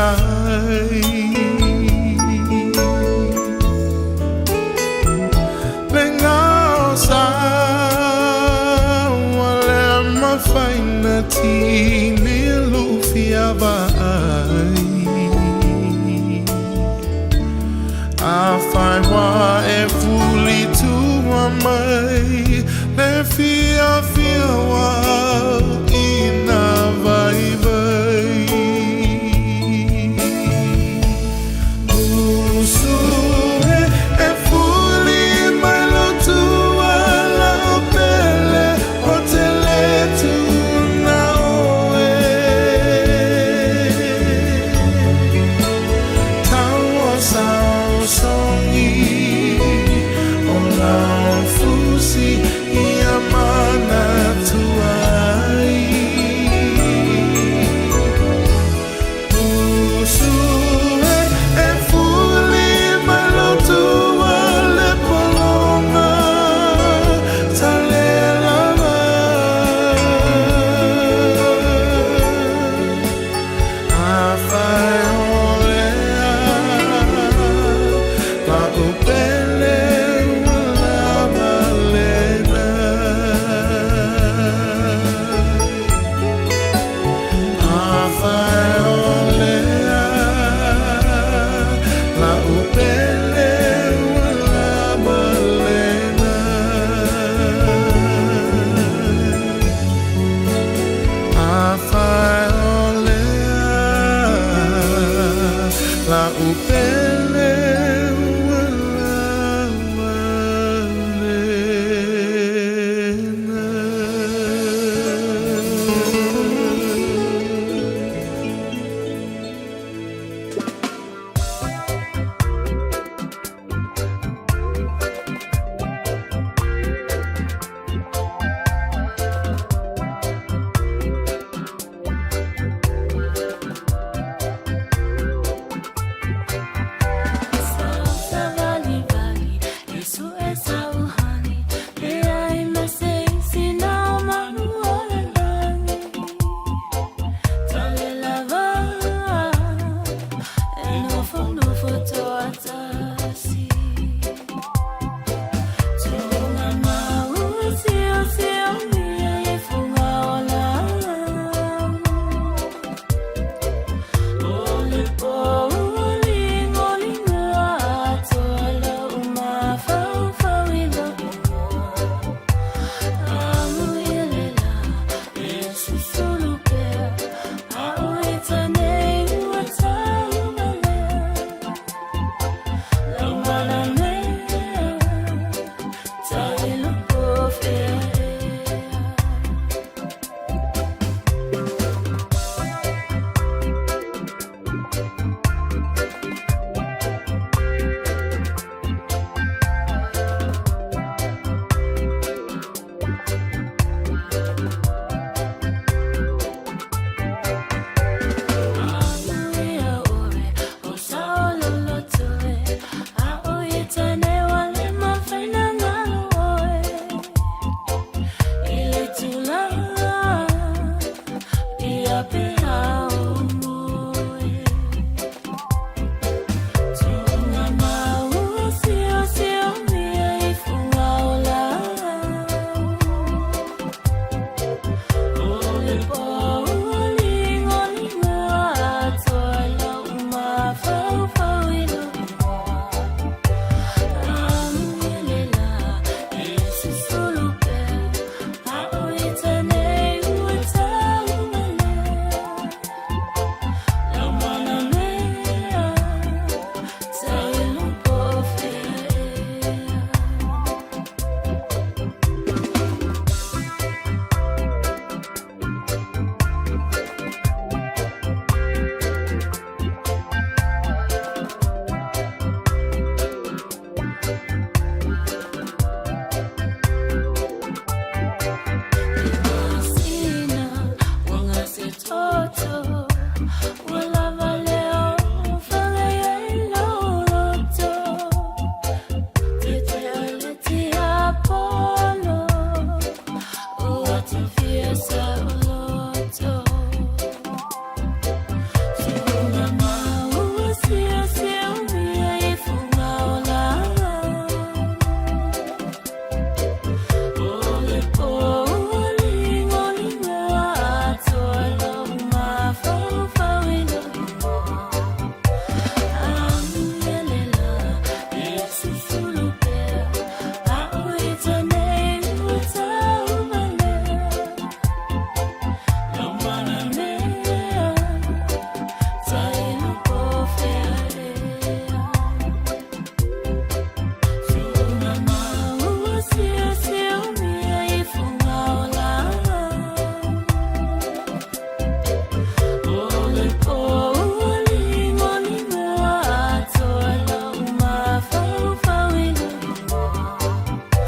ai. Le gaosa ua le mafai na tini lufia vaai. Afai ua e fulitua mai le fiafia ua auina vaivai. Usu e, e fuli mai lou tua lau pele, ou te lē tuuna oe. Tauosaosogi o lau fusi ia manatua ai. Usu e, e fuli mai lou tua le pologa talelava. Afai o lea la'u pele ua lava lena. Afai o lea la'u pele ua lava lena. Afai o lea la'u pele ua lava lena.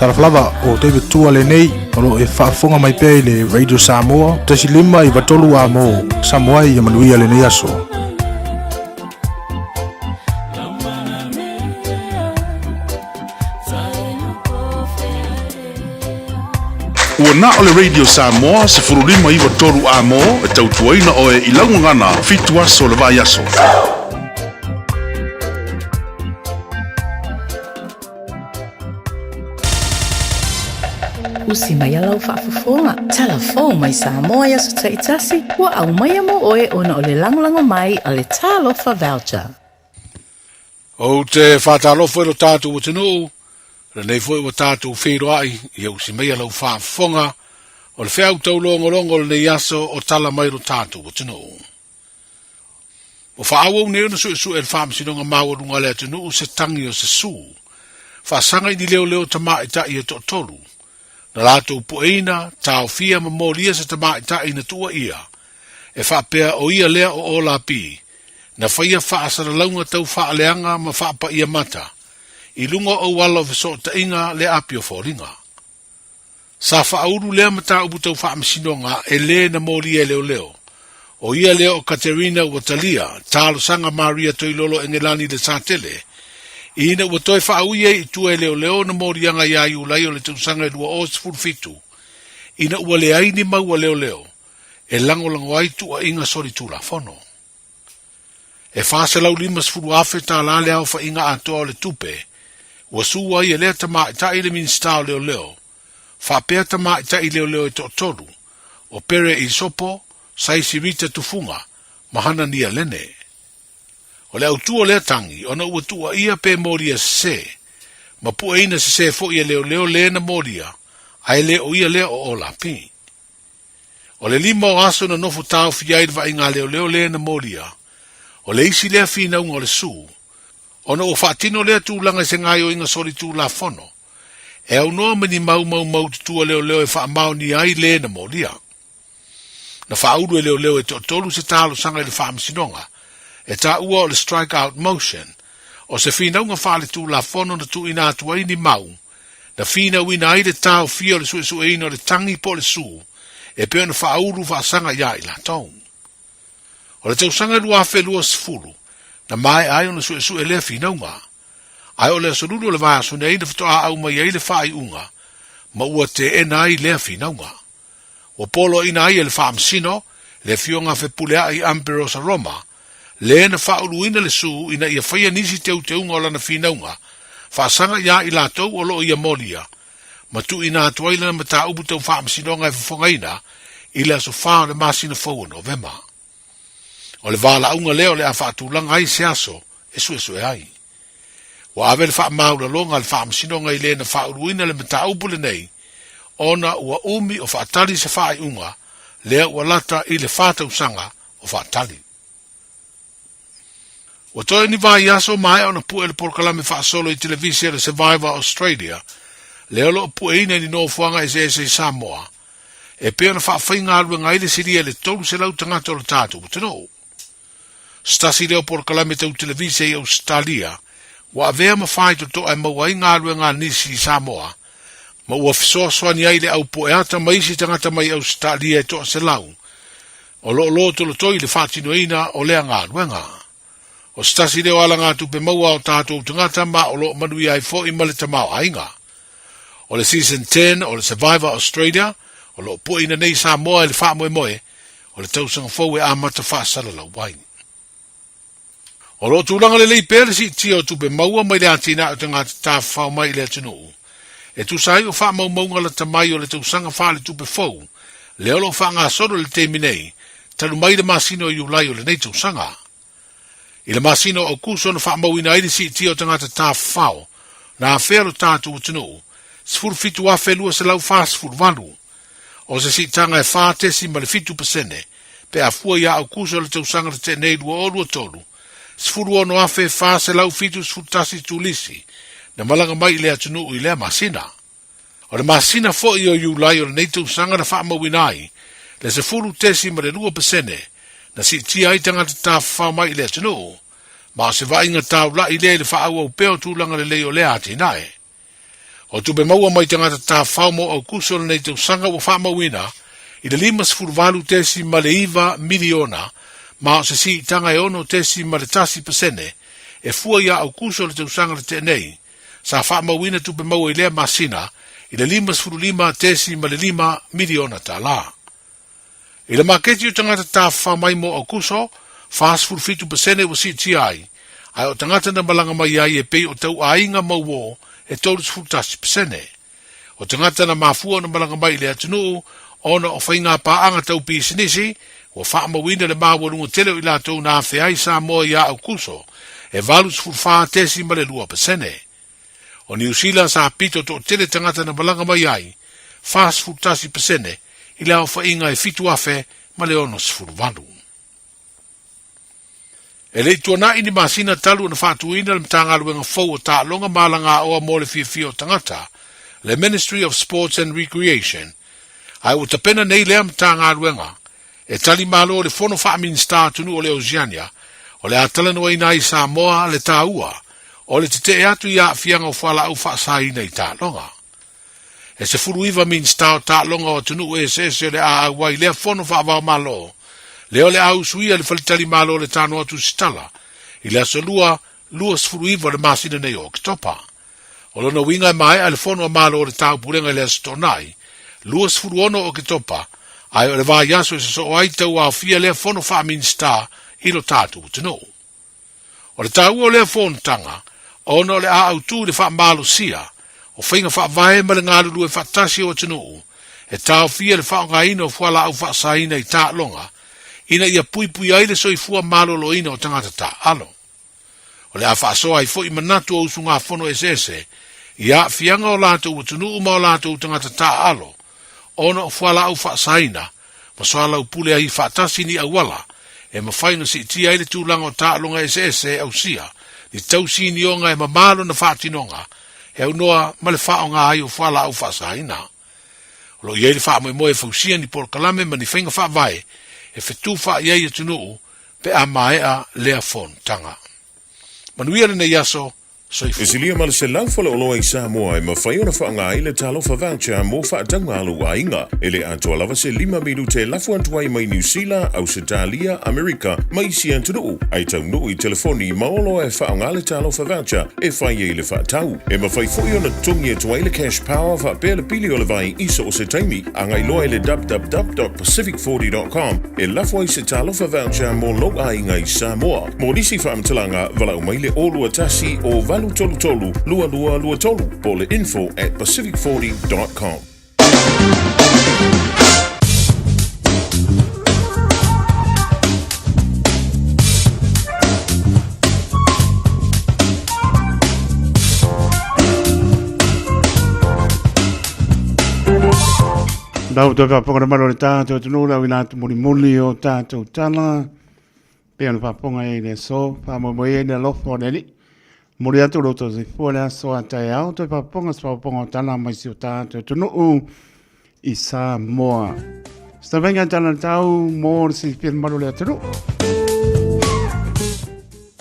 Talofa lava o David Tua lenei o lo o e faafofoga mai pea i le Radio Samoa 1.5 93 a mo Samoa ia manuia lenei aso. Ua na o le Radio Samoa 1593 amo e tautuaina oe i lau gagana fitu aso o le vaiaso. Usi mai lau faafofoga, talafou mai Samoa i aso taitasi, ua aumaia mo oe ona o le lagolago mai a le Talofa Voucher. Ou te faatalofa i lo tatou atunuu, lenei foi ua tatou feiloai ia usi maia lau faafofoga o le feau taulogologo o lenei aso o tala mai lo tatou atunuu. Ua faaauau nei ona suesue e le Faamasinoga Maualuga a le atunuu se tagi o se su faasaga i ni leoleo tamaitai e toatolu, na latou pueina, taofia ma molia se tamaitai na tuuaia e faapea o ia lea o Olapi, na faia faasalalauga tau faaleaga ma faapaia mata i luga o auala o fesootaiga le api o foliga. Sa faaulu lea mataupu tau faamasinoga e lē na molia e leoleo. O ia lea o Katerina ua talia, talosaga Maria Toilolo Engelani le Satele, ina ua toe faaui ai i tua e leoleo na moliaga iā Iulai o le tausaga e 2017, ina ua leai ni mau a leoleo e lagolago ai tuuaiga solitulafono. E $450,000 tālā le aofaiga atoa o le tupe ua su ai e lea tamaitai le Minisita o Leoleo, faapea tamaitai leoleo e toatolu, o Pere Isopo, Saisi Rita Tufuga ma Hanania Lene. O le autū o lea tagi ona ua tuuaia pe molia sesē, ma pueina sesē foi e leoleo le na molia, ae le o ia lea o Olapi. O le lima o aso na nofo taofi ai le vaaiga a leoleo lea na molia, o le isi lea finauga o le su, ona ua faatino lea tulaga i se gaoioiga solitulafono, e aunoa ma ni mau maumaututu a leoleo e faamaonia ai le na molia. Na faaulu e leoleo e toatolu se talosaga i le faamasinoga, e taua o le strike out motion, o se finauga faaletulafono na tuuina atu ai ni mau na finauina ai le taofia o le suesueina o le tagi po o le su e pei ona faaulu faasaga iā i latou. O le tausaga 2020, na maea ai ona suesue lea finauga, ae o le aso lulu o le vaiaso nei na faatoa aumai ai le faaiuga ma ua teena ai lea finauga. Ua poloaiina ai e le Faamasino le Afioga Fepuleai Amberosa Roma, le na faauluina le su ina ia faia nisi teuteuga o lana finauga faasaga iā i latou o lo o ia molia, ma tuuina atu ai lana mataupu tau faamasinoga e fofogaina i le aso 4 o le masina fou o Novema. O le valaauga lea o le a faatulaga ai se aso e suesue ai. Ua ave le faamaualaloga a le Faamasinoga i le na faauluina le mataupu lenei ona ua umi o faatali se faaiuga lea ua lata i le 4 tausaga o faatali. Ua toe ni vaiaso maea ona pue le polokalame faasolo i televise le Survivor Australia, lea o lo o pueina i ni nofoaga eseese i Samoa, e pei ona faafaigaluega ai le silia i le 300 tagata o le tatou atunuu. Se tasi lea o polokalame tau televise i Ausetalia ua avea ma faitotoa e maua ai galuega a nisi i Samoa, ma ua fesoasoani ai le au pueata ma isi tagata mai Ausetalia e 100 o lo o lotolotoi i le faatinoina o lea galuega. O se tasi lea o alagatupe maua a o tatou tagata ma o lo o manuia ai foi ma le tamaoaiga. O le Season 10 o le Survivor Australia o lo o pueina nei i Samoa i le faamoemoe o le tausaga fou e amata faasalalau ai. O lo o tulaga lelei pea le siitia o tupe maua mai le atinae o tagata tafafao mai i le atunuu, e tusa ai o faamaumauga lata mai o le tausaga faaletupe fou lea o lo o faagasolo i le taimi nei, talu mai le masina o Iulai o lenei tausaga. I le masina o Aokuso na faamauina ai le siitia o tagata tafafao na afea lo tatou atunuu, 17,248. O se siitaga e 4.7% pe a fua iā Aokuso o le tausaga na tea nei 2023, 16,471 turisi na malaga mai i le atunuu i lea masina. O le masina foi o Iulai o lenei tausaga na faamauina ai le 10.2% na siitia ai tagata tafafao mai i le atunuu, ma o se vaaiga taulai lea i le faaauau pea o tulaga lelei o lea atinae. O tupe maua mai tagata tafafao mo Aukuso o lenei tausaga ua faamauina i le 58.9 miliona ma o se siitaga e 6.1% e fua ia Aukuso o le tausaga na tea nei, sa faamauina tupe maua i lea masina i le $55.5 miliona tala. I le maketi o tagata tafafao mai mo Aukuso, 47% ua siitia ai, ae o tagata na malaga mai ai e pei o tauaiga ma uō e 31%. O tagata na mafua ona malaga mai i le atunuu ona o faiga paaga tau pisinisi, ua faamauina le maualuga tele o i latou na afea ai Samoa ia Aukuso e 84.2%. O Niu Sila sa pito toatele tagata na malaga mai ai, 41% i le aofaiga e 7,068. E le i tuanai ni masina talu ona faatuina le Matagaluega fou o Taaloga ma Alagaoa mo le Fiafia o Tagata, le Ministry of Sports and Recreation, ae ua tapena nei lea Matagaluega e tali malo i le Fono Faa-Minisita Atunuu o le Oceania o le a talanoaina ai i Samoa le taua o le tetee atu i aafiaga o fualaau faasaina i taaloga. E 19 Minisita o Taaloga o atunuu eseese o le a auai i lea fono faava-o-Malo, lea o le a usuia i le faletalimalo o le Tanoa Tusitala i le Aso Lua, 29 o le masina nei o Oketopa. O lona uiga e maea le fono a Malo o le Taupulega i le Aso Toonai, 26 o Oketopa, ae o le vaiaso e sosoo ai tauaofia lea fono faa-Minisita i lo tatou atunuu. O le taua o lea fonotaga, ona o le a autu i le faamalosia o faiga faavae ma le galulue faatasi o atunuu e taofia le faaaogaina o fualaau faasaina i taaloga ina ia puipuia ai le soifua maloloina o tagata taaalo. O le a faasoa ai foi manatu o usugafono eseese i aafiaga o latou atunuu ma o latou tagata taaalo ona o fualaau faasaina ma soalaupule ai faatasi ni auala e mafai ona siitia ai le tulaga o taaloga eseese e ausia ni tausinioga e mamā lona faatinoga e aunoa ma le faaaoga ai o fualaau faasaina. O lo o i ai le faamoemoe e fausia ni polokalame ma ni faiga faavae e fetufaai ai atunuu pe a maea lea fonotaga. Manuia lenei aso, Soifua. E silia ma le 100 faleoloa i Samoa e mafai ona faaaoga ai le Talofa Voucher mo faatauga a lou aiga. E le atoa lava se lima minute e lafo atu ai mai Niu Sila, Ausetalia, Amerika ma isi atunuu, ae taunuu i telefoni ma oloa e faaaoga le Talofa Voucher e fai ai le faatau. E mafai foi ona totogi atu ai le Cash Power faapea le pili o le vai i so o se taimi. Agai loa i le www.pacific40.com e lafo ai se Talofa Voucher mo lou aiga i Samoa. Mo nisi faamatalaga, valaau mai le 021 o 833 2223 po o le info at pacific40.com. Lau toe faafofoga le malu o le tatou atunuu lau ina atu mulimuli o tatou tala. Pei ona faafofoga ai i le aso, faamoemoe ai le alofa o le Alii. Momoli atu lo outou soifua i le aso a taeao, toe faafofoga se faafofoga o tala mai si o tatou atunuu i Samoa. Se taumaiga tala le tau mo le silafia le mamalu o le atunuu.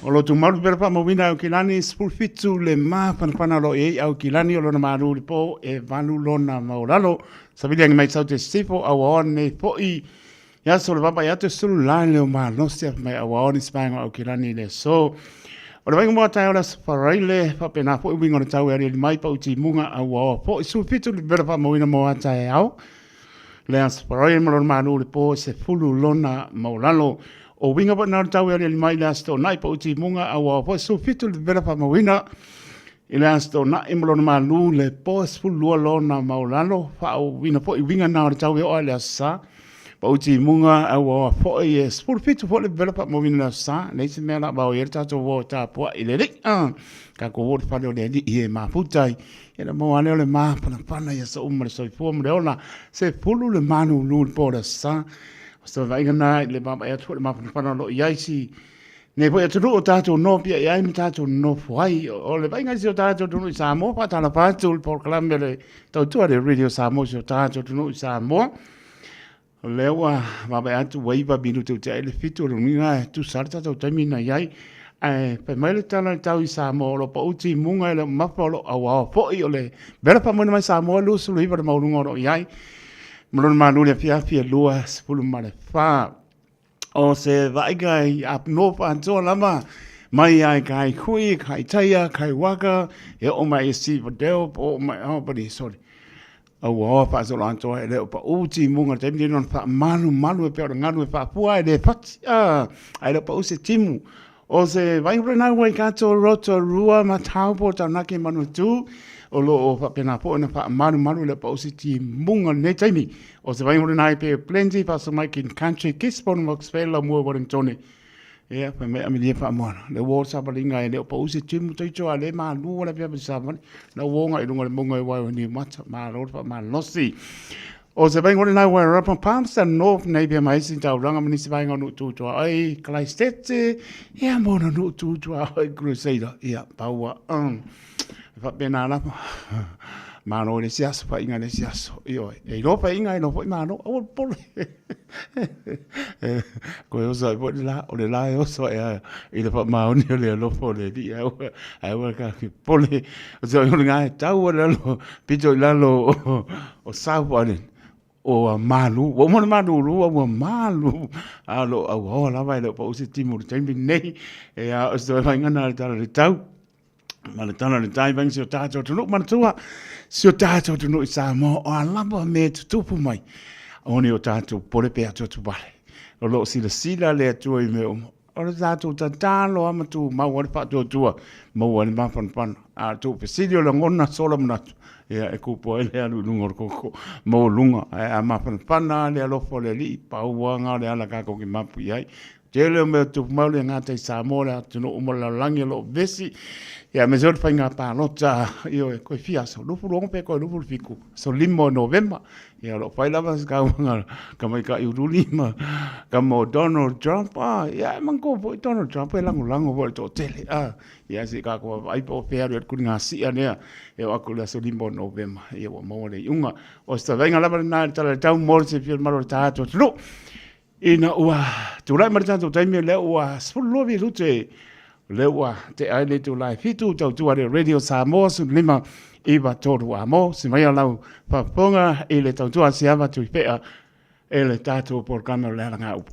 O lo tumalu pera faamauina Aukilani 17 le mafanafana o lo o i ai Aukilani o lona malu i le po e valu lona maulalo. Savili agi mai sau te sifo au aoa nei foi Ia so le vava ia te sulu la le o malosi a mai aua oni spanga o kilani le so. O le vainga mua tae o le aso faraile, faapena foi uiga o le tau e aliali mai pa uti munga a ua oa foi 17 le pepela faamauina mo a taeao. Le aso faraile ma lona malu le po se fulu lona maulalo. O uiga foi na o le tau e aliali mai le aso toonai pa uti munga a ua oa foi 17 le pepela faamauina i le aso toonai ma lona malu le po se fulu lua lona maulalo. Faauina foi uiga na o le tau e oa i le aso sa. Pau timuga a ua oa foi e 17 foi le pepela faamauina le aso sa. Leai se mea la vao i ai le tatou o e tapuai i le alii. Tatou o i le fale o le alii e mafuta ai. Ia na maua lea o le mafanafana i aso uma le soifua ma le ola. 10 le malulu i le po o le aso sa. O se vaaiga na i le vaavaai atu foi i le mafanafana o lo o i ai si nei foi atunuu o tatou nofia i ai ma tatou nofo ai. O le vaaiga i si o tatou atunuu i Samoa, faatalofa atu i le polokalame le tautua le Radio Samoa i si o tatou atunuu i Samoa. O lea ua vaavaai atu ua 9 minute ua tea ai le 7 o le uiga e tusa le tatou taimi na i ai. Ae fai mai le tala i le tau i Samoa o lo o pau timuga e le o mamafa o lo o auaoa foi o le vela faamoena mai Samoa 29 le maualuga o lo o i ai ma lona malu i le afiafi e 24. O se vaaiga i Up North atoa lava mai ai kai kui, kai taia, kai waka, e oo mai i Steve Odell, po oo mai, oh, buddy, sorry. Auaoa faasolo atoa e le o paʻū timuga i le taimi lenei ona faamalumalu e pei o le galu e faafua ae le fati a ae le o paʻū se timu. O se vaaiga foi lena ua i Waikato, Rotorua ma Taupo, Taranaki Manutū o lo o faapena foi ona faamalumalu e le o paʻū se timuga i lenei taimi. O se vaaiga foi lena i Bay of Plenty, faasolo mai King Country, Gisborne, Hawke's Bay, Laumua, Wellingtone, Ia, fai mai Amelia Faamoana, le uo o le savaliga e le o pau se timu toito a le malu o le afiafi savali, na uo nga i lunga o le mauga e wae o Niumata, malo le faamalosi. O se vainga o le nai Wairarapa, Palmerston North, Napier ma isi taulaga ma nisi vaega o nuu tu tuaoi, Christchurch, ia ma ona nuu tu tuaoi Crusader, ia, paua, E faapena lava. Malo i le isi aso, faiga i le isi aso. Ioe, e iloa faiga, e iloa foi malo, aua le popole. Koe oso ai foi le la, o le la e oso ai a i le faamaoni o le alofa o le Alii, aua, aua ka ke popole. O se o le ngā e tau o lalo, pito i lalo o South Island, o malu, ua uma ona malulu, ua malu, a o lo o auaoa lava e le o pau se timu i le taimi lenei. E a o se toe vaaiga lena i le tala o le tau. Ma le tala o le tai vainga si o tātou atunuu manatua, si o tātou atunuu i Samoa, o a lava mea e tutupu mai, aua ne i o tātou popole pe atuatu vale. O lo o silasila le Atua i mea uma. O le tātou tatalo lava ma tumau ai le faatuatua, maua ai le mafanafana. A o le tuufesili o lagona sola manatu, ia e kupu ai le alu i luga o le koko maualuga. Ae a mafanafana lava le alofa o le Alii, pau lava lena o le ala tatou te mapu i ai. Tele o mea tupu mai o le gata i Samoa, le atunuu ma le lalolagi o lo o vevesi, ia aemaise foi le faiga palota, ioe, toe fia aso, 26 pe toe 27, aso 5 o Novema. Ia o lo o fai lava se kauaga tamaitai uliuli ma tama o Donald Trump, ah, ia e manatua foi Donald Trump e lagolago foi i le toatele, ah, ia se i tatou vaavaai po o fea e alu i ai le tuligasia lea e oo atu i le aso 5 o Novema, ia ua maua le iuga. O se vaaiga lava lena i le Tala o le Tau mo le silafia e le mamalu o le tatou atunuu. Ina ua tulai mai le tatou taimi lea ua 12 minute lea ua tea ai le itula e 7 tautua le Radio Samoa 15 9 3 amo si mai lau faafofoga i le tautua Siava Tuifea e le tatou polokalame o le Alagaupu.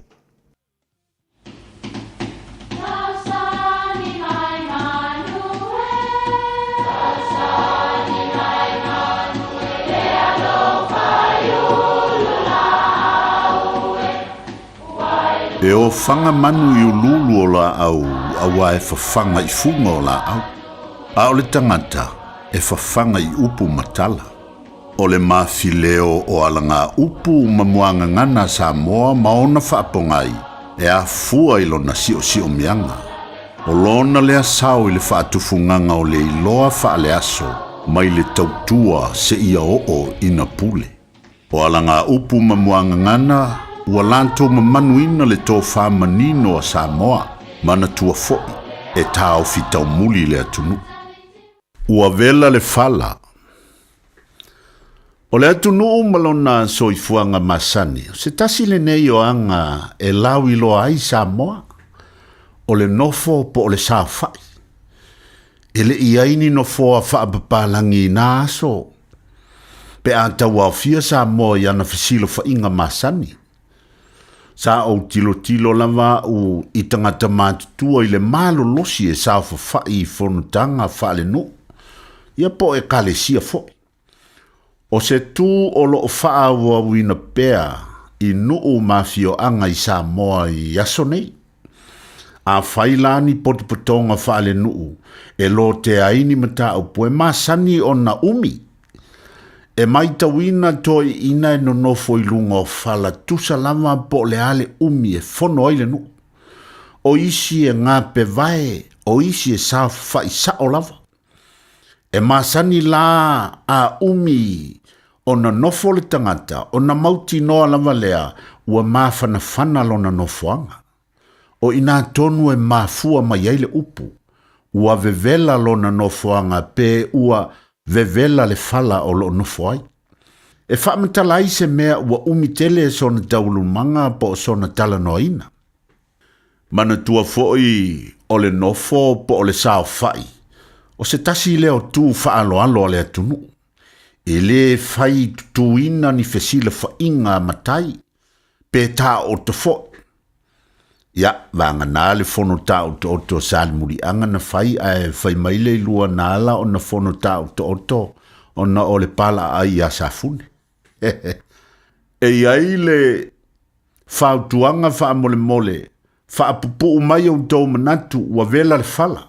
E ofaga manu i uluulu o laau auā e fafaga i fuga o laau, a o le tagata e fafaga i upu ma tala. O le mafileo o alagaupu ma muagagana a Samoa ma ona faapogai e afua i lona siosiomiaga. O lona lea sao i le faatufugaga o le iloa faaleaso mai le tautua seia oo ina pule. O alagaupu ma muagagana ua latou mamanuina le tofa manino a Samoa, manatua foi e taofi taumuli le atunuu. Ua vela le fala. O le atunuu ma lona soifuaga masani, o se tasi lenei o aga e lauiloa ai Samoa, o le nofo po o le saofai. E le i ai ni nofoa faapapalagi i na aso, pe a tauaofia Samoa i ana fesilafaiga masani. Sa ou tilotilo lava au i tagata matutua i le malolosi e saofafai i fonotaga faalenuu, ia po o ekalesia foi. O se tu o lo o faaauauina pea i nuu ma afioaga i Samoa i aso nei. Afai la ni potopotoga faalenuu e lotea ai ni mataupu e masani ona umi, E maitauina toeaiina e nonofo i luga o fala tusa lava po o le a le umi e fono ai le nuu. O isi e gapevae, o isi e saofafai sao lava. E masani la a umi ona nofo le tagata ona mautinoa lava lea ua mafanafana lona nofoaga. O inā tonu e mafua mai ai le upu, ua vevela lona nofoaga pe ua vevela le fala o loo nofo ai. E faamatala ai se mea ua umi tele sona taualumaga po o sona talanoaina. Manatua foi O le nofo po o le saofaʻi, o se tasi lea o tu faaaloalo a le atunuu. E lē fai tutuina ni fesilafaʻiga a matai, pe taoto foʻi. Ia, vagana le fono taotooto a Salemuliaga na fai ae fai mai le ilua na ala ona fono taotooto ona o le palaaai iā Safune. E i ai le fautuaga faamolemole, faapupuu mai outou manatu ua vela le fala.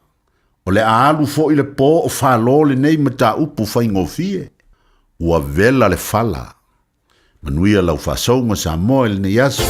O le a alu foi le po o falo lenei mataupu faigofie. Ua vela le fala. Manuia lau faasouga Samoa i lenei aso.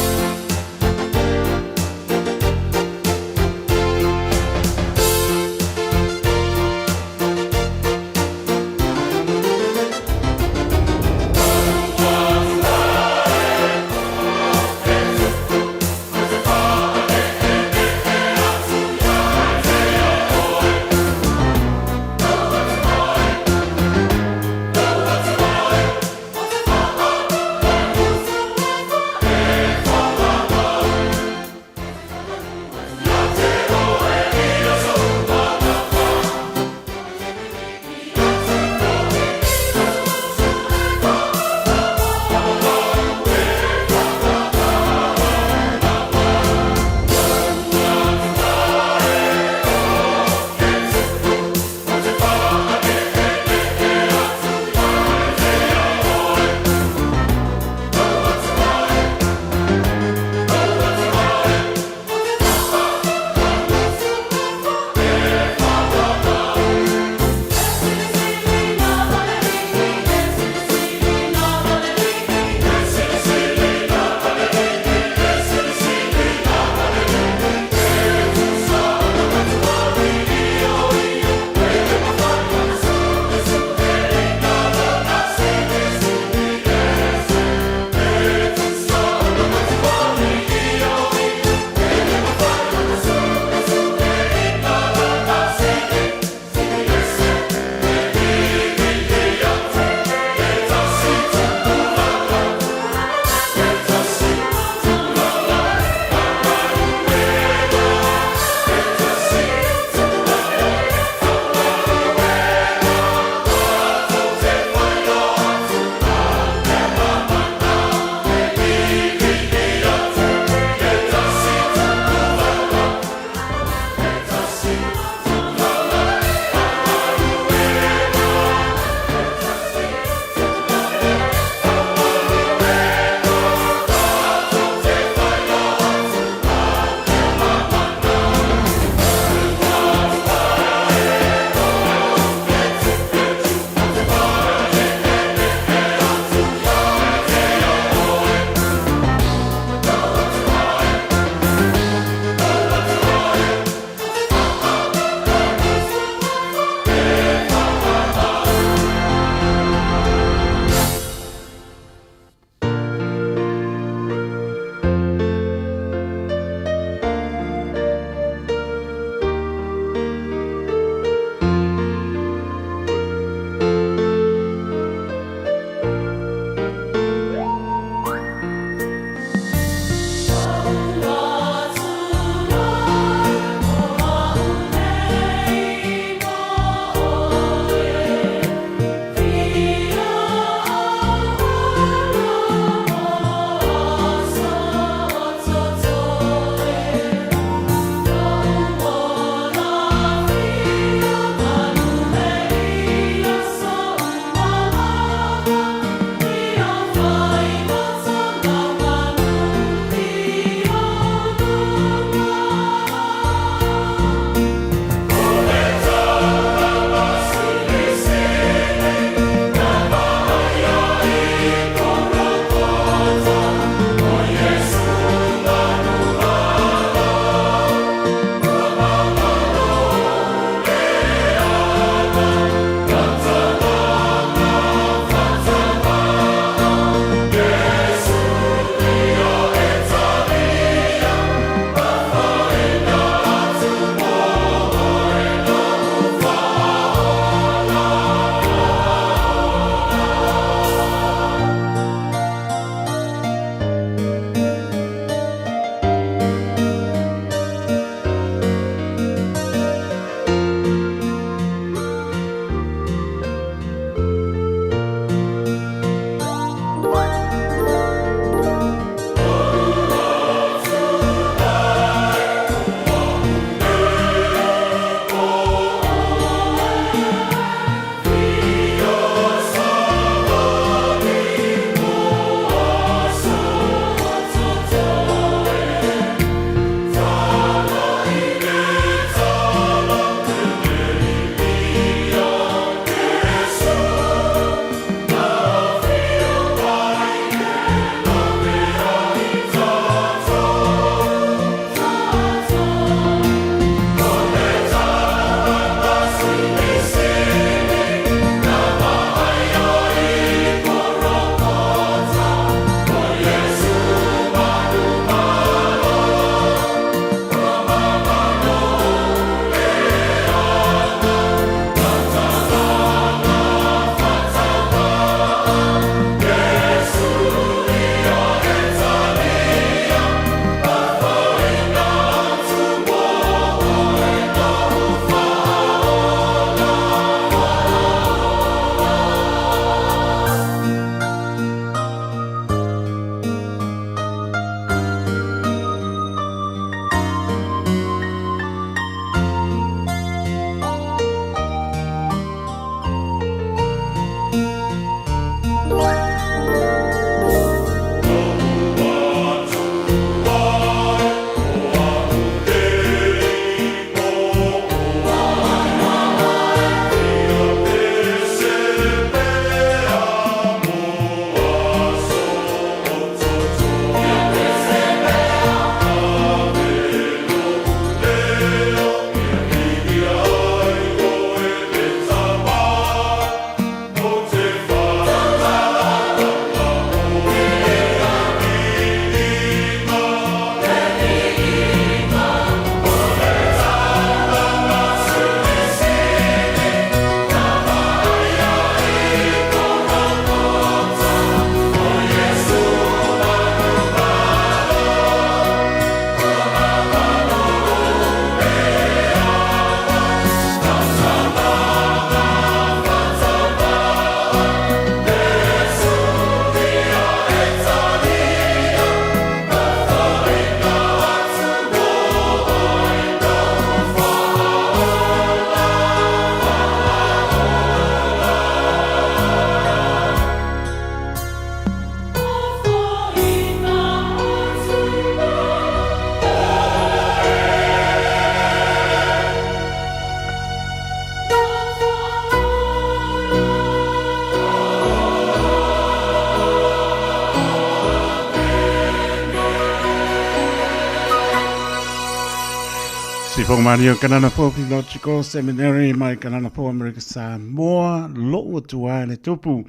Sifoga Maria Kanana Fou Theological Seminary mai Kanana Fou Amerika Samoa, lo'u atu ai le tupu.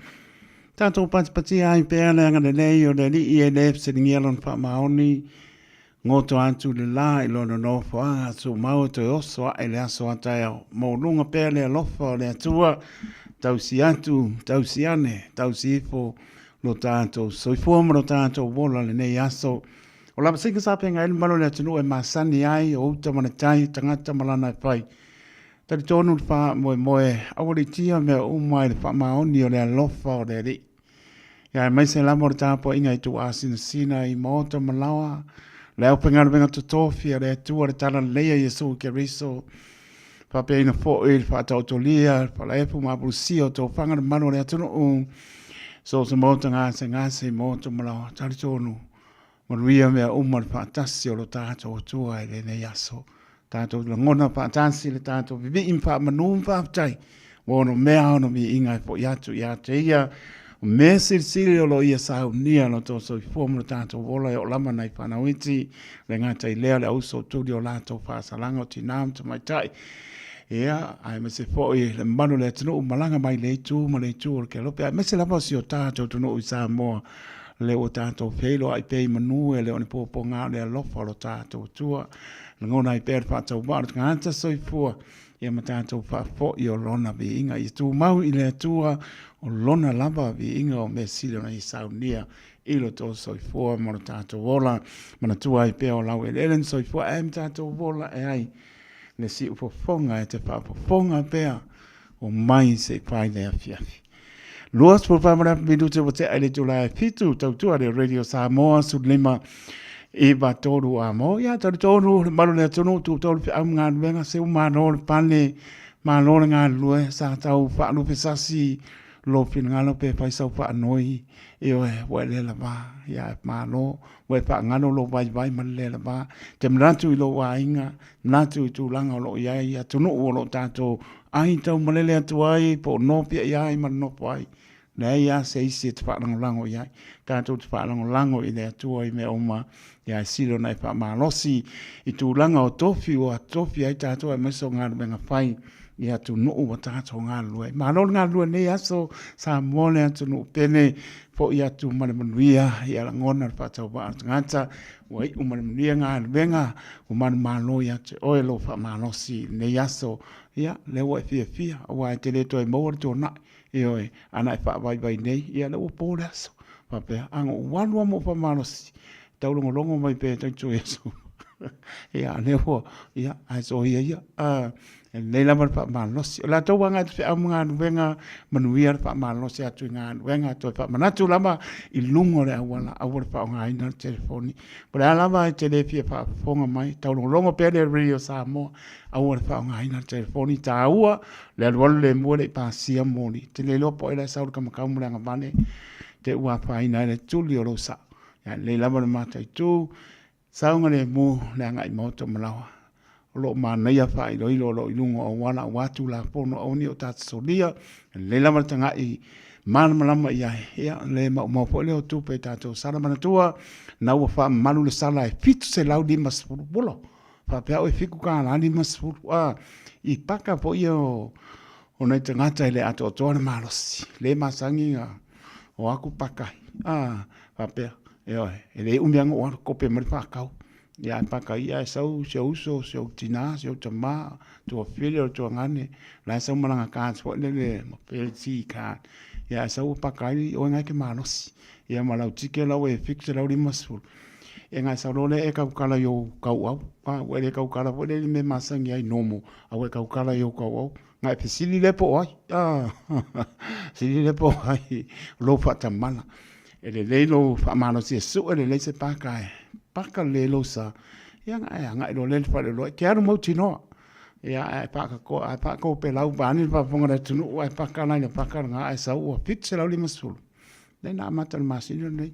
Tatou patipatia ai pea le agalelei o le Alii e le fesiligia lona faamaoni, goto atu le la i lona nofoaga tumau e toe oso ae le aso a taeao. Maualuga pea le alofa o le Atua, tausi atu, tausi ane, tausi ifo lo tatou soifua ma lo tatou ola lenei aso. O lavasiga sa feagai ai le mamalu o le atunuu e masani ai o uta ma le tai, tagata ma lana e fai. Talitonu le faamoemoe, aua le itia mea uma i le faamaoni o le alofa o le Alii. Ia aemaise lava o le tapuaiga i tuaasinasina i maota ma laoa, le aufaigaluega totofi a le Atua le Talalelei a Iesu Keriso, faapeaina foi le faataotolia, le falaefu ma apulusia o tofaga le mamalu o le atunuu, so o se maota gasegase i maota ma laoa. Talitonu, Manuia mea uma le faatasi o lo tatou Atua i lenei aso. Tatou lagona faatasi le tatou vivii ma faamanu ma faafetai ua ono mea ono viiga e foi atu ia te ia. O mea silisili o lo o ia saunia lo tou soifua ma lo tatou ola e oo lava nai fanau iti, le gata i lea le auso tuli o latou faasalaga o tinā ma tamaitai. Ia, aemaise foi le mamalu o le atunuu malaga mai le itu ma le itu o le kelope, aemaise lava o si o tatou atunuu i Samoa. Lea ua tatou feiloai pea i manu e le o ni puapuaga o le alofa o lo tatou Atua. Lagona ai pea le faatauvaa o le tagata soifua, ia ma tatou faafoi o lona viiga. Ia tumau i le Atua o lona lava viiga o mea sili ona ia saunia i lo tou soifua ma lo tatou ola. Manatua ai pea o lau eleele na soifua ae ma tatou ola e ai le siufofoga e te faafofoga pea o mai se i fai le afiafi. 24 ma le afa minute ua tea i le itula e 7 tautua le Radio Samoa 15 i tolu a mo ia talitonu le malu le atunuu tu tolu feau ma galuega seu malo le pale malo le galulue sa tau faalupe sasi lo finagalo pe fai sau faanoi ioe ua e le lava ia malo ua e faagalo lou vaivai ma le le lava te manatu i lou aiga manatu i tulaga o lo o i ai atunuu o lo o tatou ai taumalele atu ai po o nopiai ai ma le nofo ai. Leai lava se isi e te faalagolago i ai. Tatou te faalagolago i le Atua i mea uma, ia e sili ona e faamalosi i tulaga o tofi ua tofi ai tatou aemaise o galuega fai i atunuu ua tatou galulue ai. Malo le galulue i lenei aso, Samoa le atunuu pele, foi atu ma le manuia, ia lagona le faatauvaa o le tagata, Ua iu ma le manuia galuega ua manumalo ia te oe lou faamalosi i lenei aso. Ia, lea ua e fiafia, aua e te le toe maua le tuanai. Ioe, ana e faavaivai nei, ia lea ua po le aso. Faapea, a na ou alu lava ma ou faamalosi, taulogologo mai pea e tautua Iesu. Ia, lea ua, ia, ae soia ia. E lelei lava le faamalosi. O le a tou agai atu feau ma galuega, manuia le faamalosi atu i galuega, toe faamanatu lava i luga o le auala, aua le faaaogaina le telefoni. Po o le a lava e te le fia faafofoga mai, taulogologo pea le Radio Samoa, aua le faaaogaina le telefoni, taua le alualu lemu e le i pasia moli. E te le iloa po o ai la e sau le kamakau ma le agavale, te ua afaina ai le tuli o lou sao. Ia lelei lava le mataitu, Saogalemu le agai maota ma laoa. O lo o manaia faailoilo o lo o i luga o auala aua Tulafono aua ne i o tatou solia. E lelei lava le tagai malamalama i ai. Ia, le maumau foi lea o tupe i tatou sala. Manatua, na ua faamamalu le sala e $750. Ola! Faapea au e $7.50. A, i paka foi ia o nai tagata e le atoatoa le malosi, le masani na o atu paka ai. A, faapea, ioe, e le umi lava ona ou alu kope mai le faatau. Ia ae paka ia ae sau si ou uso, si ou tina, si ou tama, tuafili o le tuagane, la e sau ma lana card foi lele, mobility card. Ia ae sau ua paka ai oe na e te malosi. Ia ma lau ticket la ua e $750. Ia na e sau loa lea e tautala i ou tauau. A, ua e le tautala foi lea i le mea e masani ai, normal, a ua e tautala i ou tauau. Na e fesili lea po o ai. Fesili lea po o ai lou faatamala. E lelei lou faamalosi e sue lelei se paka e paka lelei lou sa. Ia na e agai loa lea i le faleoloa. E te alu mautinoa. Ia ae paakakoa, ae paakoupelau vaeane le faafofoga a le atunuu ae paka la i le paka lena ae sau ua $750. Lea na amata i le masina lenei.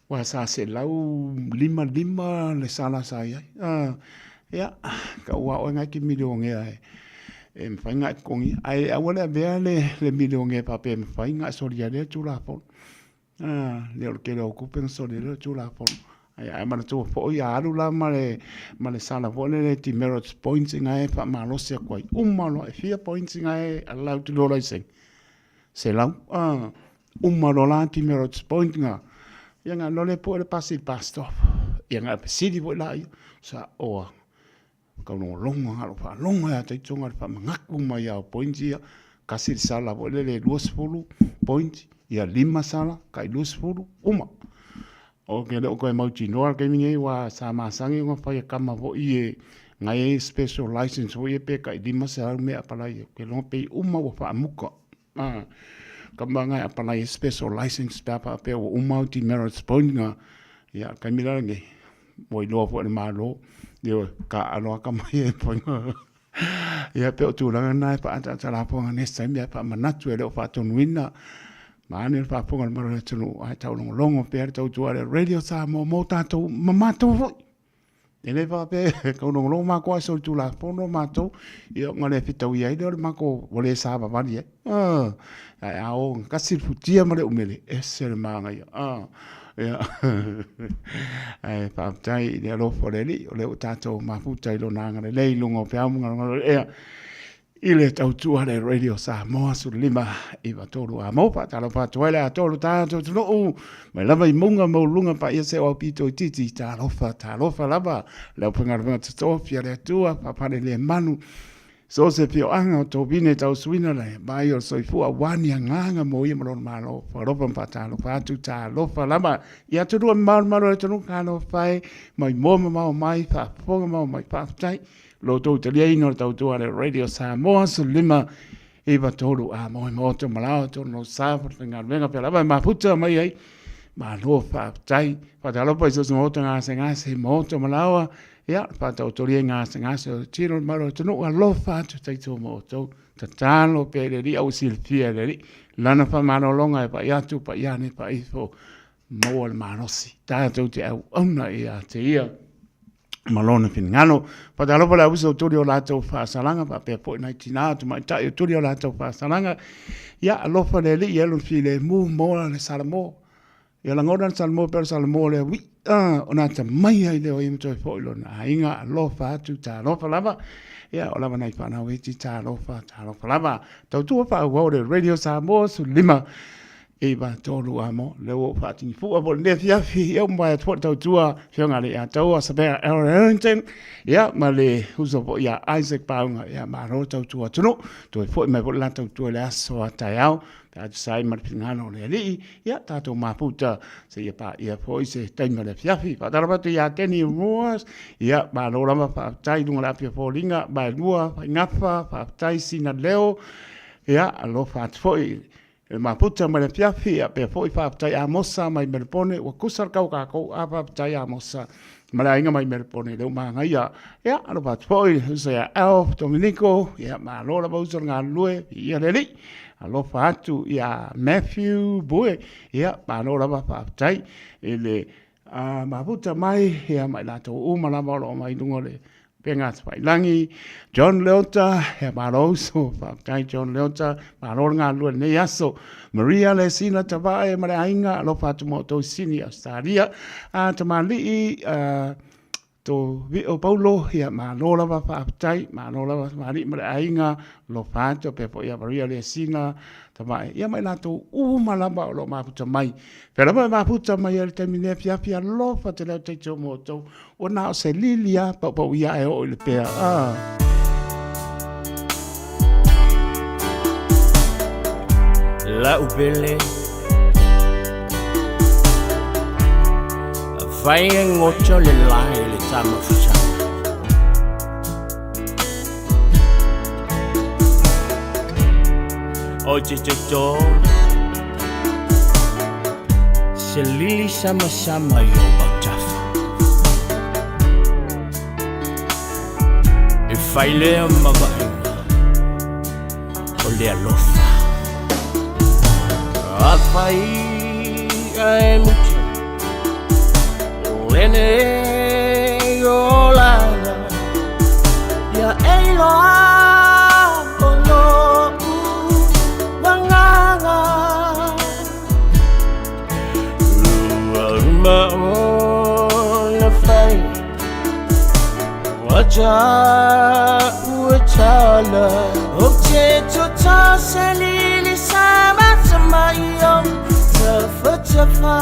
Aua sa $155 le sala sa i ai. Ia, tau lava oe na e te milionea e mafai ona e totogia. Ae aua le avea le milionea faapea e mafai ona e solia lea Tulafono. Le o le tele o tupe na solia ai lea Tulafono. Ai a e manatua foi a alu la ma le ma le sala foi lele demerit points ina e faamalosi atu ai uma loa e fia points ina e allow to loa laisene 100 uma loa la demerit point na ia na alu lea pue le pasi i le bus stop ia na fesili foi laia sa oa Taulogologo lava, o faalogo ia te itoga le faamanatu mai lava o points ia, tasi le sala foi lele e 20 points, ia 5 sala, tai 20, uma. Ou te le o toe mautinoa le taimi nei aua sa masani ona fai e tama foi e na e i ai special license foi ia pe tai 500 mea apalai ai. Ou te iloa pei uma ua faamuta. Tama na e apalai ai special license pe a faapea ua uma au demerits point na, ia o le taimi la lenei, ua iloa foi e le Malo, ioe, taaalo lava tama ia e mafai ona Ia pei o tulaga na e faaataata lafoga i nisi taimi ae faamanatu e le o faatonuina vaeane le faafofoga a le mamalu o le atunuu ae taulogologo pea le tautua a le Radio Samoa mo tatou ma matou foi. E le faapea e taulogologo matou ae solitulafono matou, ia ona le fetauia ai lea o le matou ua le savavali ai. Ae a o gatasi le futia ma le umele, ese le manaia. Ia ae faafetai i le alofa o le Alii o lea ua tatou mafuta i Lona agalelei i luga o peau ma galogalo ea i le tautua le Radio Samoa 15 93 a mo faatalofa atu ai le atoa lo tatou atunuu mai lava i mauga maualuluga paia se o aupito itiiti talofa talofa lava le aufaigaluega totofi a le Atua faapale le manu So o se afioaga o Tovine tausuina le vai o le soifua aua ni agaga mo ia ma lona Malo. Alofa ma faatalofa atu, talofa lava i atunuu e mamao le malu o le atunuu, talofa e mai moa mamao mai, faafofoga mamao mai, faafetai lo outou taliaina o le tautua a le Radio Samoa 15 93 a moe moto malao tonu sa faigaluega pea lava e mafuta mai ai. Malo faafetai. Faatalofa i so o se maota gasegase, maota malaoa, Ia, faataotolia i gasegase o tino le mamalu o le atunuu, alofa atu taitua ma outou, tatalo pea i le Alii, a ua silafia e le Alii lana faamalologa e pai atu, pai ane, pai ifo, maua le malosi, tatou te auauna ia te ia ma lona finagalo. Faatalofa le auuso o tuli o latou faasalaga, faapea foi nai tina o tamaitai o tuli o latou faasalaga. Ia, alofa le Alii ia lona filemu, moa le Salamo. Ia lagona le Salamo pea o le Salamo lea ui'a ona atamai ai lea o ia ma toe foi lona aiga, alofa atu, talofa lava. Ia o lava nai fanau iti, talofa, talofa lava. Tautua faaauau le Radio Samoa 15 9 3 a mo lea ua ou faatinifua foi lenei afiafi ia ua mavae atu foi le tautua Afioga i le Ataua Savea Aaron Harrington ia ma le uso foi ia Isaac Pauga ia malo le tautua atunuu toe foi mai foi le la tautua i le aso a taeao Pe a tusa ai ma le finagalo o le Alii, ia tatou mafuta seia paia foi se taimi o le afiafi. Faatalofa atu ia Kenny Moores, ia malo lava faafetai i luga o le api o foliga, Vaelua, Faigafa, faafetai Sina Leo, ia alofa atu foi i le mafuta mai le afiafi, ia pea foi faafetai Amosa mai Melepone, ua tusa le tau o tatou, a faafetai Amosa ma le aiga mai Melepone, lea ua manaia. Ia alofa atu foi le uso ia Alf Dominico, ia malo lava uso le galulue, viia le Alii. Alofa atu ia Matthew Bue, ia malo lava faafetai i le mafuta mai ia ma i latou uma lava o lo o mai luga o le upega tafailagi. John Leota, ia malo uso, faafetai John Leota, malo le galulue i lenei aso. Maria Lesina Tavae ma le aiga, alofa atu ma outou i Sini, Ausetalia. Tamalii, To Vio Paulo, ia malo lava faafetai, malo lava tamalii ma le aiga, alofa atu pea foi ia Maria Lesina, Tavae, ia ma i latou uma lava o lo o mafuta mai. Pea lava e mafuta mai ai le taimi nei afiafi, alofa tele au taitio mo outou, ua na o se lili lava paupauia ae oo i le pea. Ah. Lau pele Fai e ngoto le lae le tama fusanga O te te tō Se lili sama sama i o mautafa E fai lea ma vaaiga o le alofa Afai ae muta o lenei olaga Ia e iloa o lo'u agaga Ua uma oe. Tala O te toto se lili sa matama i o Tafa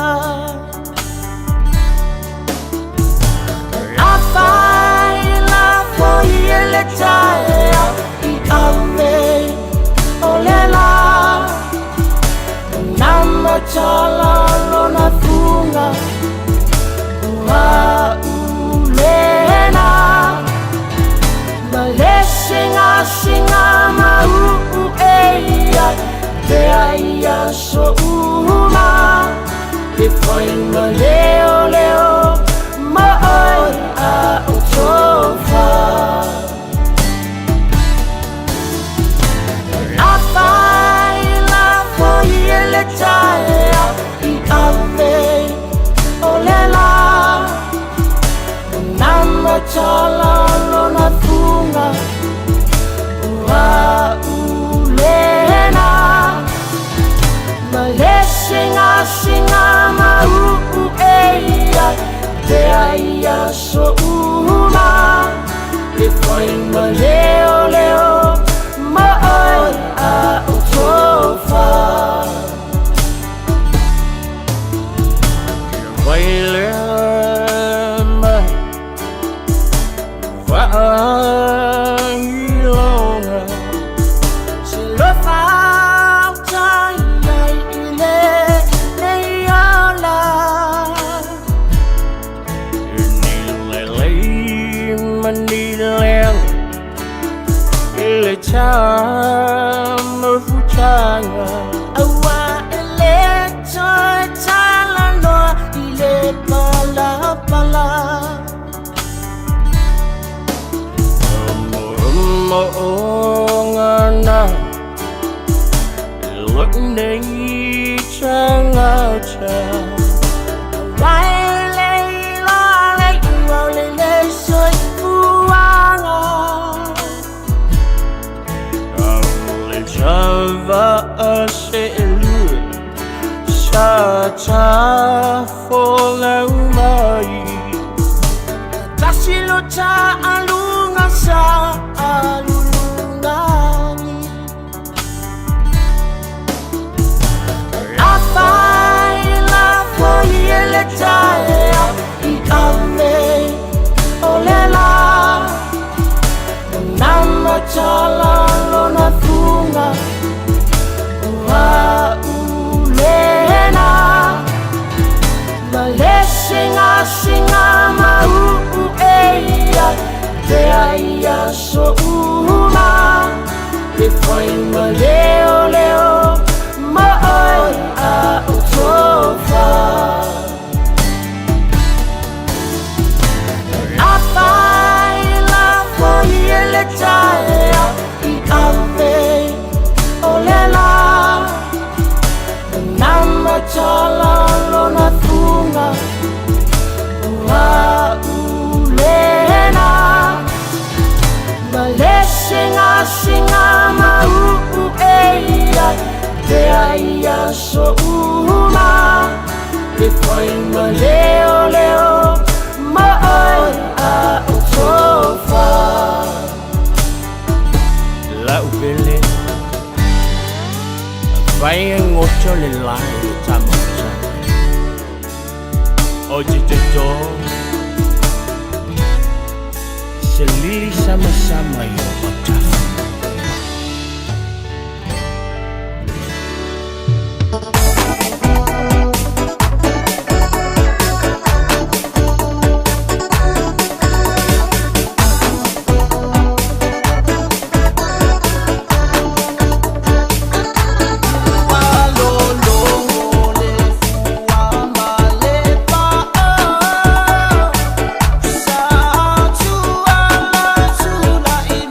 Afai la foi ele taea i ave o le la Nama tala lona funga Ua ulena Ma le singa singa ma uu e ia Te ai aso uma E fai ma leo leo Ma oi a o tofa Afai la foi ele taea i ave o le la Nama tala lona funga Ua ulena Ma le singa singa ma uu e ia Te ai aso uma E fai ma leo leo Ma oi a o tofa Vai le mai Vaailoga Se lo fautai ai i le nei ola Ni le lei ma ni leanga I le tamafutaga Aua e le toe talanoa i le palapala Mo'omo'oga na Lok nei tagata Aua e le iloa le iuga o lenei soifuaga Le tava'a se'elua sa tafolau mai Tasi lo ta'aluga sa alulugani Afai la foi ele taea i ave o le la Nama tala lona funga Ua ulena Ma le singa singa ma uu e ia Te ai aso uma E fai ma leo leo Ma oi a o tofa Afai la foi ele taea i ave o le la Nama tala lona funga Ua ulena Ma le singa singa ma uu e ia Te ai aso uma E fai ma leo leo Ma oi a o tofa La'u pele Afai e goto le lae i le tamafutaga Ou te toto se lili samasama i ou autafa. Sa tu ala tula i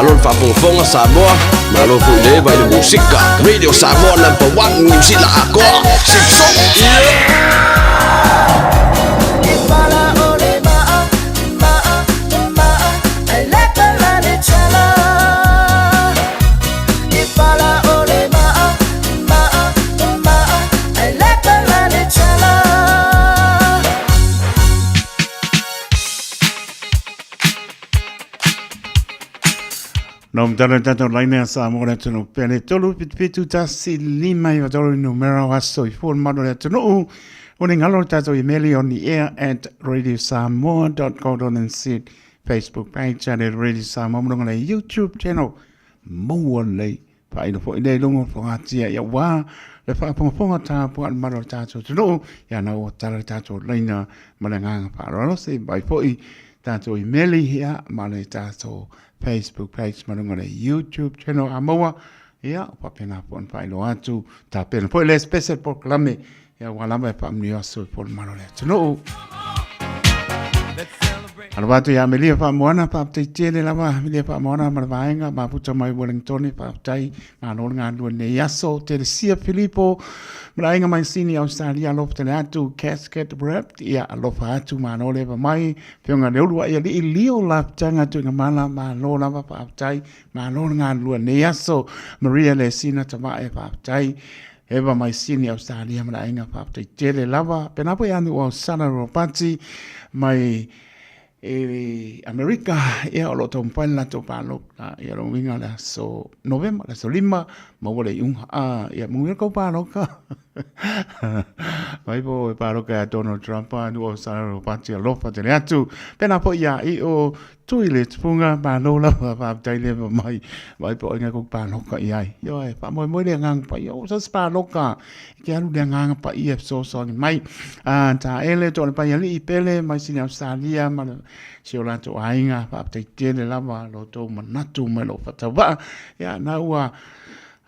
Malo le faafogafoga Samoa, malo foi le eva i le musika. Radio Samoa number one, Niu Sila atoa. Simpson, yeah! No matala tātou laina a Samoa le atunuu pele 3 7 7 1 5 9 3 numera o aso i fua le mamalu o le atunuu. O le galo le tātou imeli on the air at radiosamoa.co.nz Facebook page at Radio Samoa ma luga le YouTube channel maua lelei Faailo foi lea i luga o fogatia ia ua le faafogafoga tapuai le mamalu o le tatou atunuu ia na ua tala le tatou laina ma le agaga faaaloalo se i vaai foi tatou imeli ia ma le tatou Facebook page ma luga o le YouTube channel a maua ia faapena foi ona faailoa atu tapena foi le special polokalame Ia ua lava e faamanuia aso i le mamalu o le atunuu. Alofa atu ia Melia Faamoana, faafetai tele lava Melia Faamoana ma le vaega mafuta mai Wellington, faafetai malo le galulue nei aso. Telesia Filipo ma le aiga mai Sini Australia, alofa tele atu Casket Wrapped, ia alofa atu malo le eva mai. Fioga le ulu ai alii Leo Lafutaga Tuigamala, malo lava faafetai malo le galulue nei aso. Maria Lesina Tavae, faafetai Eva mai Sini Australia ma le aiga faafetai tele lava. Pena foi anu o Sara Ropati mai e Amerika ia o lo o taumafai le latou paloka ia lona uiga le aso Novema le aso 5 maua le iuga a ia manuia le kou paloka mai po e paloka ia Donald Trump anu o Sara Ropati alofa tele atu pena foi ia i o Tui le tupunga, malo lava, faafetai le eva mai, vaai po o ai ngai kou paloka i ai. Ioe, faamoemoe le Agaga Paia, o so se paloka, e te alu le Agaga Paia e fesoasoani mai. A, Taele, Toalepai Alii, Pele, mai Sini Ausetalia, ma le, si o latou aiga, faafetai tele lava lo outou manatu mai lou faatauvaa. Ia, na ua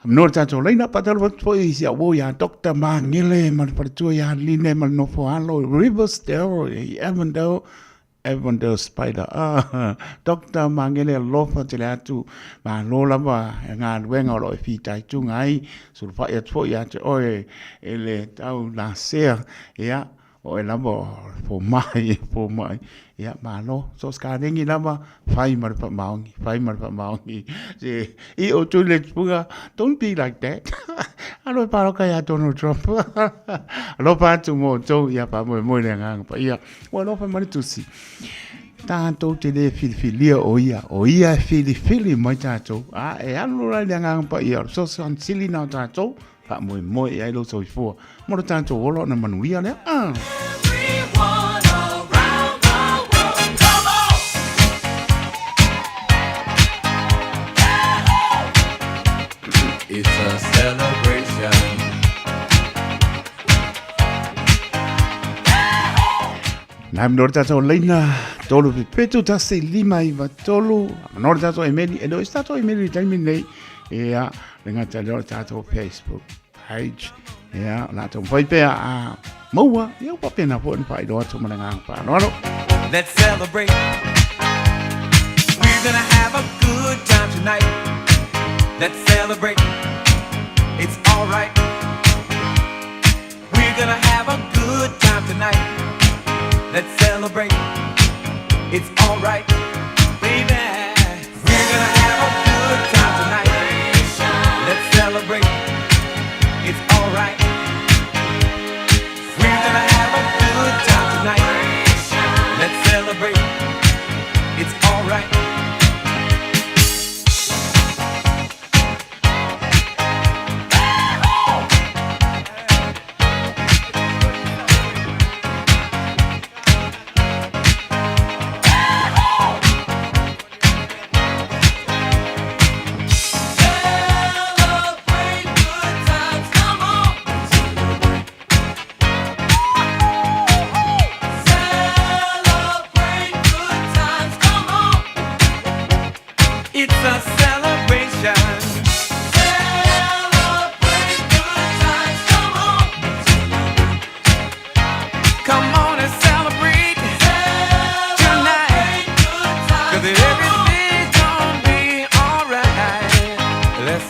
Manoa le tatou laina, faatalofa atu foi i si au uo ia Doctor Magele ma le faletua ia Line ma le nofo alo i Riversdale i Avondale, Avondale Spider ah Doctor Magele alofa tele atu malo lava e galuega o lo o e fitaituga ai sulufai atu foi ia te oe e le tau lasea ia o oe lava o le fomai fomai ia malo so o se kalegi lava fai ma le faamaoni fai ma le faamaoni se i o tui le tupuga don't be like that alo e paloka ia Donald Trump alofa atu mo outou ia faamoemoe le agaga paia Ua alofa mai le tusi. Tātou te le filifilia o ia, o ia e filifili mai tātou. A e alu la i le agaga paia, o le fesoasoani sili na o tātou, faamoemoe i ai lou soifua. Mo le tātou ola ona manuia lea. Ah. It's a celebration. Nā mano le tātou leina, 3 7 1 5 9 3, mano le tātou emeli, e le o se tātou emeli i taimi nei, ea, le ngata lea o le tātou Facebook page, ea, o lātou mwhai pea a maua, ia ua pena po ni whairoa atu ma le nganga whaanoaro. Let's celebrate. We're gonna have a good time tonight. Let's celebrate. It's alright. We're gonna have a good time tonight. Let's celebrate. It's alright, baby. We're gonna have a good time tonight. Let's celebrate. It's alright. We're gonna have a good time tonight. Let's celebrate. It's alright.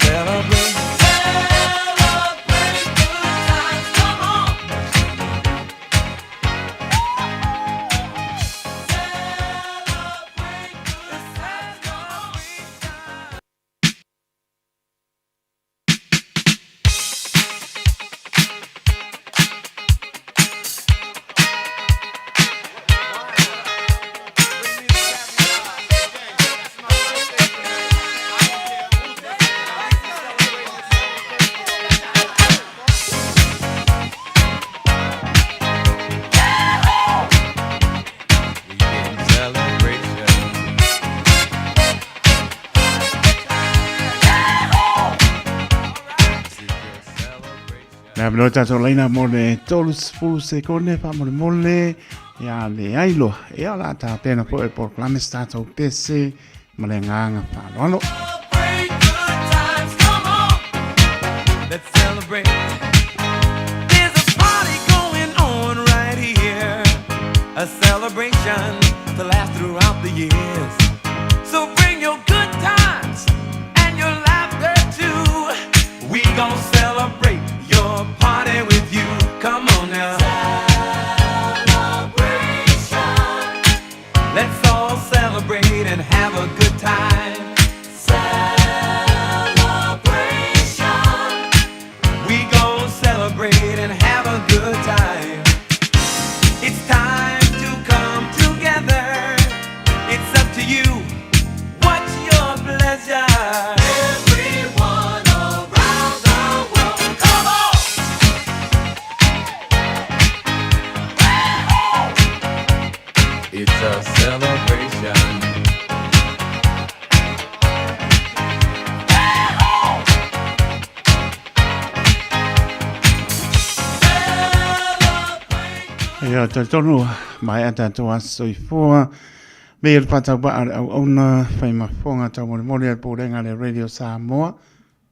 Celebrate. Celebrate good times. Come on. Celebrate good times. Come on. Celebration. Le avanoa tatou laina mo le 30 sekone faamolemole ia leai loa. Ia o le a tapena foi le polokalame se tatou pese ma le agaga faaaloalo. Let's celebrate. There's a party going on right here. A celebration to last throughout the years. So bring your good times and your laughter too. We gon' celebrate your party with you. Come on now. Celebration. Let's all celebrate and have a good time. Celebration. We gon' celebrate and have a good time. It's time to come together. It's up to you. What's your pleasure? Everyone around the world, come on! It's a celebration. Ia, talitonu, maea tatou aso soifua. Me le faatauvaa a le auauna fai ma fofoga taumolimoli a le Pulega a le Radio Samoa.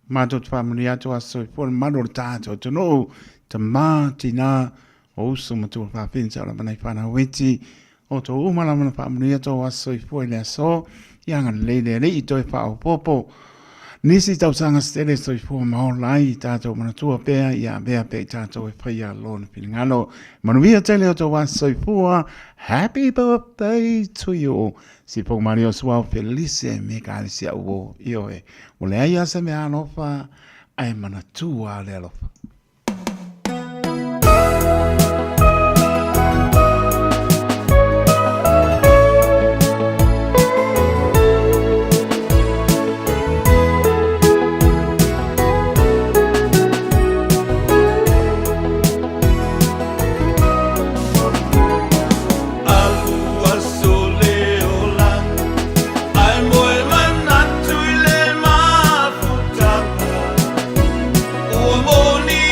Matou te faamanuia atu aso soifua le mamalu o le tatou atunuu, tama, tina, o uso ma tuafafine sa o lava nai fanau iti. O tou uma lava na faamanuia tou aso soifua i le aso, ia agalelei le Alii toe faaopoopo. Nisi tausaga se tele soifua ma ola ai i tatou manatua pea ia avea pea i tatou e faia Lona finagalo. Manuia tele o tou aso soifua. Happy birthday to you. Sipou Mario Suao Felice me Ekalesia ua ioe. Ua leai lava se mea alofa ae manatua le alofa. Ua moni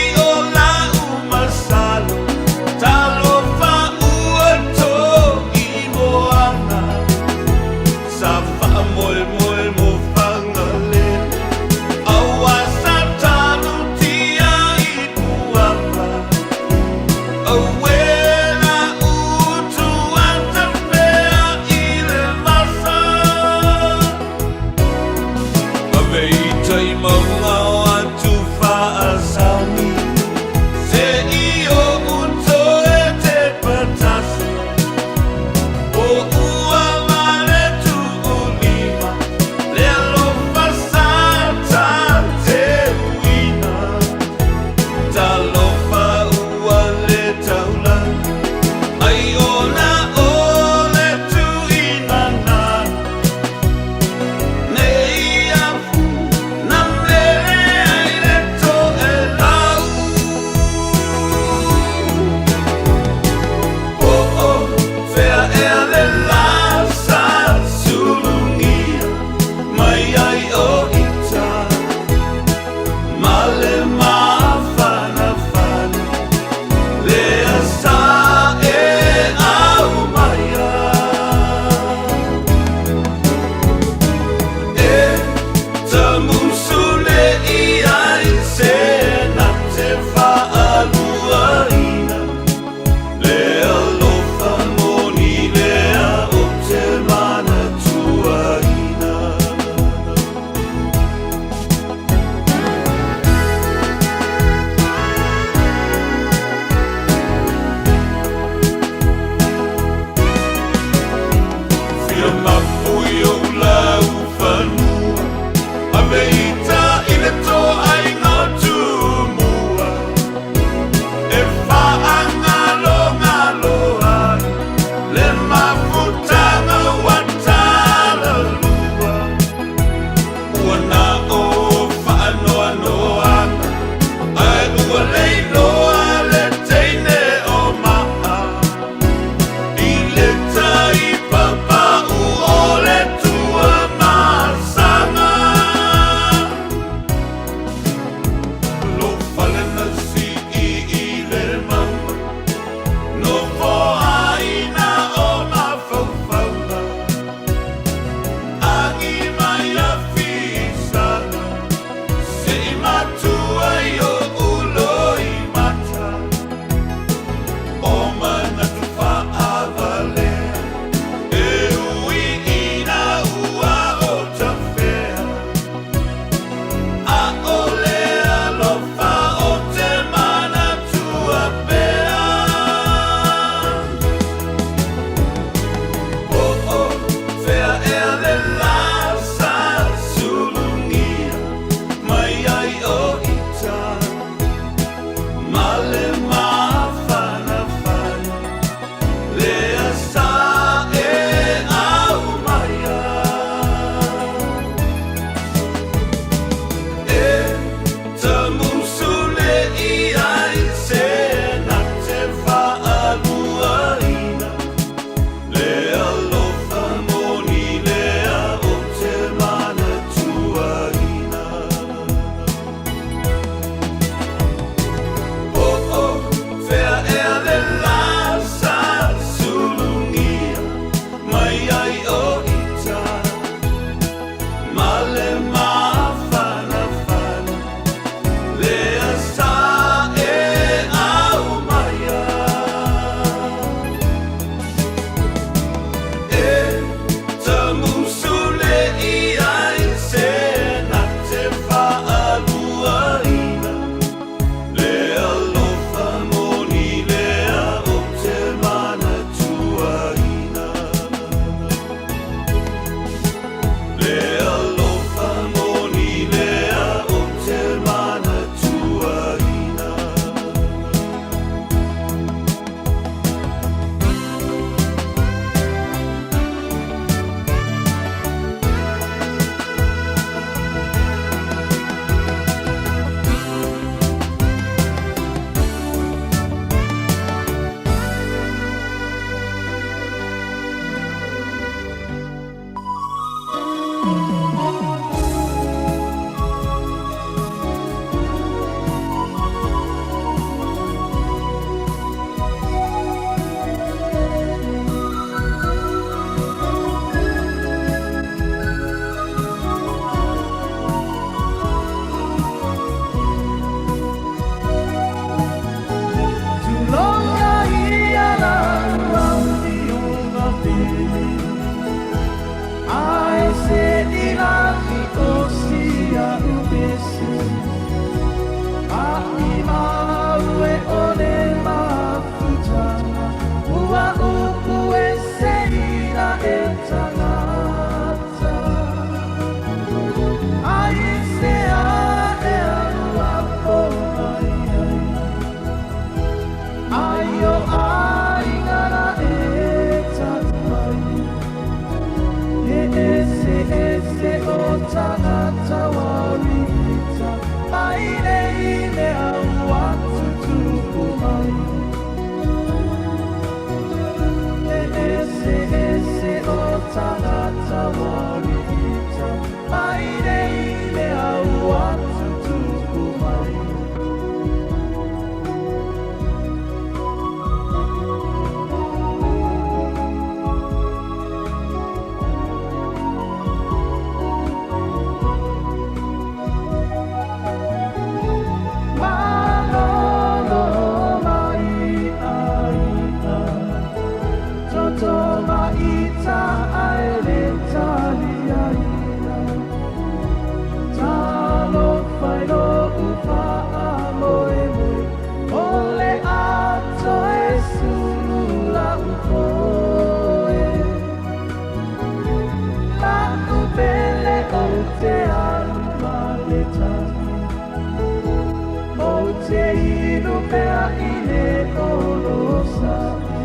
pea i le onosai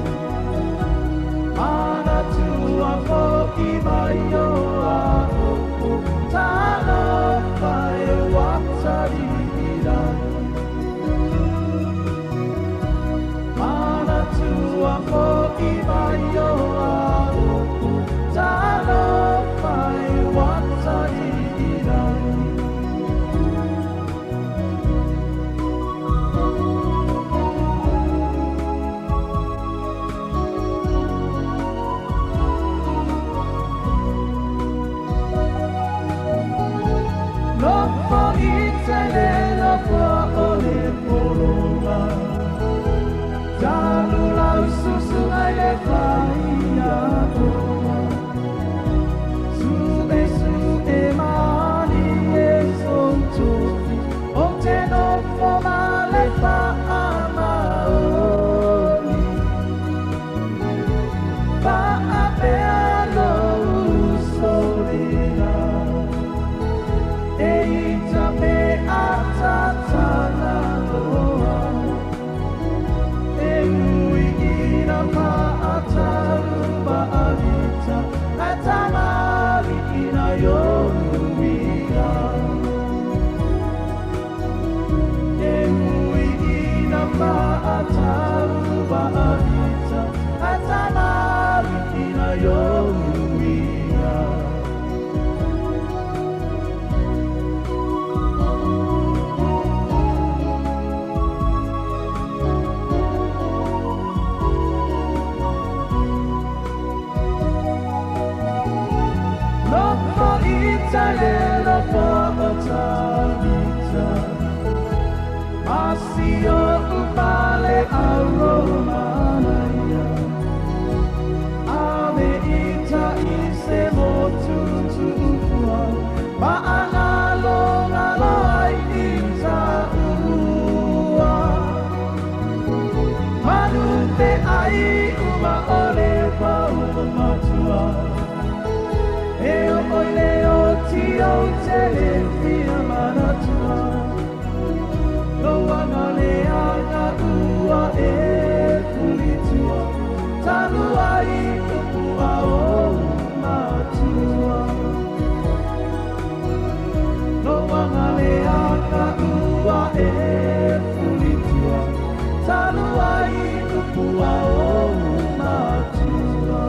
Manatua fo'i mai o a'u Talofa e ua taliilagi Manatua fo'i mai o a'u Talofa e ua taliilagi. Nofo i tai le nofoa o le pologa Talu lau susuga i le faiaoga Su'esu'e malie sou tofi Ou te nofo ma le faamaoni Pa'a pea lou uso lena E ita pe a tatagaloa E ui ina fa'atalu ma'alita Ae tamali'i nai o uiga E ui ina fa'atalu ma'alita Ae tamali'i nai o uiga. Nofo i tai le nofoa o Tavita Ma si o'u fale auro manaia Ave ita i se motu tu'ufua Fa'agalogalo ai i ta'ua Manu te ai uma o le pauma matua E o'o i le oti ou te le fia manatua Lou aga leaga ua e fulitua Talu ai upu a ou matua Lou aga leaga ua e fulitua Talu ai upu a ou matua.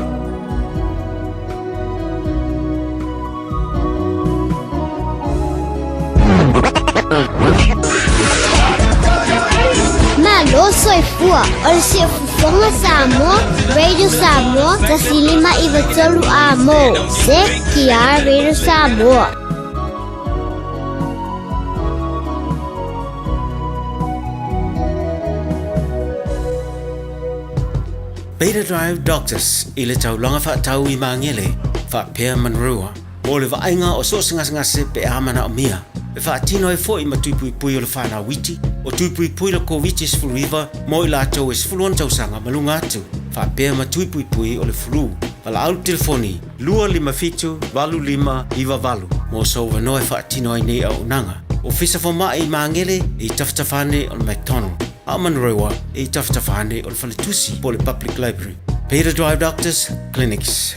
Malo soifua, o le Siufofoga Samoa, Radio Samoa, 1593 A mo, CKR Radio Samoa. Beta Drive Doctors i le taulaga faatau i Magele faapea Manurewa mo le vaaiga o so o se gasegase pe a manaomia. E faatino ai foi ma tui puipui o le fanau iti, o tui puipui le Koviti-19 mo i latou e 16 tausaga ma luga atu, faapea ma tui puipui o le flu. Valaau le telefoni 257 8598 mo sou avanoa e faatino ai nei auaunaga. Ofisa Fomai i Magele i tafatafa ane o le McDonald, a o Manurewa i tafatafa ane o le Faletusi po o le Public Library. Beta Drive Doctors Clinics.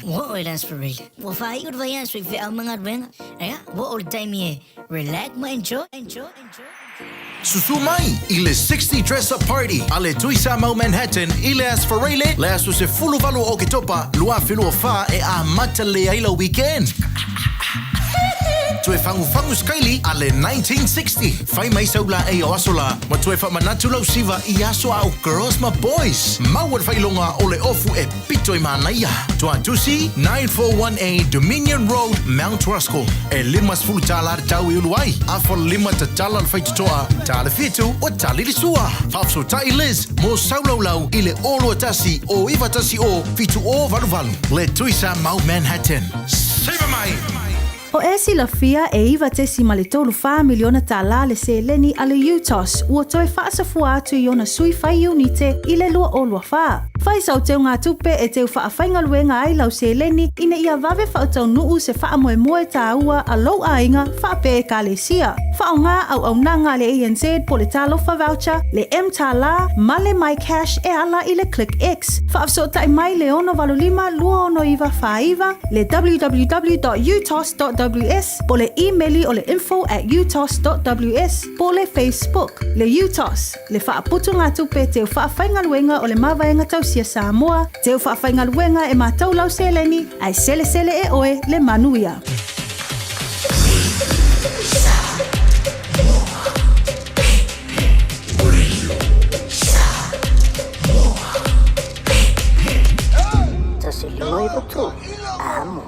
Ua oo i le Aso Faraile, ua faaiu le vaiaso i feau ma galuega. Ea, ua oo le taimi e relax ma enjoy, enjoy, enjoy. Susu mai i le 60 Dress Up Party a le Tui Samoa Manhattan i le Aso Faraile, le aso 18 o Oketopa 2024 e amata lelei ai lau weekend. Toe fagufagu sikaili a le 1960. Fai mai sau laei o aso la ma toe faamanatu lau siva i aso a o girls ma boys. Maua le faailoga o le ofu e pito i manaia. Tuatusi, 941A Dominion Road, Mount Roskill. E 50 tālā te tau i ulu ai. Afa lima tatala le faitotoa, tā le fitu o tali le sua. Faafesootai Liz mo sau laulau i le 021 o 91 o 7088. Le Tui Samoa Manhattan. Siva mai! O e silafia e 9.34 miliona tālā le seleni a le UTOS ua toe faasafua atu i ona sui fai iunite i le 2024. Fai sau teugatupe e teu faafaigaluega ai lau seleni ina ia vave faataunuu se faamoemoe tāua a lou aiga faapea ekalesia. Faaaogā auaunaga a le ANZ po o le Talofa Voucher, le mTālā ma le MyCash e ala i le ClickX. Faafesootai mai le 685 269 49, le www.utos.ws po o le imeli o le info@utos.ws po o le Facebook. Le UTOS, le faaputugatupe teu faafaigaluega o le Mavaega Tausia Samoa, teu faafaigaluega e matou lau seleni, ae selesele e oe le manuia. 1593 Amo.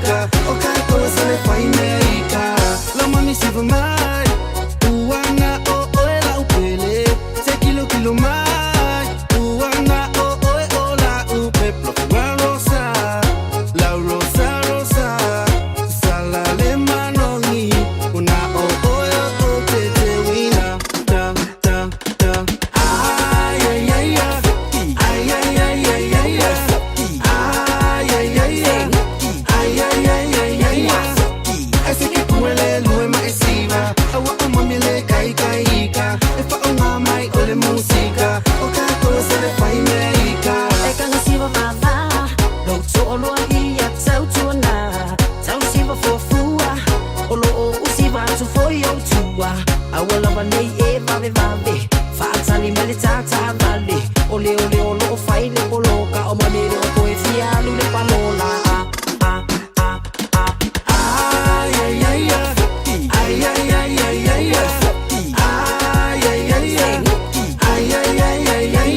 ika O kātou e sale fai mea ika Lau mami siva mai Ua na o oe lau pele Se kilo kilo mai Ua na o oe o lau peplo Fua rosa Lau rosa rosa Sala le manongi Una o oe o o te te wina Ta ta ta Ai ai ai ai Ai ai ai ai ai ai Ai ai ai ai Ai ai ai ai ai ai Se ke kuele lue ma e siva Aua o mami le kai kai ika E fa o ngā mai o le musika O kātou e sale fai mea ika E kanga siva vava Lou to'oloa ia tautuana Tau siva fuafua O loo usiva atu foi ou tua Aua lava nei e vavevave Faatali mai le tātāvale O le ole o loo fai le poloka O mami le o toe fia alu le palola Ah, ah, ah, ah Ai ai ai ai Ai ai ai ai ai Ai ai ai ai Ai ai ai ai ai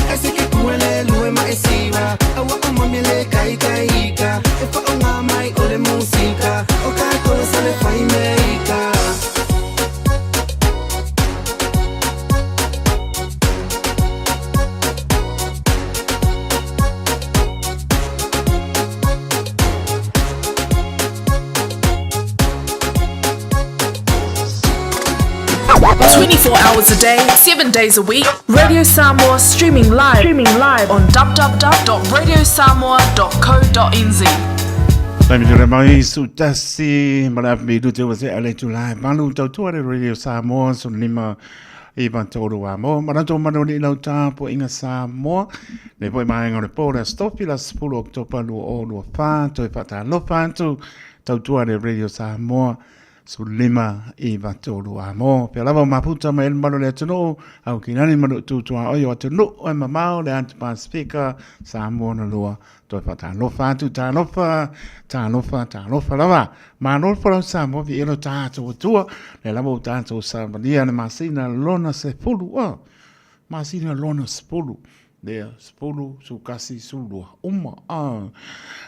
Ai se ke kuele lue ma e siva Aua o mami le kai kai ika E fa o ngā mai o le musika O kātou e sale fai mea ika 24 hours a day, 7 days a week. Radio Samoa streaming live, streaming live on www.radiosamoa.co.nz. Taimi tore mai su tasi ma le afi te ua se ale tu lai malu tautua le Radio Samoa su lima i va tolu a mo ma rato manu ni lau tāpo inga Samoa le poi maenga o le pō le stofi la 10 Oktopa 2024 toi whatalofa atu tautua le Radio Samoa su lima i va tolu a mo. Pea lava o maputa mai ele malu le atunuu, au ki nani malu tūtua oi o atunuu e mamao le Atu Pasifika, Samoa na lua, toi whatalofa atu, talofa, talofa, talofa lava. Malo le folau Samoa vi elo tātou atua, le lava o tātou savalia le masina lona sepulu, oh, masina lona sepulu. Lea, sepulu, sukasi, sulua, uma, a,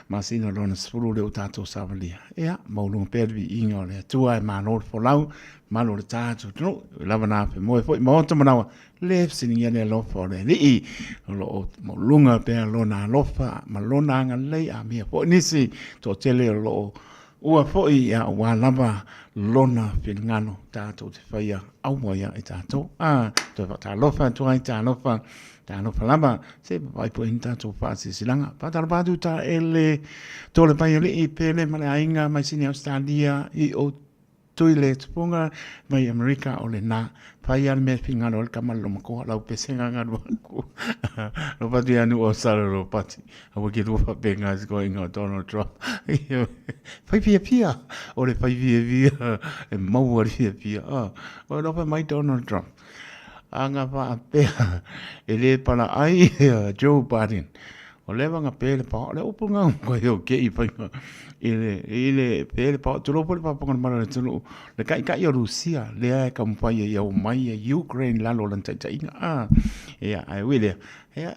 masina lona sepulu le o tātou savalia. Ea, maulunga pea le viiga o le Atua e malo le folau, malo le tātou atunuu, lava nā pe moe foi maota manawa, le fesiligia le alofa o le Alii, o lo o maulunga pea lona alofa ma lona agalelei, a mea foi nisi toatele o lo o ua foi ia ua lava lona finagalo tātou te whaia aua ia e tātou. A, toe whakatalofa atu ai, talofa, talofa lava, se papai po ini tātou whaasisilaga. Whakatalofa atu tā ele, tō le pai o lii, pele ma le aiga mai sini Australia i o tui le tupunga mai Amerika o le nā. Whai a le mea whingaro le kama le makoa lau pesenga ngā rua ku. Lo patu ia nu o sara ro pati. Aua ki rua whapenga is going on Donald Trump. Whai fia fia. O le whai fia fia. E maua le fia fia. Ah. O lo mai Donald Trump. Anga whaapea. E le para ai Joe Biden. O le vanga pe le pao le upu ngau ko yo ke i whainga. I le, i le pe le pao tulo po le paponga mara le tulu. Le kai kai o Rusia le ai ka mwhai e iau mai e Ukraine lalo lan tai tai inga. Ah, ia, ai wile. Ia,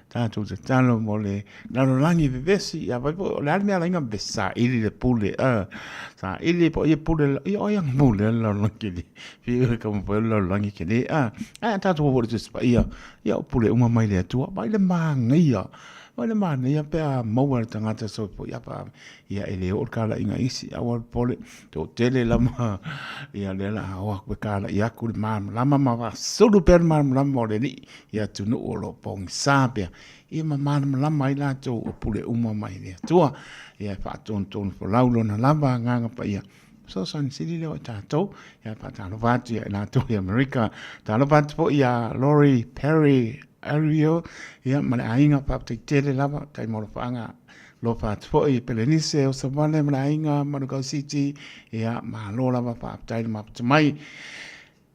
tātou te talo mo le lalolagi vevesi, ia vai po, o le a le mea ala inga vevesi, saili le pule, a, saili po ia pule, ia oi anga pule le lalolagi kele, whiu e ka mo le lalolagi kele, a, a tātou o le tusi pa ia, ia o pule uma mai le Atua, vai le māngaia, vai le māngaia pe a maua le tangata so po ia pa, ia e le o le kala inga isi, aua le pole, tō tele lama, ia le la hoa koe kala i aku le māmalama ma whasulu pea le māmalama o le alii, i atunuu o lo o pogisa pea, ia ma malamalama ai latou o pule uma mai le Atua, ia e faatonutonu folau lona lava agaga paia. Fesoasoani sili lea o i tatou, ia e faatalofa atu ia i latou i Amerika. Talofa atu foi ia Lori Perry Ariel, ia ma le aiga faafetai tele lava, tai mo alofaaga lofa atu foi i Pelenise o Savale ma le aiga Manukau City, ia malo lava faafetai le mafuta mai.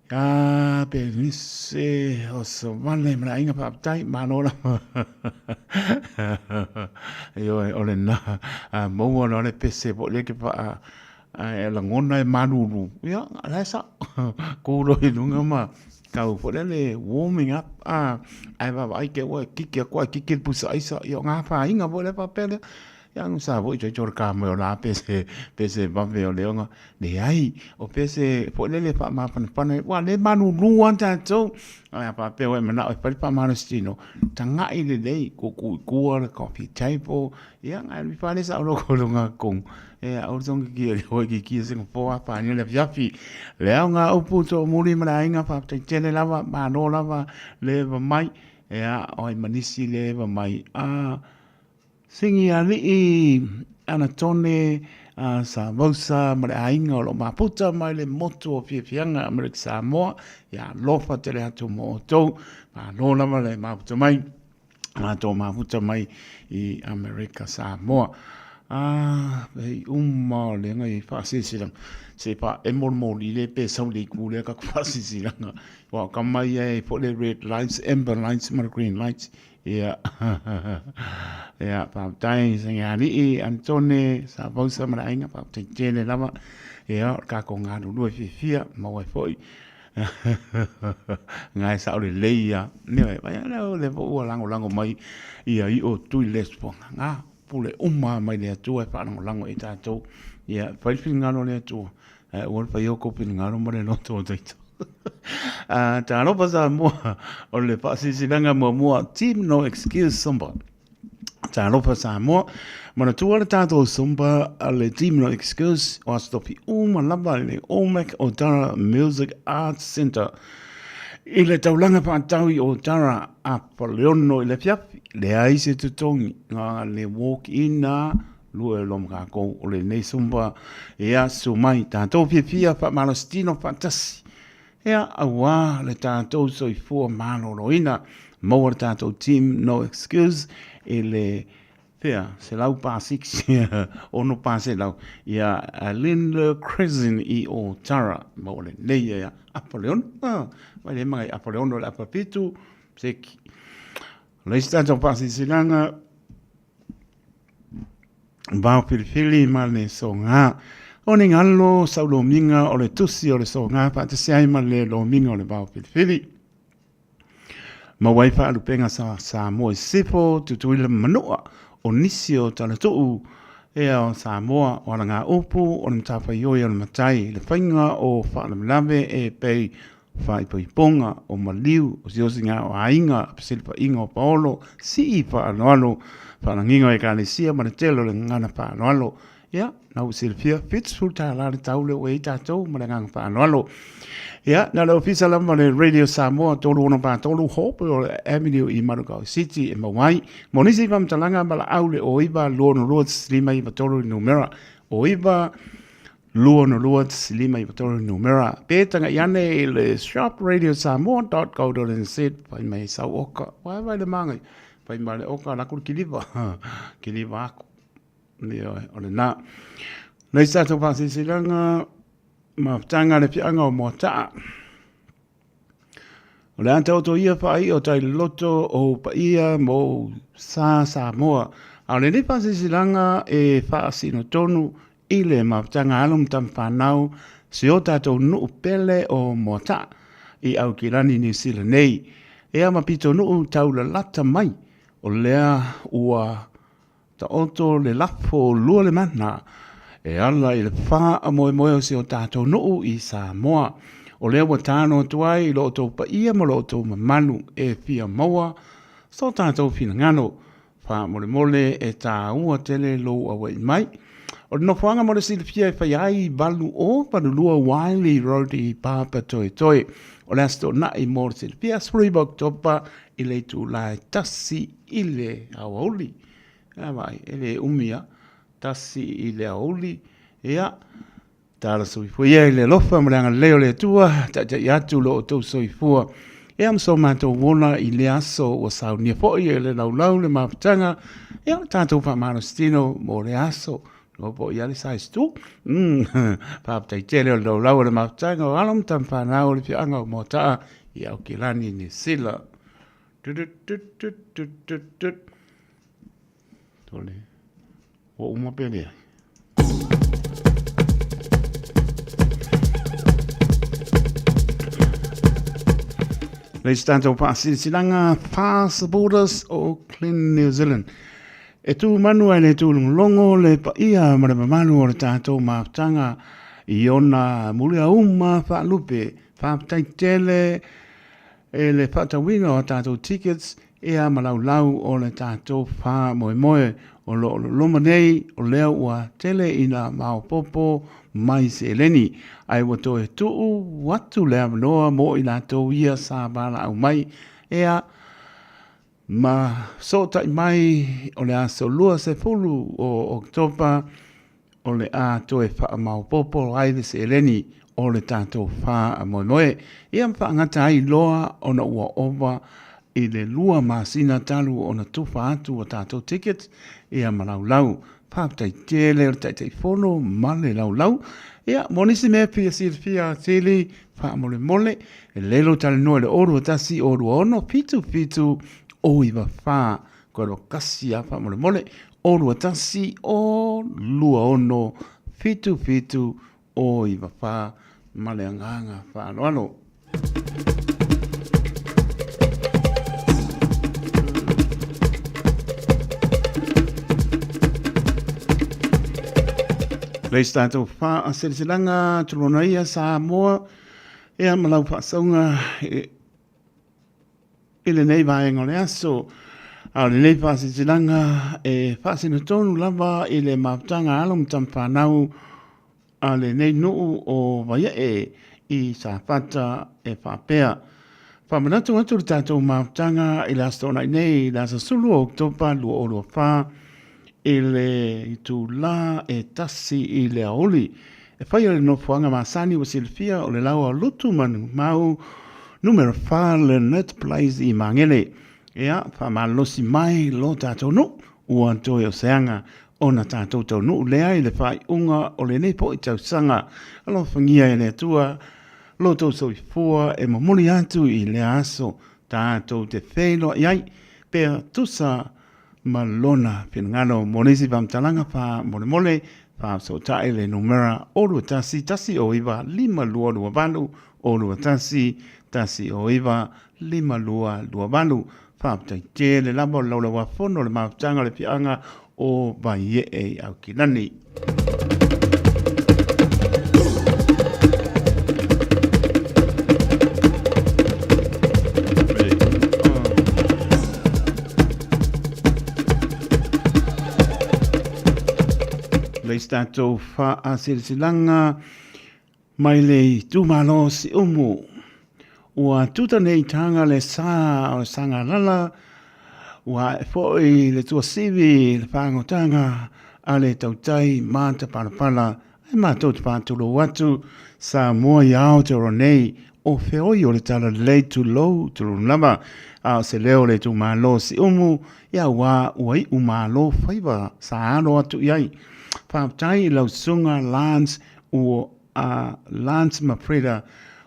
Ka Pelenise o Savale ma le aiga faafetai, malo lava. Ioe, o lena, maua loa le pese foi lea ke faa e lagona e malulu, ia, la e sao. Ku loa i luga ma kau foi lea le warming up, ae vaavaai ke ua kiki aku ae kiki le pusa aisa, ia o ngā whāinga foi lea faapea lea. Ia anu sa foi toi tō ka moe o la pese, pese vave o leonga. Leai, o pese foi lele wha māpanapana, wa le manu lua tātou. Ai a pāpea wai mana o e pari pāmalositino, tangai le lei, kuku i kua le coffee table, ia ngai mi whare sa olo ko lunga kong. E a olo tongi ki le hoi ki ki Singapore a pānia le fiafi. Le au ngā upu tō muri ma le ainga whāptai tele lava, māno lava, le va mai, e a oi manisi le va mai. A, Singi Ali'i, Anatone, a Samosa ma le aiga o lo o maputa mai le motu o Fiafiaga Amerika Samoa, ia alofa tele atu mo outou, malo lava le maputa mai, matou maputa mai i Amerika Samoa. A, hei uma o le ngai whaasisilang. Se pa e moli le pe sau le ku le ka whaasisilang. Wa ka mai e po le red lights, amber lights ma le green lights. Ia, ia, faafetai Segeali'i, Anitone, Savausa ma le aiga, faafetai tele lava. Ia, o le kākou galulue fiafia, maua ai foi. Nga e sao lelei ia. Ioe, vai lea o lea foi ua lagolago mai ia i o Tui Lesponga. Nga pule uma mai le Atua e faalagolago i tatou. Ia, fai le finagalo o le Atua. Ae ua le fai o kou finagalo ma le loto o taito. Uh, Talofa Samoa, o le faasilasilaga muamua, Team No Excuse Zumba. Talofa Samoa, manatua le tātou Zumba a le Team No Excuse o Aso Tofi uma lava i le Olmec Otara Music Arts Centre. I le taulaga whaatau i Otara a Paleono i le fiafi, leai se totogi, ngā le walk-in a Lua e loma kākou o lenei Zumba e aso mai tātou fiafia faamalositino faatasi. Ea auā le tātou soifua maloloina. Maua le tātou team no excuse i le pea 146 600 ia Linda Crescent i Otara. Maua lenei ia apa le ono. Ah, mai le mangai apa le ono le apa pitu. Seki. Le isi tātou whaasisilaga Vao filifili ma le soga. O ni galo sau lomiga o le tusi o le soga faatasi ai ma le lomiga o le vao filifili. Maua ai faalupega sa Samoa i sisifo, Tutuila ma Manua, o nisi o Talatuu ea o Samoa, o alagaupu o le matafaioi o le matai, le faiga o faalavelave e pei faaipoipoga o maliu, osiosiga o aiga, fesilafaiga o paolo, sii faaaloalo, faalagiga o ekalesia ma le tele o le gagana faaaloalo. Ia, na ua silafia, $70 le tau lea ua i ai tatou ma le agaga faaaloalo. Ia, na le ofisa lava le Radio Samoa 3643 Hopewell Avenue i Manukau City e maua ai. Mo nisi faamatalaga ma laau le 09 262 593 numera 09 262 593 numera. Pe taga'i ane i le shopradiosamoa.co.nz fai mai sau oka. Wai vai le māngai. Fai mai le oka la kuru kiliva. Kiliva aku. Ioe, o lena. Nei sa tātou whāsisilanga, mafutanga le whianga o Moata'a. O le ata o to ia whaai o tai loto o paia mo sa Samoa. A o lenei whāsisilanga e whaasino tonu i le mafutanga alo ma tamawhanau se o tātou nuu pele o Moata'a i Aukilani New Zealand nei. Ea ma pito nuu taulalata mai o lea ua Taoto le lafo lua le mana e ala i le faamoemoe o si o tatou nuu i Samoa. O lea ua tano atu ai i lo outou paia ma lo outou mamalu e fia maua so tatou finagalo. Faamolemole e tāua tele lou auaʻi mai. O le nofoaga mo le silafia e fai ai 8082 Wiley Road i Papatoetoe. O le Aso Toonai mo le silafia 19 Oketopa i le itula e 1 i le aoauli. A vaai, e le umi a, 1 i le aoauli, ia, tala soifua ia i le alofa ma le agalelei o le Atua, taitai atu lo outou soifua. Ia ma so matou ola i le aso ua saunia foi e le laulau le mafutaga, ia o le tatou faamalositino mo le aso. Loa po i ale size 2. Faafetai tele o le laulau o le mafutaga o alo ma tama whanau o le fiaga o Moata'a i Aokelani, Niu Sila. Tut-tut-tut-tut-tut-tut. Tole. Ua uma pe leai. Le isi tatou faasilasilaga Fast Borders o Clean New Zealand. E tū manu ai le tūlongolongo le paia ma le mamalu o le tatou mafutaga i ona muliauma faalupe. Faafetai tele e le faatauina o a tatou tickets ea ma laulau o le tatou faamoemoe o lo o loloma nei o lea ua tele ina maopoopo mai seleni ae ua toe tuu atu le avanoa mo i latou ia sa valaau mai ea ma sootai mai o le aso 20 o Oketopa o le a toe faamaopoopo ai le seleni o le tatou faamoemoe. Ia ma faagata ai loa ona ua ova i le 2 masina talu ona tufa atu a tatou tickets ia ma laulau. Faafetai tele o le Taitaifono ma le laulau. Ia, mo nisi mea fia silafia atili, faamolemole, e lelei lou talanoa i le 021 026 77 094. Koe loa kasi lava faamolemole, 021 026 77 094 ma le agaga faaaloalo. Le isi tatou faaseleselaga tulona ia Samoa ea ma lau faasauga i lenei vaega o le aso. A o lenei faaseleselaga e faasino tonu lava i le mafutaga a alo ma tamafanau a lenei nuu o Vaiee i Safata e faapea, Faamanatu atu le tatou mafutaga i le Aso Toonai nei i le aso 10 o Oketopa 2024 i le itulā e 1 i le aoauli. E faia le nofoaga masani ua silafia o le laoa Lutu Manumau Numera 4 Leonard Place i Magele. Ea, faamalolosi mai lo tatou nuu ua toe o se aga ona tatou taunuu lea i le faaiuga o lenei foi tausaga. Alofagia e le Atua lo outou soifua e momoli atu i lea aso tatou te feiloai ai pea tusa ma lona finagalo. Mo nisi faamatalaga faamolemole, faafesootai le numera 021 109 5228, 021 109 5228. Faafetai tele lava o le Laulau-a-Fono o le Mafutaga o le Afioaga o Vaiee i Aukilani. Le isi tatou faasilasilaga Mai le itumalo o Siumu, ua tuta nei taga le sa o le Sagalala, ua ae foi le tuasivi i le fagotaga a le tautai matapalapala ae matou te faatulou atu Samoa i Aotearoa nei o feoi o le Talalelei tulou tulou lava a o se leo o le itumalo o Siumu ia aua ua iu malo faiva sa alo atu i ai. Faafetai i lau susuga Lance Ua a Lance ma Freda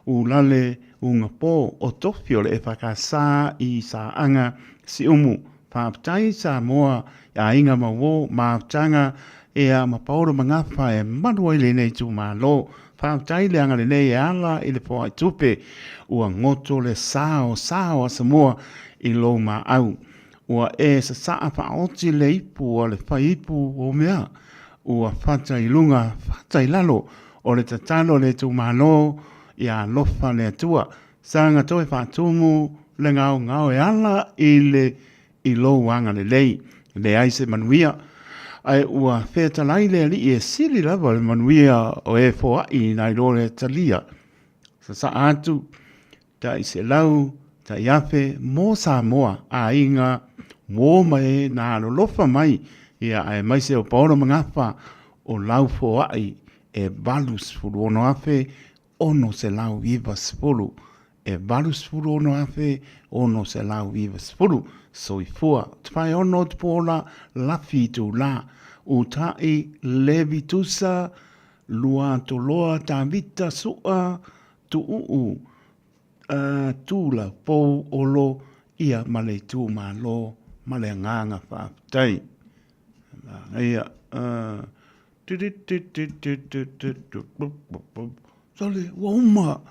Ulale Ugapo o Tofi o le EFKS i Saaga, Siumu. Faafetai Samoa i aiga ma uo mafutaga ea ma Paolo Magafa e malu ai lenei itumalo. Faafetai le agalelei e ala i le foai tupe. Ua goto le sa o sa o Asamoa i lou maau. Ua e sasaa faaoti le ipu a le faiipu o mea. Ua fata i luga, fata i lalo, o le tatalo a le itumalo ia alofa le Atua. Saga toe faatumu le gaogao e ala i le i lou agalelei. Leai se manuia. Ae ua fetalai le Alii e sili lava le manuia o e foai nai lo le talia. Sasaa atu tai selau, tai afe mo Samoa, aiga, uo ma e na alolofa mai, ia aemaise o Paolo Magafa o lau foai e 86,690, e 86,690, soifua, Tupaeono Tupuola Lafi Itula, Uta'i Levi Tusa, Luatoloa Tavita Su'a, Tuuu, a, Tula, Pou, Olo, ia ma le itumalo ma le agaga faafetai. Ia, a, Sole, ua uma,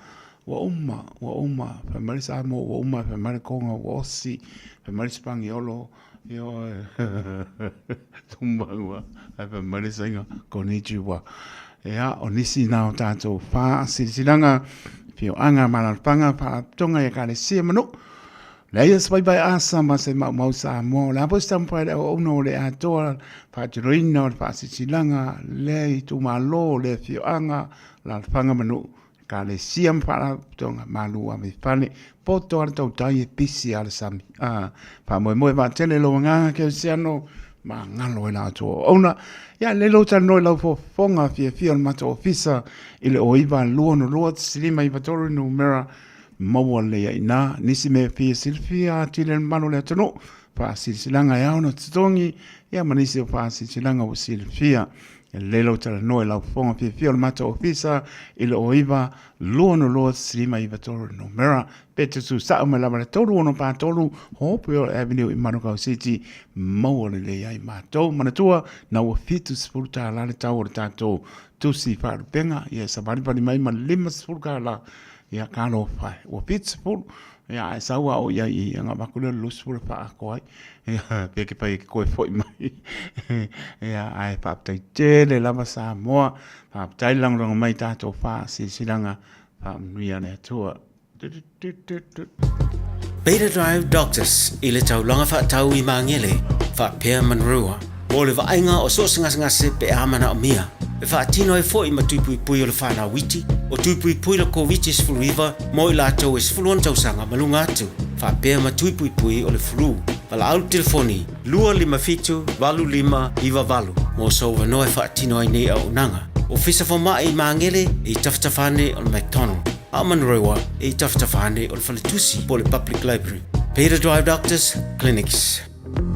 ua uma, ua uma, fai mai le Samoa ua uma, fai mai le Koga ua osi, fai mai le Sipaniolo, Ioe. Tumau ae fai mai le Saina, Konnichiwa. Ia, o nisi na o tātou whaasilasilaga, afioaga ma alaalafaga, faalapotopotoga i Ekalesia ma nuu. Leai o se vaivai asa ma se maumau Samoa, o le a foi se taumafai a le auauna o le atoa, faatinoina o le faasilasilaga, lea itumalo, lea afioaga, alaalafaga ma nuu, Ekalesia ma faalapotopotoga, malu ave i fale, poto lava le tautai e pisi lava le sami. A, faamoemoe vaatele lou agaga kerisiano, magalo ai la outou auauna. Ia, lele ou talanoa i lau fofoga fiafia o le matou ofisa i le 092 593 numera maua lelei ai i ina. Nisi mea e fia silafia atili e le mamalu o le atunuu, faasilasilaga e ao ona totogi, ia ma nisi o faasilasilaga ua silafia. E lelei lou talanoa i lau fofoga fiafia o le matou ofisa i le 09 262 593 numera pe tutu sao mai lava le 3643 Hopewell Avenue i Manukau City maua lelei ai matou. Manatua na ua $70 le tau o le tatou tusi faalupega ia e savalivali mai ma le $50 ia talofa e ua 70 ia ae sau a o i ai i ona avatu lea o le 20 e faaatoa ai ia pe ke pai e toe foi mai ia ae faafetai tele lava Samoa faafetai le lagolago mai i tatou faasilasilaga faamanuia le Atua. Beta Drive Doctors i le taulaga faatau i Magele faapea Manurewa mo le vaaiga o so o se gasegase pe a manaomia. E faatino ai foi ma tui puipui o le fanau iti, o tui puipui le Koviti-19 mo i latou e 16 tausaga ma luga atu, faapea ma tui puipui o le flu. Valaau le telefoni 257 8598 mo sou avanoa e faatino ai nei auaunaga. Ofisa Fomai i Magele i tafatafa ane o le McDonald, a o Manurewa i tafatafa ane o le Faletusi po o le Public Library. Beta Drive Doctors Clinics.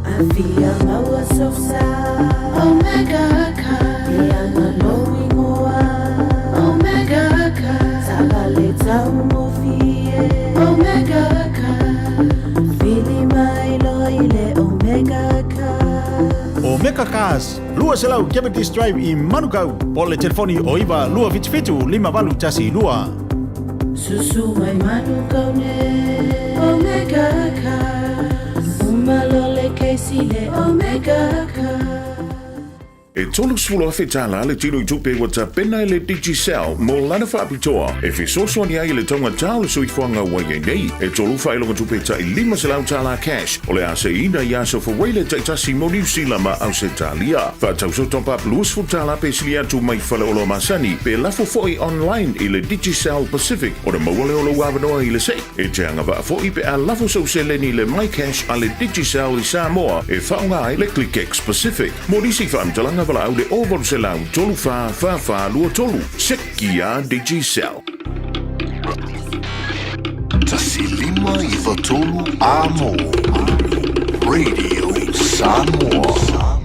Afia maua sosa Omega Car E ana lou ingoa Omega Car Taavale taugofie Omega Car Vili mai loa i le Omega Car Omega Cars, 200 Cavendish Drive i Manukau, po o le telefoni o 9 277 5812. Susu mai Manukau nei Omega Cars Uma loa le kesi le Omega Cars. E 30,000 tala le tino i tupe ua tapena e le Digicel mo lana faapitoa e fesoasoani ai i le taugata o le soifuaga ua i ai nei. E tolu faailoga tupe tai 500 tala cash o le a seiina i aso Fuaile taitasi mo Niu Sila ma Ausetalia. Faatau sau top up 20 tala pe sili atu mai faleoloa masani pe lafo foi online i le Digicel Pacific ona maua lea o lou avanoa i le sei. E te agavaa foi pe a lafo sou seleni i le MyCash a le Digicel i Samoa e faaaoga ai le ClickX Pacific. Mo nisi faamatalaga valaau le 0800 34 44 23. Sekia Digicel. 1593 Amo Radio Samoa.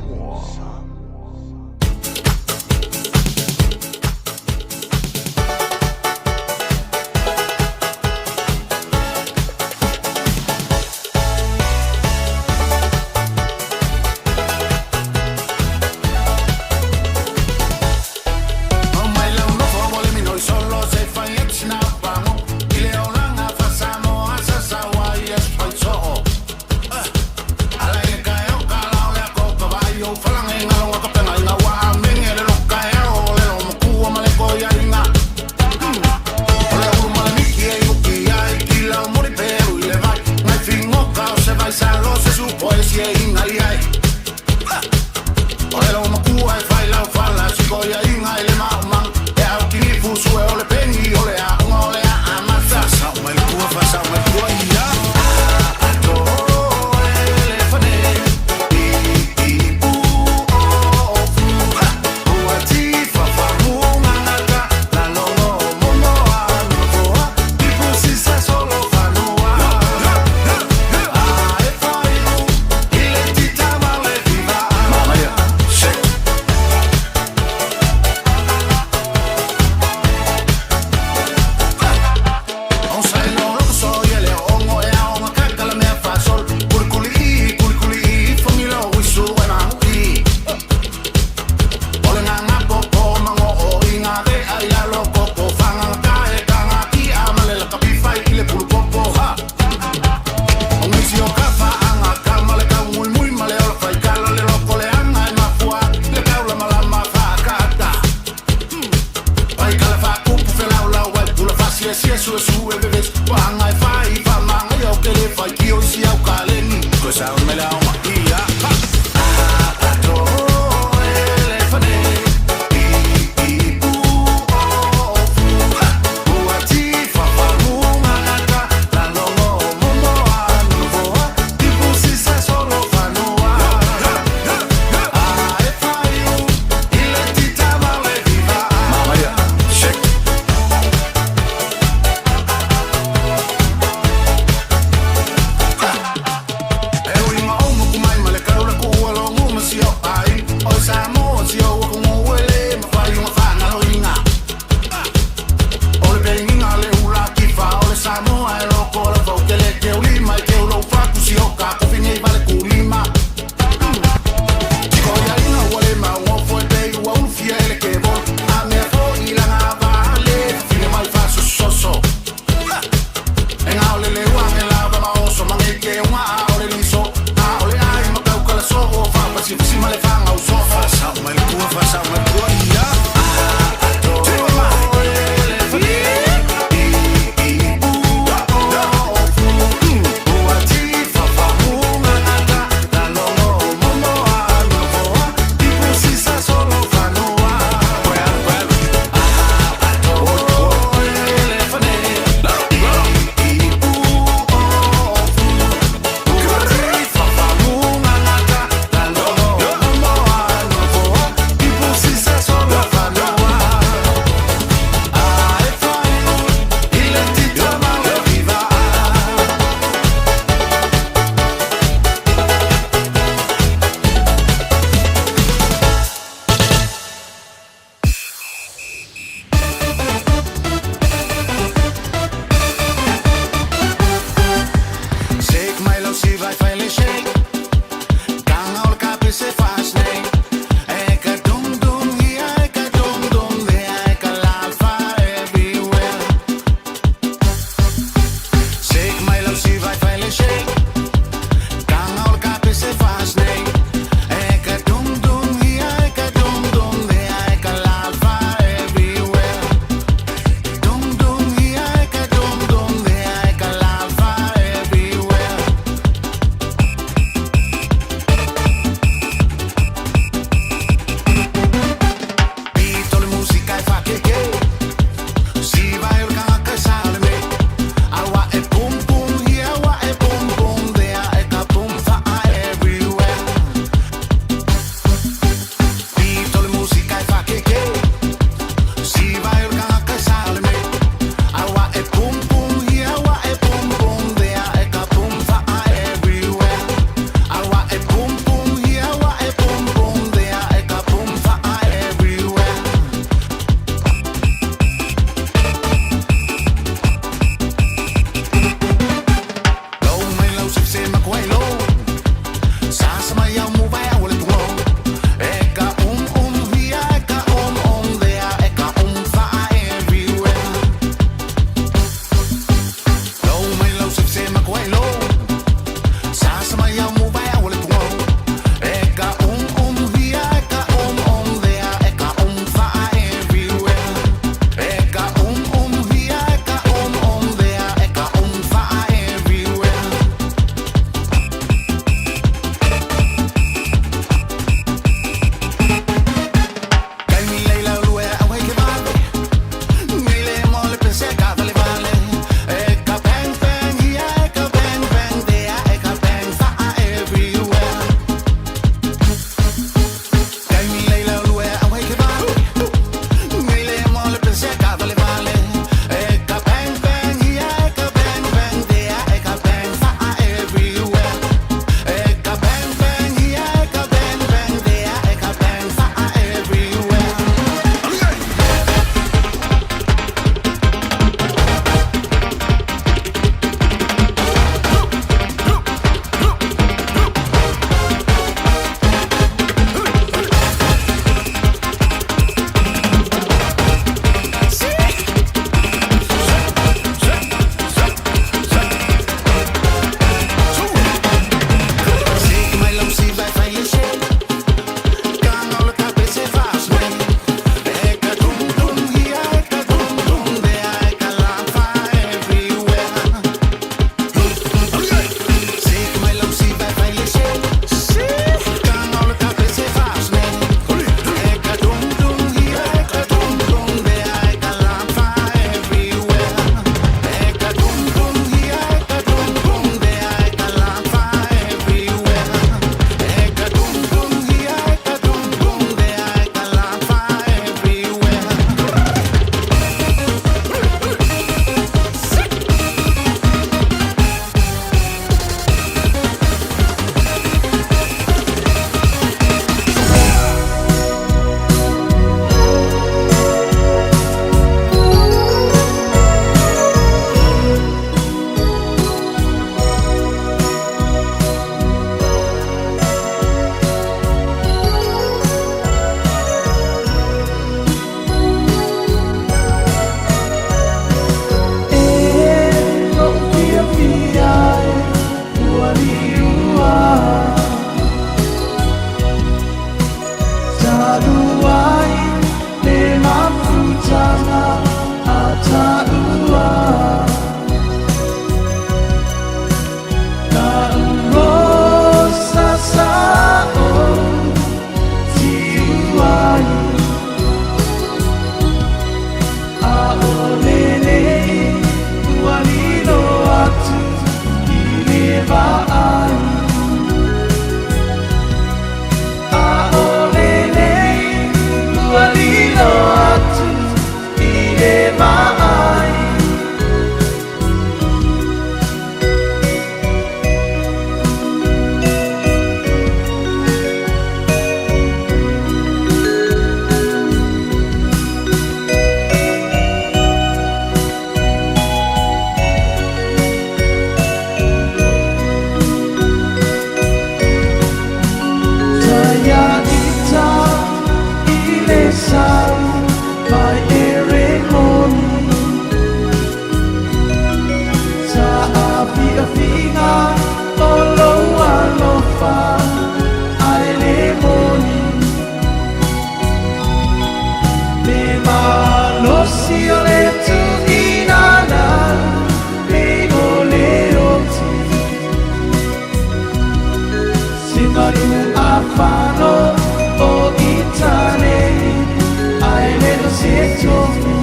tofi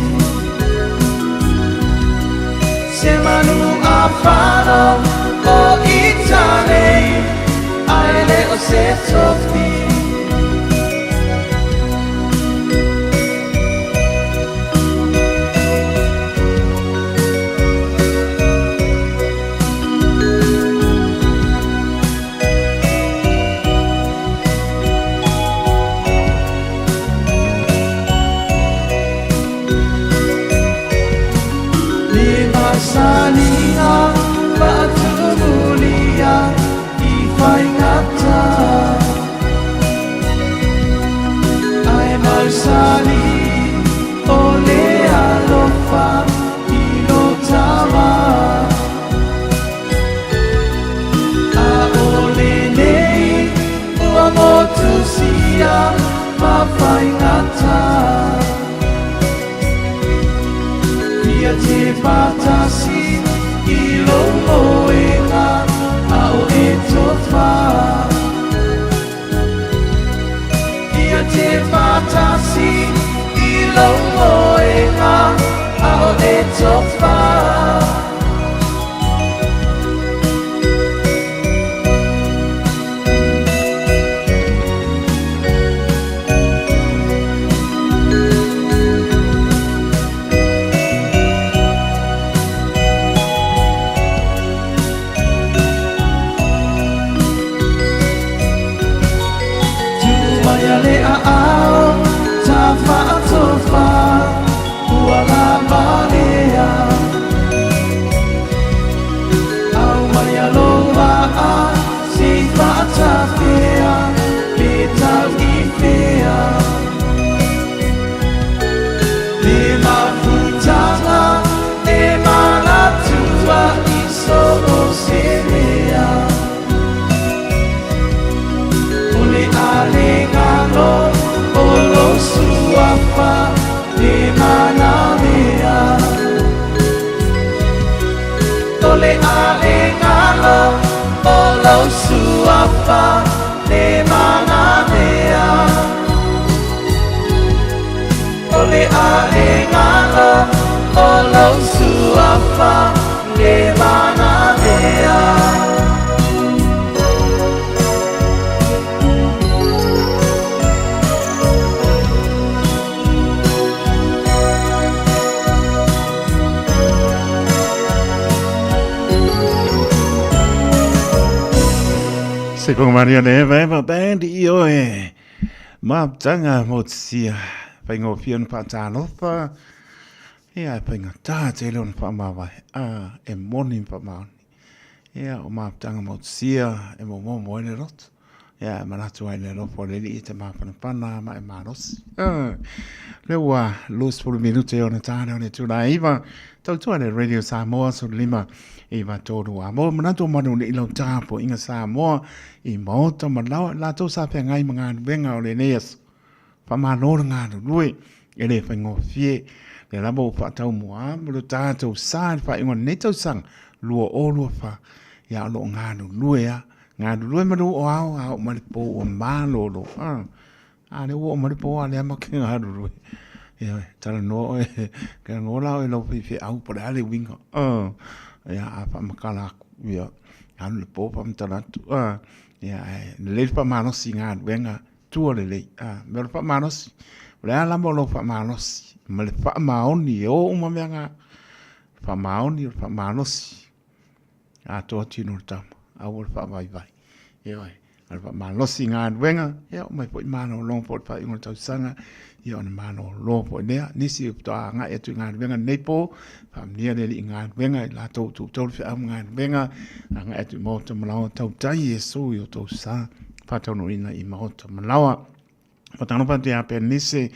Se manu a fano o Itale Ae le o se tofi Le masaniga faatumulia i faigata Ae mausali o le alofa i lo tama A o lenei ua motusia ma faigata Ia te patasi i lou moega a o e tofa Ia te patasi i lou moega a o e tofa Tu mai a le aao ta faatofa ua lava lea Au mai a lou vaa se i faatafea pe tau i fea Le mafutaga e manatua i so o se mea O le alegalo o lou suafa le manamea O le alegalo o lou suafa le manamea O le alegalo o lou suafa le manamea Se konga maria le Eva Eva Band i oe. Maptanga mo tsia. Whaingofia na whaatalofa. Ia e whaingatā te leo na whaamāwae. A e moni whaamaoni. Ia o maptanga mo tsia e mo mo mo ele roto. Ia e manatu ai le alofa o le Alii e te māpanapana ma e malosi. Lea ua 20 minute ona tāne o le tula iva. Tautua le Radio Samoa so lima iva tōru a mo manatu o manu i lau tāpo inga Samoa i maota ma lawa lātou sa pea ngai ma ngā nuenga o le nei aso. Whamānō le ngā nunui e le whaingofie le lava o whaatau mua mo le tātou sa le whaingoa nei tausanga lua o lua wha ia o loo ngā nunui a Galulue malu o ao a o mai le pō ua malolo. A, a le ua o mai le pō a lea ma ke galulue. Ia, talanoa oe, talanoa la oe lau faifeau po o le a le uiga. A, ia, a faamatala atu, ia, alu le pō faamatala atu. A, ia, ae lelei le faamalosi i galuega, tua lelei. A, mea o le faamalosi, o le a lava o lou faamalosi ma le faamaoni e o uma mea na. Faamaoni o le faamalosi. Atoa tino le tama, aua le faavaivai. Ioe, a le faamalosi i galuega, ia oo mai foi malolo po o le faaiuga o le tausaga, ia ona malolo foi lea. Nisi faatoa agai atu i galuega lenei po, faamanuia le Alii i galuega i latou o toutou le feau ma galuega, agai atu i maota malaoa, tautai Iesu i o tou sa, faataunuuina i maota malaoa. Faatalofa atu ia Penise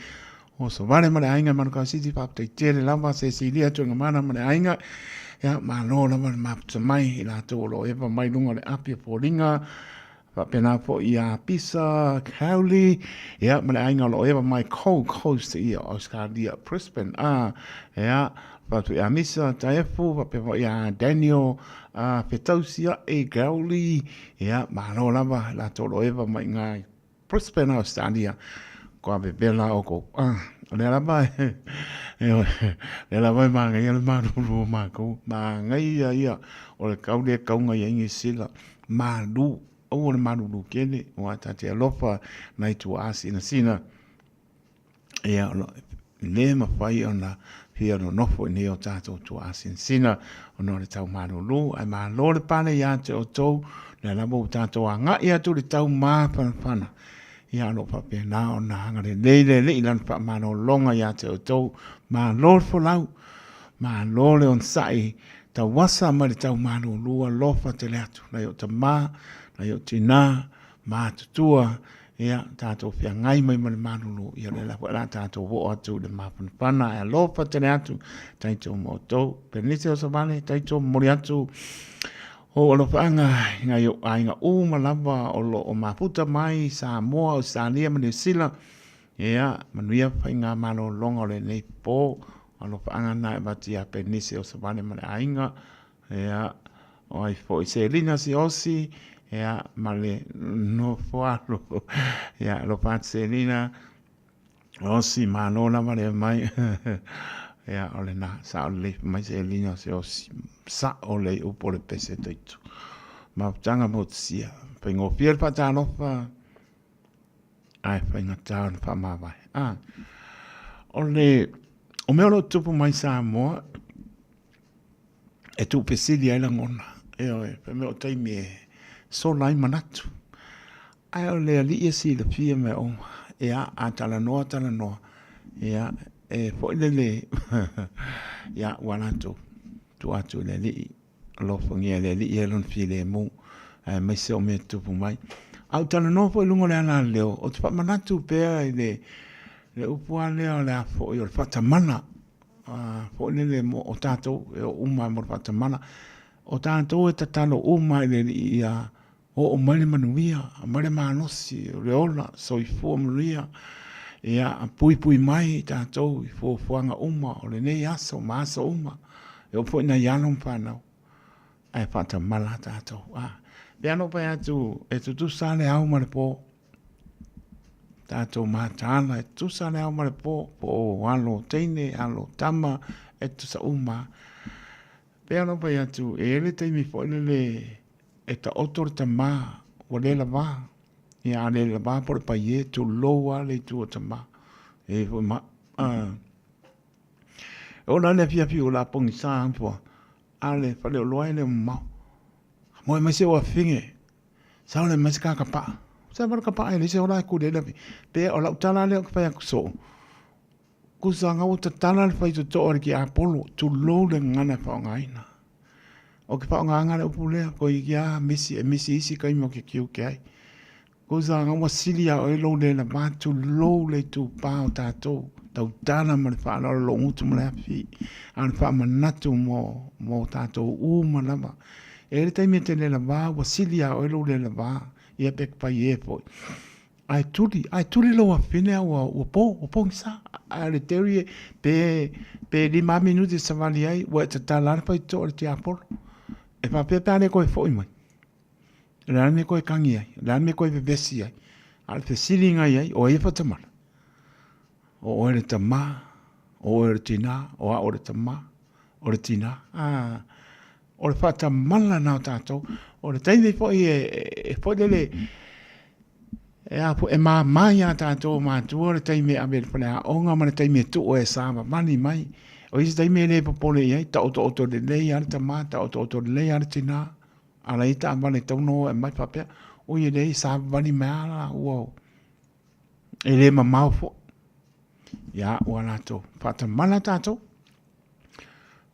o Savale ma le aiga i Manukau City, faafetai tele lava Cecilia Tuigamala ma le aiga. Ia, malo lava le mafuta mai i latou o lo o epa mai luga o le api o Foliga, faapena foi ia Pisa Cowley, ia, ma le aiga o lo o epa mai Gold Coast ia Australia, Brisbane. A, ia, faatu ia Misa Taefu, faapea foi ia Daniel a Fetausia'i Cowley, ia, malo lava latou o lo o epa mai i ngā Brisbane, Australia, ko a vevela o kou. Ah, o lea lava e Ioe, lea lava e manaia le malulu o matou, manaia ia o le kau lea e kauga i ai Niu Sila, malu, aua le malulu tele, aua ta te alofa nai tuaa sinasina, ia o lo le mafai ona fia nonofo i nei o tatou tuaa sinasina ona o le tau malulu, ae malo le pale ia te outou, lea lava ua tatou agai atu i le tau mafanafana. Ia o lo o faapena ona agalelei le Alii i Lana faamalologa ia te outou. Malo le folau, malo le onosai, tauasa mai le tau malulu, alofa tele atu nai ou tama, nai ou tina, matutua, ia tatou feagai mai ma le malulu, ia lea lava o le a tatou oo atu i le mafanafana, ae alofa tele atu, taito ma outou. Penise o Savale, taito momoli atu O alofaaga i nai ou aiga uma lava o lo o mafuta mai i Samoa, Ausetalia ma Niu Sila, ia, manuia faiga malologa o lenei po. O alofaaga na e avatu ia Penise Osavale ma le aiga, ia, o ai foi Selina Siaosi, ia, ma le nofoalo, ia, alofa atu Selina, Osi, malo lava le mai. Ia, o lena, sao lelei mai Selina o se osi. Sao lelei upu o le pese toitu. Mafutaga motusia. Faigofie le faatalofa, ae faigata ona faamavae. Ah, o le, o mea o lo o tupu mai Samoa, e tuufesili ai lagona. Ioe, fai mai o taimi e sola ai manatu. Ae o le alii e silafia mea uma. Ia, a talanoa, talanoa, ia, e foi lele, ia, ua latou tuu atu i le alii, alofagia e le alii ia lona filemu, aemaise o mea tutupu mai. A ou talanoa foi i luga o le alaleo, ou te faamanatu pea i le, le upu lava lea o le a foi, o le faatamala, a, foi lele mo o tatou, e oo uma lava mo le faatamala. O tatou e tatalo uma i le alii ia Oo mai le manuia, aumai le malosi, o le ola, soifua manuia, ia puipui mai i tatou i fuafuaga uma o lenei aso ma aso uma, e oo foi i nai alo ma fanau, ae faatamala tatou. A, pei lava ona ou fai atu, e tutusa le ao ma le po, tatou mataala, e tutusa le ao ma le po, po o alo teine, alo tama, e tutusa uma lava. Pei lava ona ou fai atu, e i ai le taimi foi lele e taoto le tama ua le lava, ia a le lava po o le paie, tulou lava le itu o tama. E i ai foi ma, e oo la i le afiafi ua lapogisa lava a o le faleoloa e le o mamao. Moe mai si ou afafine, saole mai se ta kapaa. Sa vala kapaa e leai se ola e kuli ai le afafine. Pe o lau tala lea ou te fai atu soo, Kusa nga ua tatala le faitotoa i le tiapolo, tulou le gagana e faaaogaina. O ke faaaogaga le upu lea, koe ia misi, e misi isi taimi o ke kiuke ai. Kusa nga ua sili ia oe lou le lava, tulou le itupa o tatou, tautala ma le faaaloalo lou gutu ma le afi, a o le faamanatu mo, mo tatou uma lava. E i ai le taimi e te le lava, ua sili ia oe lou le lava, ia pe pai e foi. Ae tuli, ae tuli lou afafine a ua, ua po, ua pogisa. Ae o le Terry e, pe, pe 5 minute e savali ai, ua e tatala lava le faitotoa i le tiapolo. E faapea pe a le toe foi mai. O le a le mea e toe tagi ai, o le a le mea e toe vevesi ai. A o le fesiliga i ai, o ai e faatamala? O oe le tama, o oe le tina, o au o le tama, o le tina. Ah, o le faatamala lena o tatou. O le taimi foi e, e foi lele, e a foi, e mama ia tatou matua le taimi e ave i le faleaoga ma le taimi e tuu e savavali mai. O isi taimi e le popole i ai, taotooto lelei lava le tama, taotooto lelei lava le tina. A la e i ai taavale e tatau ona o e aumai faapea, oi e leai e savavali mai lava laua e le mamao foi. Ia, ua latou faatamala tatou.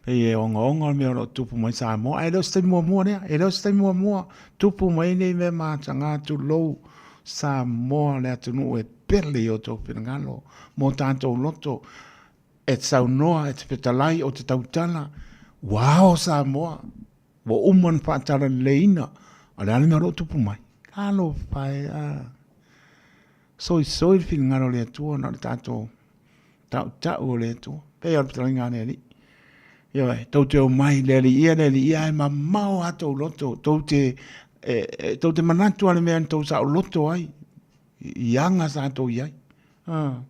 Pei e ogaoga le mea o lo o tupu mai Samoa, ae le o se taimi muamua lea, e le o se taimi muamua tupu mai nei mea mataga, tulou Samoa le atunuu e pele i o outou finagalo ma o tatou loto, e te saunoa, e te fetalai, o te tautala, ua ao Samoa, ua uma ona faatalaleiina, a o le a le mea o lo o tupu mai? Talofa e, a soisoi le finagalo o le Atua na o le tatou tautau o le Atua. Pei o le fetalaiga a le Alii. Ioe, tou te omai le Alii ia, le Alii ia, ae mamao lava tou loto, tou te, e, e, tou te manatu lava i le mea na tou saoloto ai, i aga sa tou i ai. Ah.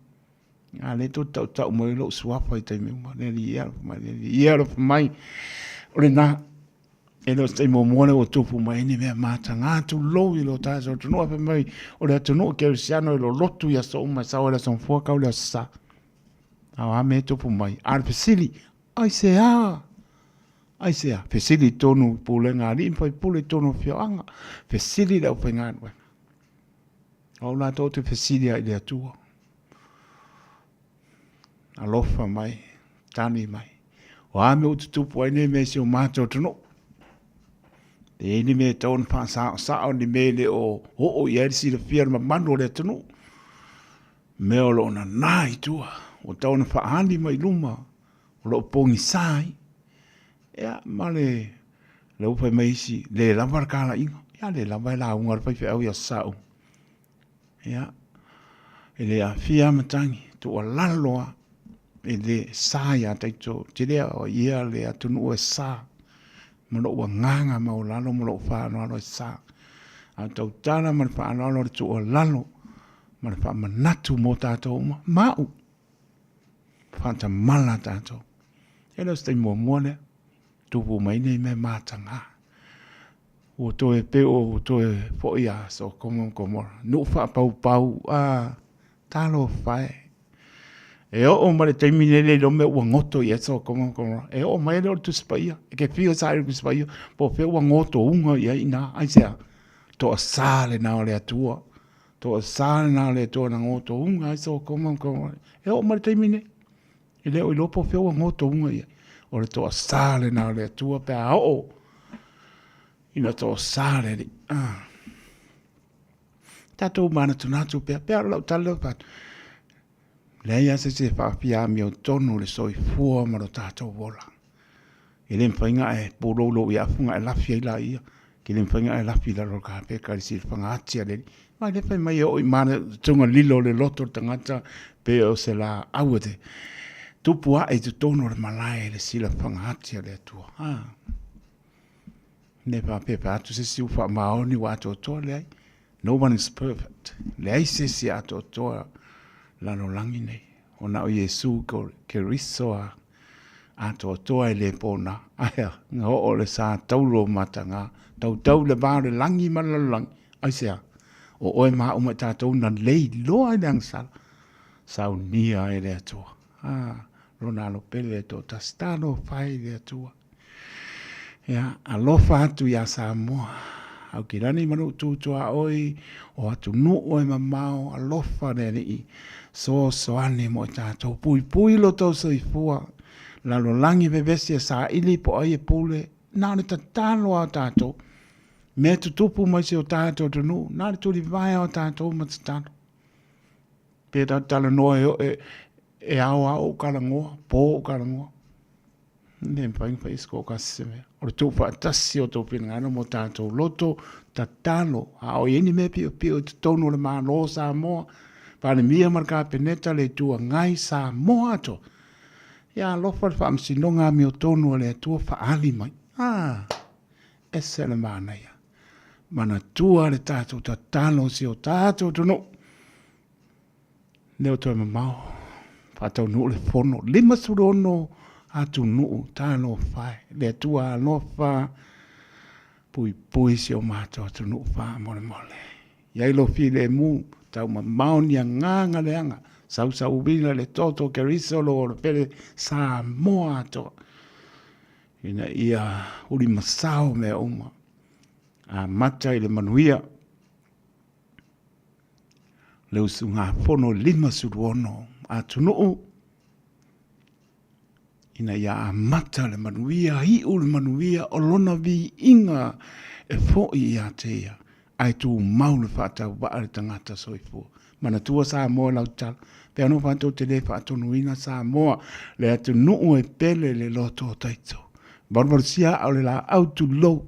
A lea tou te tautau mai lou suafa i taimi uma, le Alii e alofa mai, le Alii e alofa mai. O lena, e le o se taimi muamua lea ua tupu mai ai ni mea mataga, tulou i lo tatou atunuu, ae fai mai o le atunuu kerisiano e lolotu i aso uma, e sao ai le aso Gafua kau le aso Sa. A o a mea e tupu mai? A o le fesili, aisea? Aisea? Fesili i totonu i pulega a alii ma faipule i totonu o afioaga, fesili i le aufaigaluega. O au latou ou te fesili lava i le Atua. Alofa mai, tali mai. O a mea ua tutupu ai nei mea i si o matou atunuu? E i ai ni mea e tatau ona faasaosao, ni mea e le o oo i ai le silafia o le mamalu o le atunuu? Mea o lo o nana i tua, ua tatau ona faaali mai i luma, o lo o pogisa ai. Ia, ma le, lea ua fai mai isi, le lava le talaiga. Ia, le lava e lauga le faifeau i Aso Sa uma. Ia, e le aafia lava matagi, tuualalo lava, e le sa ia taito, tele o ia le atunuu e sa, ma lou agaga maualalo ma lou faaaloalo e sa. A o tautala ma le faaaloalo o le tuualalo ma le faamanatu mo tatou uma, ma au, faatamala tatou. E le o se taimi muamua lea, tupu mai nei mea mataga. Ua toe pei ua toe foi a Sotoma ma Gomora, nuu faapaupau, a, talofa e. E oo mai le taimi nei le iloa mea ua goto i ai Sotoma ma Gomora. E oo mai e le o le Tusi Paia. E te fiu e saili i le Tusi Paia, po o fea ua gotouga i ai i ina. Aisea? Toasa lena o le Atua. Toasa lena o le Atua na gotouga ai Sotoma ma Gomora. E oo mai le taimi nei. E le o iloa po o fea ua gotouga i ai. O le toasa lena o le Atua pe a oo ina toasa le Alii. Ah. Tatou manatunatu pea, pea o lau tala lea ua Leai lava se isi e faafia amiotonu le soifua ma lo tatou ola. E le mafai ona e pulou lou iafu ona e lafi ai laia. E le mafai ona e lafi i lalo o le kapeta i le silafaga ati a le Alii. Aua o lea e fai mai e oo i manatunga lilo o le loto o le tagata pei o se laau e tupu ae i totonu o le malae i le silafaga ati a le Atua. Ah. Ne faapea pe atu se isi ua faamaoni ua atoatoa, leai. No one is perfect. Leai se isi atoatoa lalolagi nei. Ona o Iesu Keriso a atoatoa e le pona. Aia, na oo le sa taulo o mataga, tautau le va o le lagi ma le lalolagi. Aisea? O oe ma au ma i tatou na lei loa i le agasala, saunia ai e le Atua. Ah, lona alo pele e toatasi, talofa e i le Atua. Ia, alofa atu iā Samoa. Aukilani ma lou tutuaoi, o atunuu e mamao, alofa le Alii, soasoani mo i tatou. Puipui lo tou soifua, lalolagi vevesi e saili po o ai e pule, na o le tatalo a o tatou. Mea tutupu mai si o tatou atunuu, na o le tulivae a o tatou ma tatalo. Pe tatou talanoa e, e ao lava ou talanoa, po ou talanoa. Le mafai ona fai se toatasi se mea. O le tuufaatasi o tou finagalo ma o tatou loto, tatalo, a o i ai ni mea piopio i totonu o le Malo o Samoa, Palemia ma le Kapeneta, le Itu Agai, Samoa atoa, ia alofa le faamasinoga amiotonu a le Atua faaali mai. Ah, ese le manaia. Manatua le tatou tatalo i si o tatou atunuu. Lea ua toe mamao, faataunuu le fono, 56 atunuu, talofa e, le Atua alofa, puipui si o matou atunuu faamolemole. I ai lou filemu, taumamao ni agaga leaga, sausauina le toto o Keriso lou olopele Samoa atoa, ina ia ulimasao mea uma, amata i le manuia. Le usugafono 56 atunuu ina ia amata le manuia, iu le manuia o lona viiga e foi ia te ia, ae tumau le faatauvaa le tagata soifua. Manatua Samoa lau tala, pe ano fatou te le faatonuina Samoa, le atunuu e pele le loto o taito. Valuvalusia aa o le laau tulou,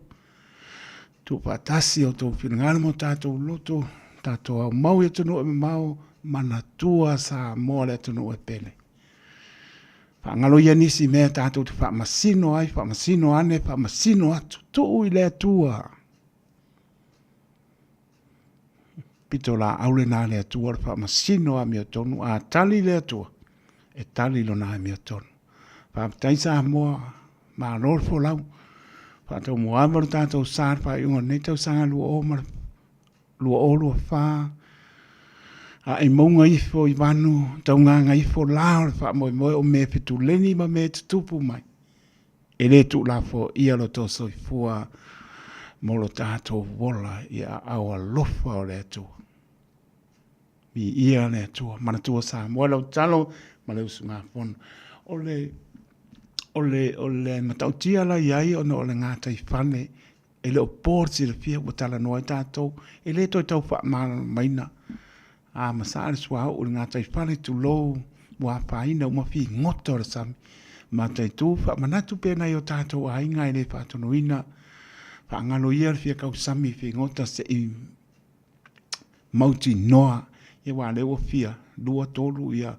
Tuufaatasi o outou finagalo ma o tatou loto, tatou aumau i atunuu e mamao, manatua Samoa le atunuu e pele. Faagalo ia nisi mea tatou te faamasino ai, faamasino ane, faamasino atu, tuu i le Atua. Pito laau lena a le Atua o le faamasino amiotonu, a tali le Atua. e tali i lona amiotonu. Faafetai Samoa, malo le folau, faataumuaava lo tatou sa i le faaiuga o lenei tausaga 2024, a e mauga ifo i vanu taugaga ifo la o le faamoemoe o mea e fetuleni ma mea e tutupu mai. E le tuulafoaia lo outou soifua mo lo tatou ola i aao alofa o le Atua. Viia le Atua. Manatua Samoa lau tatalo ma le usugafono. O le, o le, o le matautia la i ai ona o le gataifale e le o po le silafia ua talanoa ai tatou, e le toe tau faamalamalamaina. A masaa le suauu i le gataifale, tulou, ua afaina uma figota o le sami. Mataitu faamanatu pea nai o tatou aiga e le faatonuina, faagalo ia le fia tausami i figota se i mautinoa, ia aua o lea ua fia 2, 3 ia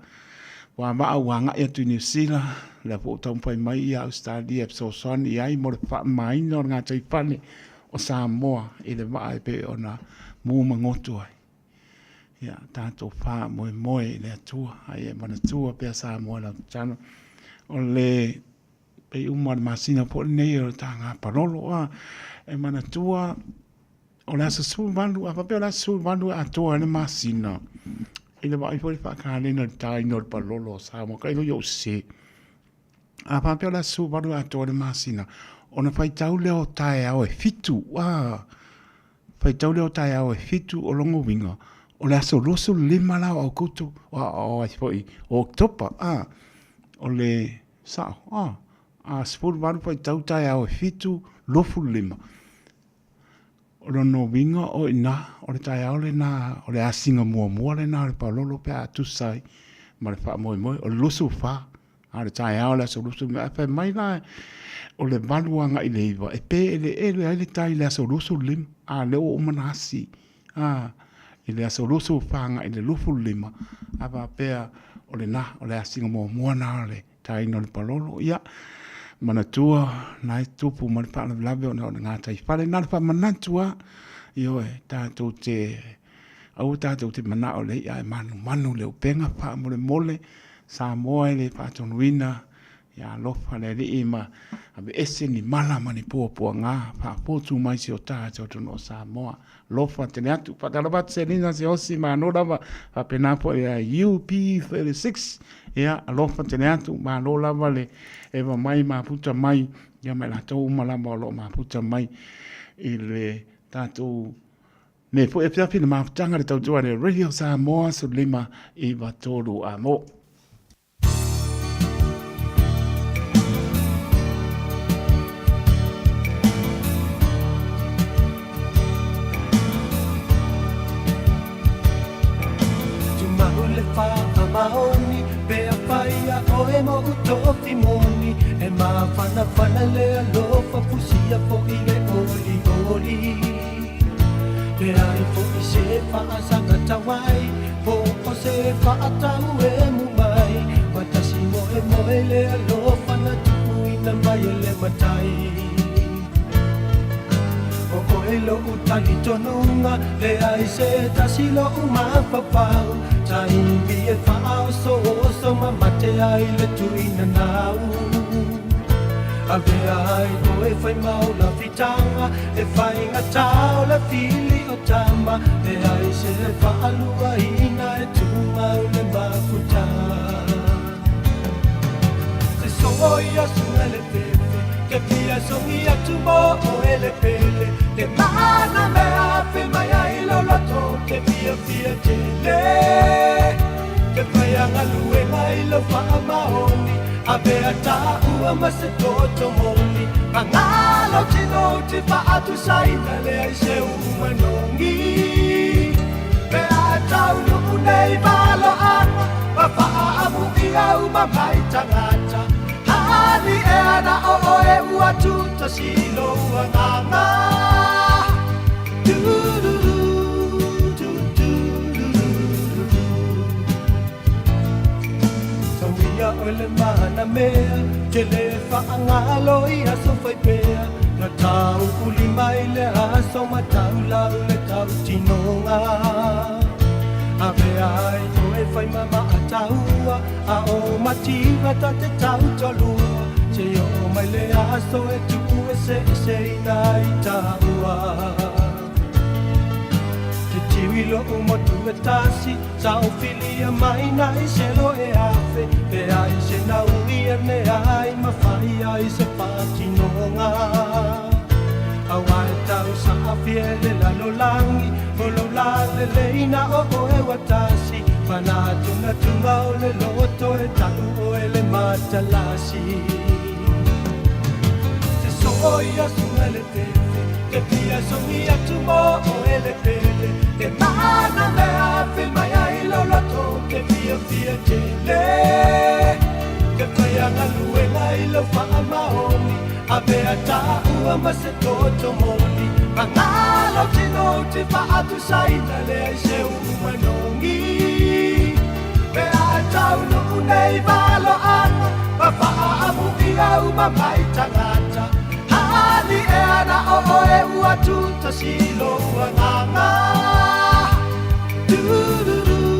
ua vaa ua agai atu i Niu Sila, lea foi ua taumafai mai ia Ausetalia e fesoasoani i ai mo le faamamaina o le gataifale o Samoa i le vaa e pei ona mu magoto ai. Ia tatou faamoemoe i le Atua, a ia e manatua pea Samoa i lau tatalo. O le pei uma o le masina foi lenei o le taga palolo, a e manatua O le aso 18, a faapea o le aso 18 e atoa ai le masina, i le vaai foi i le faakalena i le taina o le palolo o Samoa, tailo ia ou sese. A faapea o le aso 18 e atoa ai le masina, ona faitau lea o taeao e 7, a faitau lea o taeao e 7 o lona uiga, o le aso 25 la o Aokutu, o ai foi, o Oketopa, a, o le sao, a, a 18 faitau taeao e 7, 25. O lona uiga o i ina, o le taeao lena, o le asiga muamua lena o le palolo pe a tusa ai ma le faamoemoe, o le 24, a o le taeao o le aso 25. Ae fai mai la, o le 8 agai i le 9, e peleele ai le tai i le aso 25, a o lea ua uma ona asi, a, i le aso 24 agai i le 25, a faapea o lena, o le asiga muamua lena o le taina o le palolo. Ia, manatua na e tupu ma le faalavelave ona o le gataifale. Na o le faamanatu lava, ioe, tatou te, aua tatou te manao i le i'a e manumanu i le upega faamolemole. Samoa e le faatonuina, ia alofa le Alii ma aveese ni mala ma ni puapuaga, faafotu mai si o tatou atunuu o Samoa. Alofa tele atu. Faatalofa atu Selina Siaosi, malo lava. Faapena foi ia UP36. Ia, alofa tele atu, malo lava le eva mai mafuta mai, ia ma i latou uma lava o lo o mafuta mai i le tatou nei foi afiafi le mafutaga le tautua le Radio Samoa 15 93 amo. Tumau le faamaoni pe afai a oe moʻu tofi moni E mafanafana le alofa fusia foʻi le olioli Leai foʻi se faasaga tauai Po o se faatau emu mai Matasi moemoe le alofa na tuuina mai e le matai O oe loʻu talitonuga Leai se tasi loʻu mafaufau Taimi e faaosooso ma mate ai le tuina nau Avea ai oe fai mau lafitaga E faigata o le fili o tama Leai se faaluaina e tumau le mafuta Se so'o ia suga le fefe Ke fia sogi atu mo oe le pele Te mana mea fe mai ai lo loto Te fia fia tele Te fai a galuega i lau faamaoni Avea taua ma se toto moni Pagalo tino te faatusaina Leai se umanogi Pe a taunuu nei valoaga Ma faaamuia uma mai tagata Hani ea na o oe ua tutasi lou agaga Du du du du du du du du Tauia oe le mana mea Te le faagalo i aso fai pea Na tau uli mai le aso ma tau lau le tau tinoga. Avea ai oe fai ma maataua, a o mativa ta te tautoalua, seia oo mai le aso e tuu eseeseina ai taua. Te tiui lo'u motu e tasi, sa ofilia mai nai selo e afe, pe ai se naui e mea ai mafai ai se faatinoga. Auā e tau saafia e le lalolagi, o lou laleleina o oe ua tasi, fanatunatuga o le loto e taʻu oe le matalasi. Se soo ia suga le tefe, te fia sogi atu mo oe le pele, te mana mea fe mai ai lou loto te fiafia tele. Te faia galuega i lau faamaoni, avea taua ma se toto moni, magalo tino ou te faatusaina leai se uu manogi. Pe a taunuu nei valoaga, ma faaamuia uma mai tagata, hani ea na o oe ua tutasi lou agaga. Du-du-du, du-du-du-du.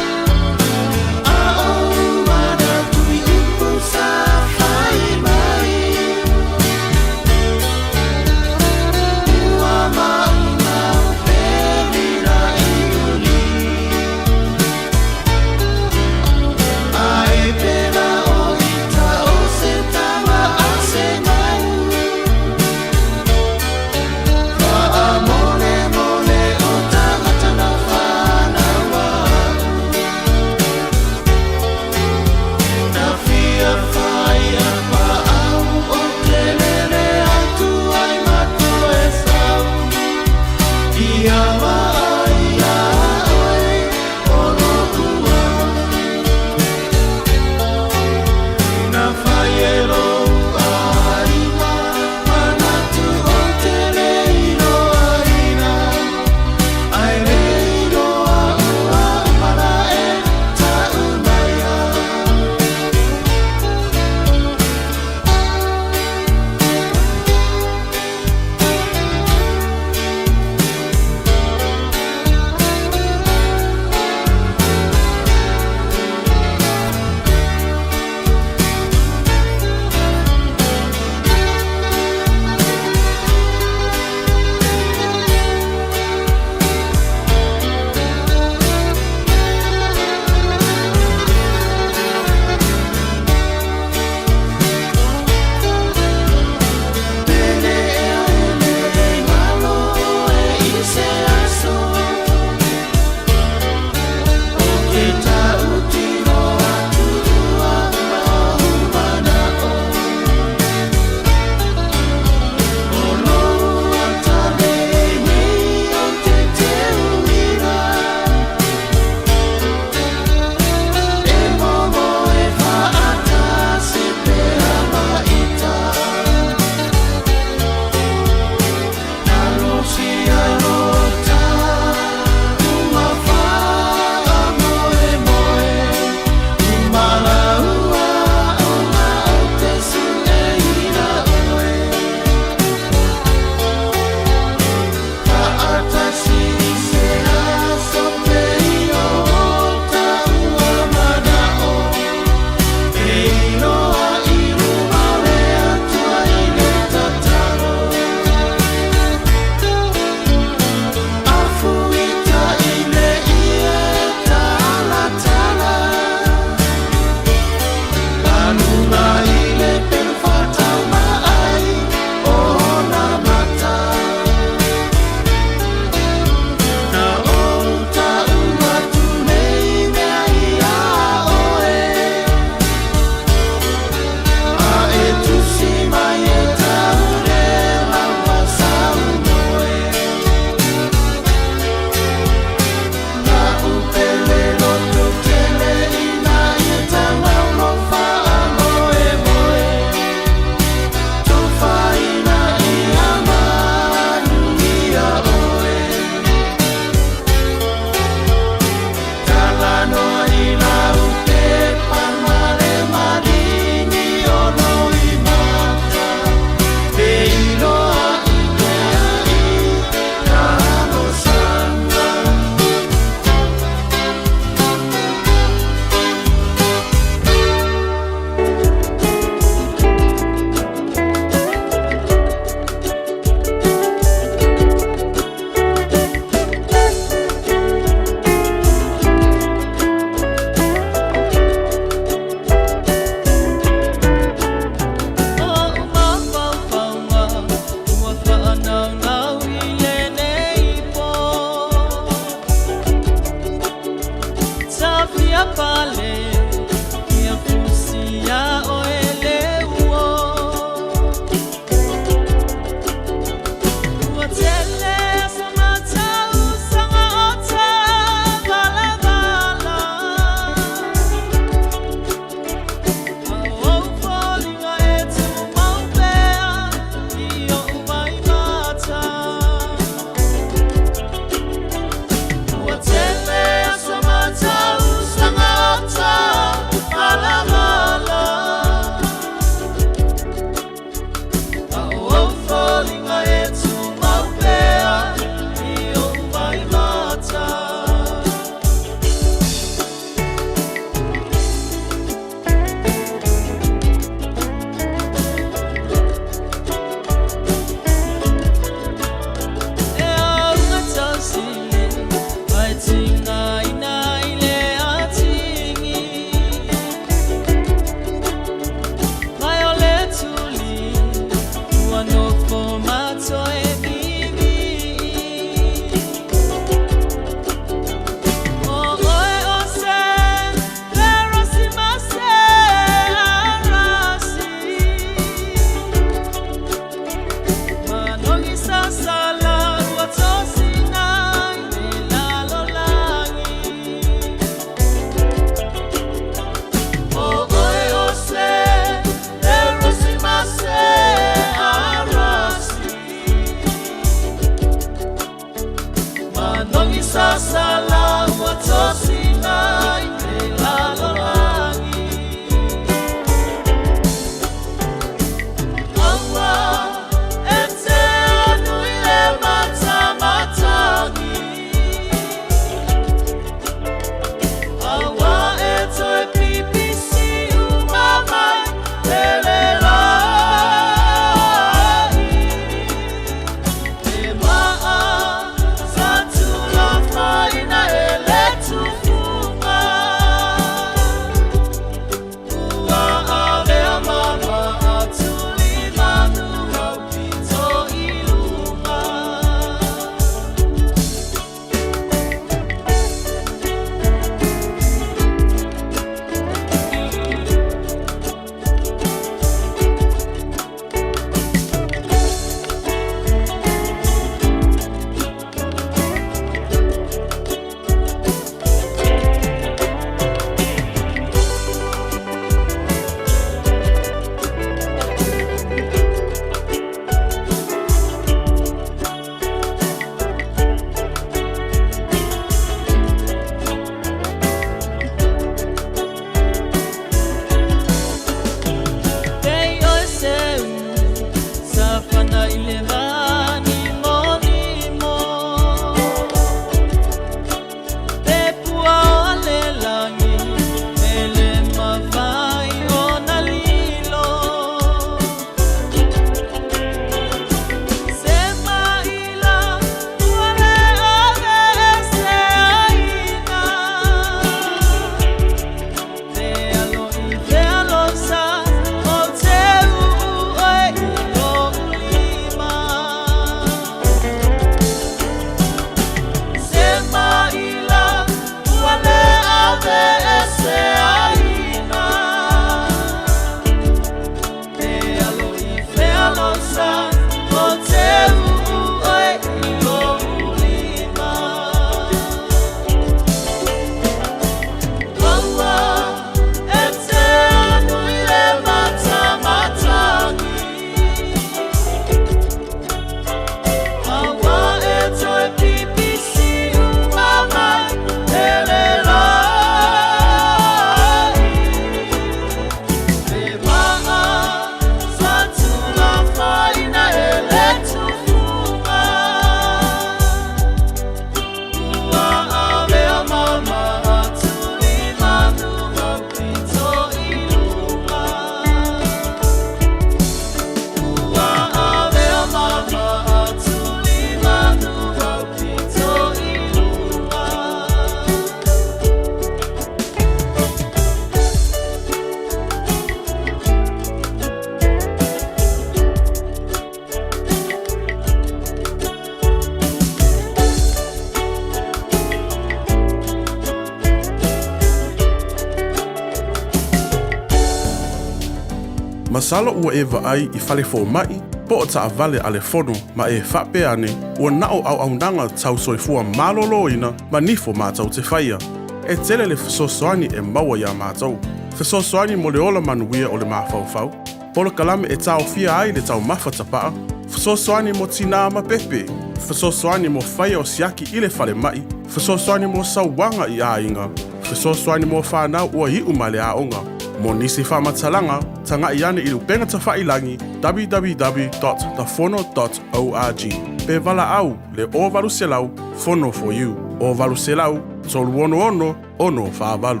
Masalo ua e vaai i fale fomai po o taavale a le fono ma e faapea ane ua na o auaunaga tau soifua maloloina ma nifo matou te faia. E tele le fesoasoani e maua iā matou. Fesoasoani mo le ola manuia o le mafaufau, polokalame e taofia ai le taumafa tapaa, fesoasoani mo tinā ma pepe, fesoasoani mo faia o siaki i le falemai, fesoasoani mo sauaga i aiga, fesoasoani mo fanau ua iu mai le aoga. Mo nisi faamatalaga, taga'i ane i le upega tafailagi www.thefono.org pe valaau le 0800 Fono for you, 0800 366 648.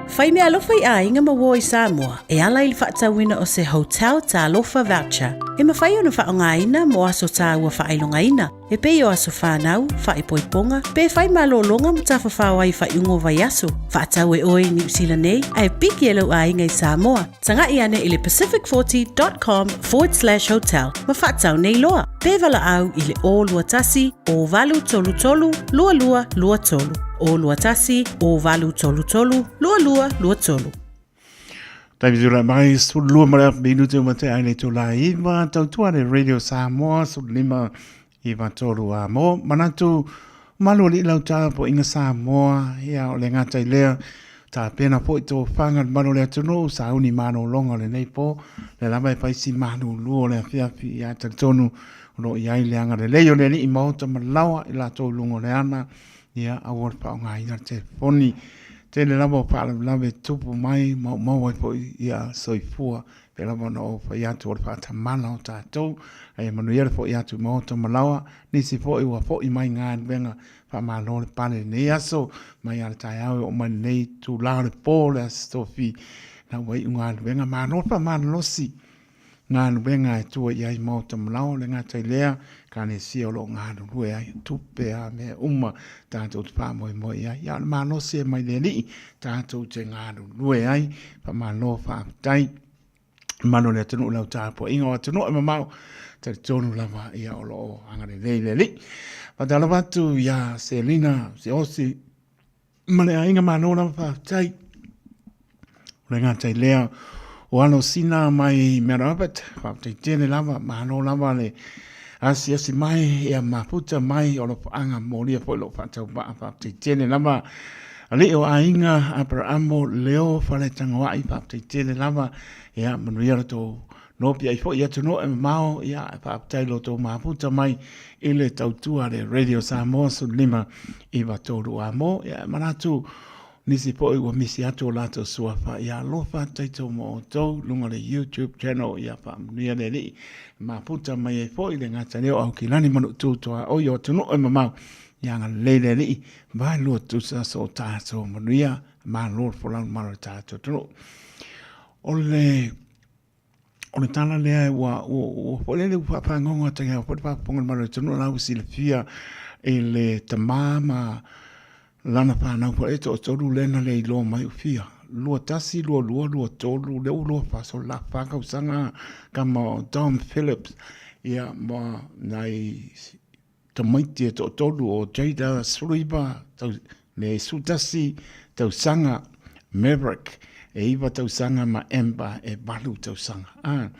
Fai meaalofa i aiga ma uo i Samoa e ala i le faatauina o se Hotel Talofa Voucher e mafai ona faaaogaina mo aso tāua faailogaina e pei o aso whānau, whaipoiponga, pe whai malōlōga ma tafafao ai whaiuga o vaiaso. Faatau e oe i Niu Sila nei, ae piki e lou aiga i Samoa. Taga'i ane i le pacific40.com/hotel ma faatau nei loa. Pe valaau i le 021 0833 2223. 021 0833 2223. Taimi tūrai mai, 12 ma le afa minute o mate ai le tū la iva, tautua le Radio Samoa, 15 iva tolu a mo. Manatu, malu ali lau tā po inga Samoa, ia o le ngata i lea, tā pena po i tō whanga le malu le atunuu, sa uni mālōlōga o lenei pō, le lava e whaisi malūlū o le afiafi ia talitonu, o lo i ai le anga lelei o le alii maota ma lawa i latou lunga o le ana, Ia, aua le faaaogaina le telefoni. Tele lava o faalavelave e tupu mai, maumau ai foi ia soifua, pei lava ona ou fai atu o le faatamala o tatou, ae ia manuia le foi atu i maota ma laoa, nisi foi ua foi mai galuega, faamalo le pale i lenei aso, mai lava le taeao e oo mai lenei itula o le po o le Aso Tofi, na ua iu galuega, malo le faamalolosi. Galuega e tua i ai Maota Malao, le gata i lea, Ekalesia o lo o galulue ai, tupe a mea uma tatou te faamoemoe i ai. Ia o le malosi e mai le Alii tatou te galulue ai. Faamalo faafetai. Mamalu o le atunuu i lau tapuaiga o atunuu e mamao, talitonu lava ia o lo o agalelei le Alii. Faatalofa atu ia Selina Siaosi Ma le aiga malo lava faafetai. O le gata i lea o alo sina mai Mount Albert, faafetai tele lava, malo lava le asiasi mai ia mafuta mai o lofaaga molia foi lou faatauvaa, faafetai tele lava. Alii o aiga Aperamo Leo Faletagoai, faafetai tele lava, ia manuia lo tou Nopiai foi i atunuu e mamao, ia, e faafetai lo outou mafuta mai i le tautua a le Radio Samoa 15 93 a mo, ia, e manatu nisi foi ua misi atu o latou suafa, ia alofa taito mo outou luga le YouTube channel, ia faamanuia le Alii, mafuta mai ai foi le gata leo Aukilani Manutu toa oi o atunuu e mamao, ia agalelei le Alii, vaelua tusa so tatou manuia, malo le folau malo le tatou atunuu. O le O le tala lea ua ua foi lele ua faafagogo atu ai foi le faafofoga a le Malo o le atunuu la ua silafia i le tama ma lana fanau foi e toatolu lea na le iloa mai o fia 21, 22, 23 lea ua 24 so la fa tausaga tama o Dom Phillips ia ma nai tamaiti e toatolu o Jada 19 tau, le 11 tausaga, Maverick e 9 tausaga ma Amber e 8 tausaga. Ah,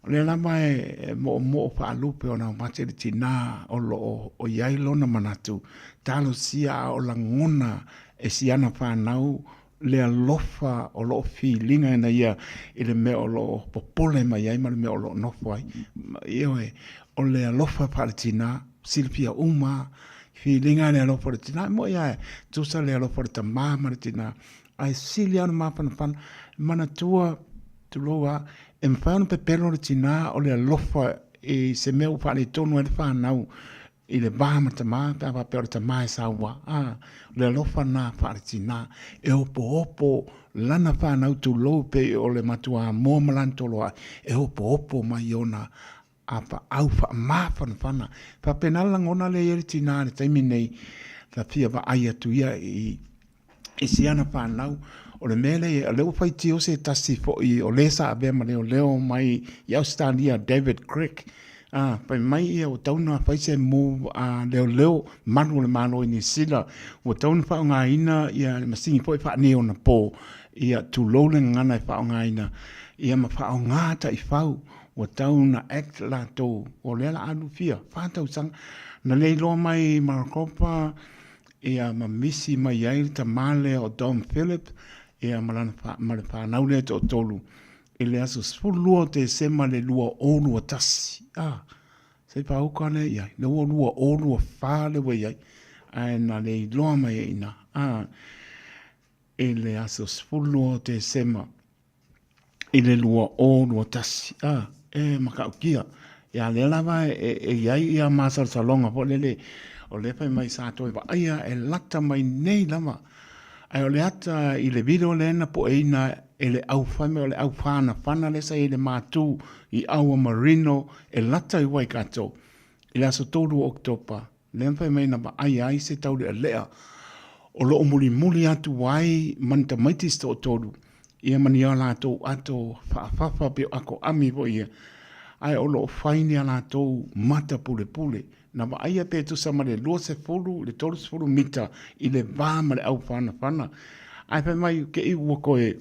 o lea lava e moomoo faalupe ona o mate le tinā o lo o i ai lona manatu, talosia a o lagona e si ana whanau le alofa o loo filiga ina ia i le mea o loo popole mai ai ma le mea o loo nofo ai. Ioe, o le alofa faale-tinā, silafia uma lava, filiga le alofa o le tinā, e moi lava e tusa le alofa o le tamā ma le tinā, ae sili lava ona mafanafana, manatua, tulou lava, e mafai ona pepelo le tinā o le alofa i se mea ua faaletonu ai le fanau I le va ma tamā, pe a faapea o le tamā e saua, ā, o le alofa nā faale-tinā, e opoopo lana whānau tulou pei o le matua moa ma lana toloaʻi, e opoopo mai i ona apaau faamafanafana. Faapena le lagona lea i ai le tinā i le taimi nei, na fia vaai atu ia i i si ana whānau, o le mea lea, o lea ua faitio se tasi foi o le sa avea ma leoleo mai i Australia, David Crick, ā, fai mai ia ua tatau ona fai se move a leoleo malu o le Malo i Niu Sila, ua tatau ona faaaogaina ia le masini foi faaneionapō Ia, tulou le gagana e faaaogaina, ia ma faaaoga taifau ua tau na act latou, o lea la alu fia, fa tausaga, na le iloa mai i Maricopa, ia ma misi mai ai le tama lea o Dom Philip, ia ma lana, ma le fanau lea e toatolu, i le aso 12 o Tesema le 2021. Ah, se i pauka lea i ai, le ua 2024 lea ua i ai, ae na le iloa mai ai i ina. Ah, i le aso 12 o Tesema i le 2021. Ah, e matautia. Ia lea lava e, e i ai ia masalosaloga foi lele, o lea fai mai sa toe vaaia e lata mai nei lava. Ae o le ata i le video lea na poeina e le au fai mai o le au whanawhana lea sa i le mātū i Aua Marino e lata i Waikato i le aso 3 o Oketopa. Lea na fai mai na vaaia ai se taulealea o lo o mulimuli atu ai ma ni tamaiti se toatolu, ia ma ni a latou ato faafafa pe o ato ami foi ia, ae o lo o fai ni a latou mata pulepule. Na vaaia pe tusa ma le 20 i le 30 mita i le va ma le au whanawhana. Ae fai mai ke i ua koe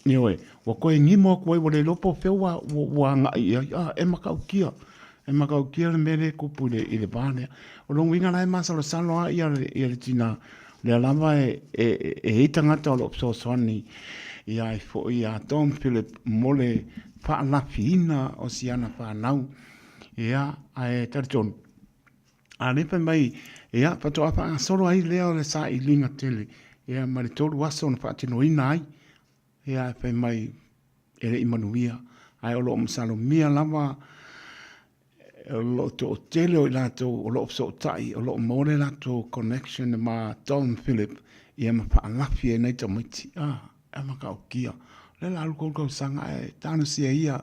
Ioe, ua toe gimo atu ai, ua le iloa po o fea ua, ua, ua agai i ai. Ah, e matautia, e matautia le mea lea e tupu i le, i le va lea. O lona uiga la e masalosalo lava ia le, ia le tina, lea lava e, e, e i ai tagata o lo o fesoasoani ia ai foi ia Dom Philip mo le faalafiina o si ana fanau. Ia, ae talitonu, a lea fai mai, ia, faatoa faagasolo ai lea o le sailiga tele, ia, ma le tolu aso na faatinoina ai, ia, ae fai mai, e le i manuia, ae o lo o masalomia lava, o lo o toatele o i latou o lo o fesootai, o lo o maua le latou connection ma Dom Philip, ia ma faalafi ai nai tamaiti, ah, e matautia. O lea la alu 3 tausaga ae talosia ia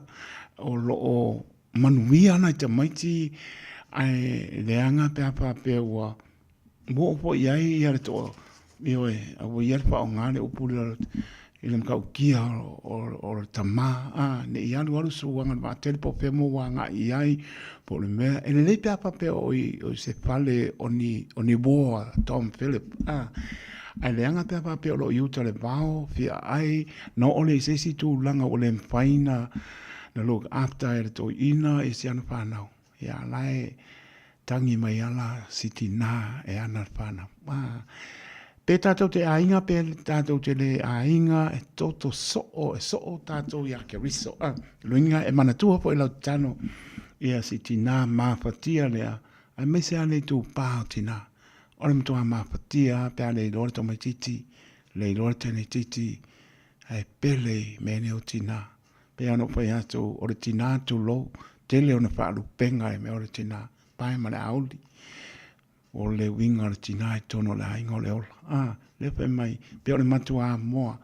o lo o manuia nai tamaiti ae leaga pe a faapea ua oo foi i ai ia le toa, ioe, a ua i ai le faaaoga le upu lea i le matautia o le tama, a, ne i alu alu suaga i le vaatele po o fea mo ua agai i ai, po o le mea. E lelei pe a faapea o i se fale o ni, o ni uo a Tom Philip, a, ae leaga pe a faapea o lo o i uta i le vao, fia ai, na oo lea i se isi tulaga ua le mafai na Na look after e le toeaina i si ana whanau. Ia, la e tangi mai ala si tinā e ana le whanau. Ah, pe tātou te āinga, pe tātou te le āinga, e toto so'o, e so'o tātou i a Keriso. Ah, luinga e manatua po i lau tano, ia si tinā māwhatia lea, ai mai se ane i tū pā o tinā. O le matua māwhatia, pe a le iloa le tamaititi, le iloa le teneititi, ai pele i mene o tinā. Pei ona ou fai atu, o le tinā tulou, tele ona faalupenga e mea o le tinā, pae ma le auli. O le uiga o le tinā i totonu o le aiga o le ola. Ah, lea fai mai, pei o le matua Amoa,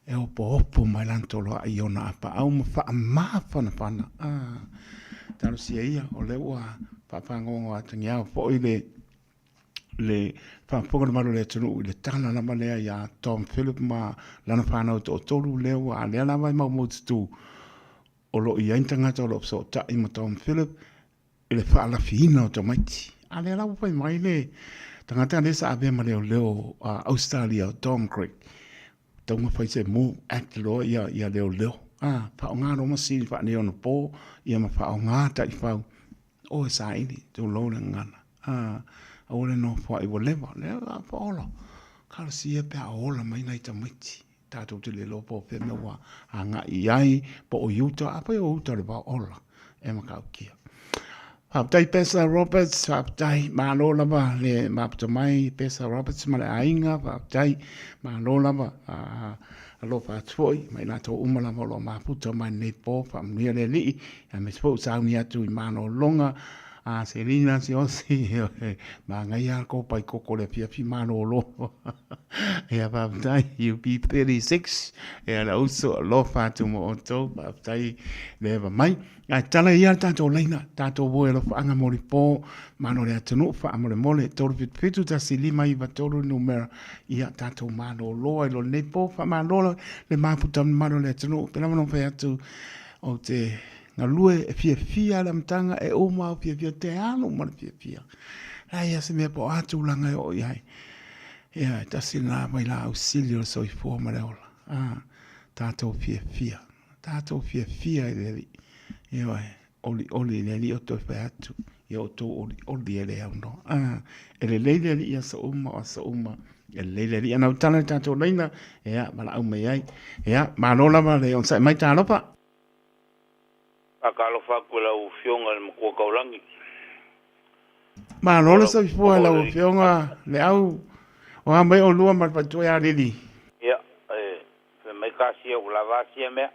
e opoopo mai lana toloai i ona apaau ma faamafanafana. Ah, talosia ia, o lea ua faafagogo atagiao foi le le faafofoga le malu o le atunuu i le tala lava lea iā Tom Philip ma lana fanau e toatolu lea ua a lea lava e maumaututu o lo o i ai ni tagata o lo o fesootai ma Tom Philip i le faalafiina o tamaiti. A lea la ua fai mai le tagata lea sa avea ma leoleo a Australia o Tom Craig taumafai se move act loa ia ia leoleo. A faaaoga loa masini faaneionapo ia ma faaaoga taifau O e saili, tulou le gagana. A, aua le nofoai ua leva. Lea la faaola. Talosia pe a ola mai nai tamaiti. Tatou te le iloa po o fea mea ua agai i ai, po o i uta, afai o uta le vao ola, e matautia. Faafetai Pesa Roberts, faafetai, malo lava le maputa mai Pesa Roberts ma le aiga, faafetai, malo lava. Alofa atu foi ma i latou uma lava o lo o mafuta mai lenei po, faamanuia le Alii, aemaise foi ua sauni atu i malologa a Selina Siaosi, manaia lava le kopai koko i le afiafi malolo. Ia faafetai UB36, ia le uso alofa atu mo outou, faafetai le eva mai. Ae tala ia le tatou laina, tatou o e alofaaga mo le po, malo le atunuu, faamolemole, 377 1593 numera, ia tatou malolo ai lo lenei po, faamalo le mafuta mamalu o le atunuu, pei lava ona fai atu, ou te galue e fiafia le amataga, e uma au fiafia, te alu ma le fiafia. Leai lava se mea po o a tulaga e oo i ai. Ia, e tasi lena vailaau sili o le soifua ma le ola. A, tatou fiafia, tatou fiafia i le Alii. Ioe, olioli i le Alii o toe fai atu, ia outou olioli e le aunoa. A, e lelei le Alii i aso uma o aso uma, e lelei le Alii. Ana ou tala i le tatou laina, ia, valaau mai ai. Ia, malo lava le onosai mai, talofa. Faatalofa atu i lau Afioga i le Matua Taulagi. Malo le soifua i lau Afioga Leau. O a mai oulua ma le faletua ia Lili? Ia, e fai mai Kasia ua lava a sia mea.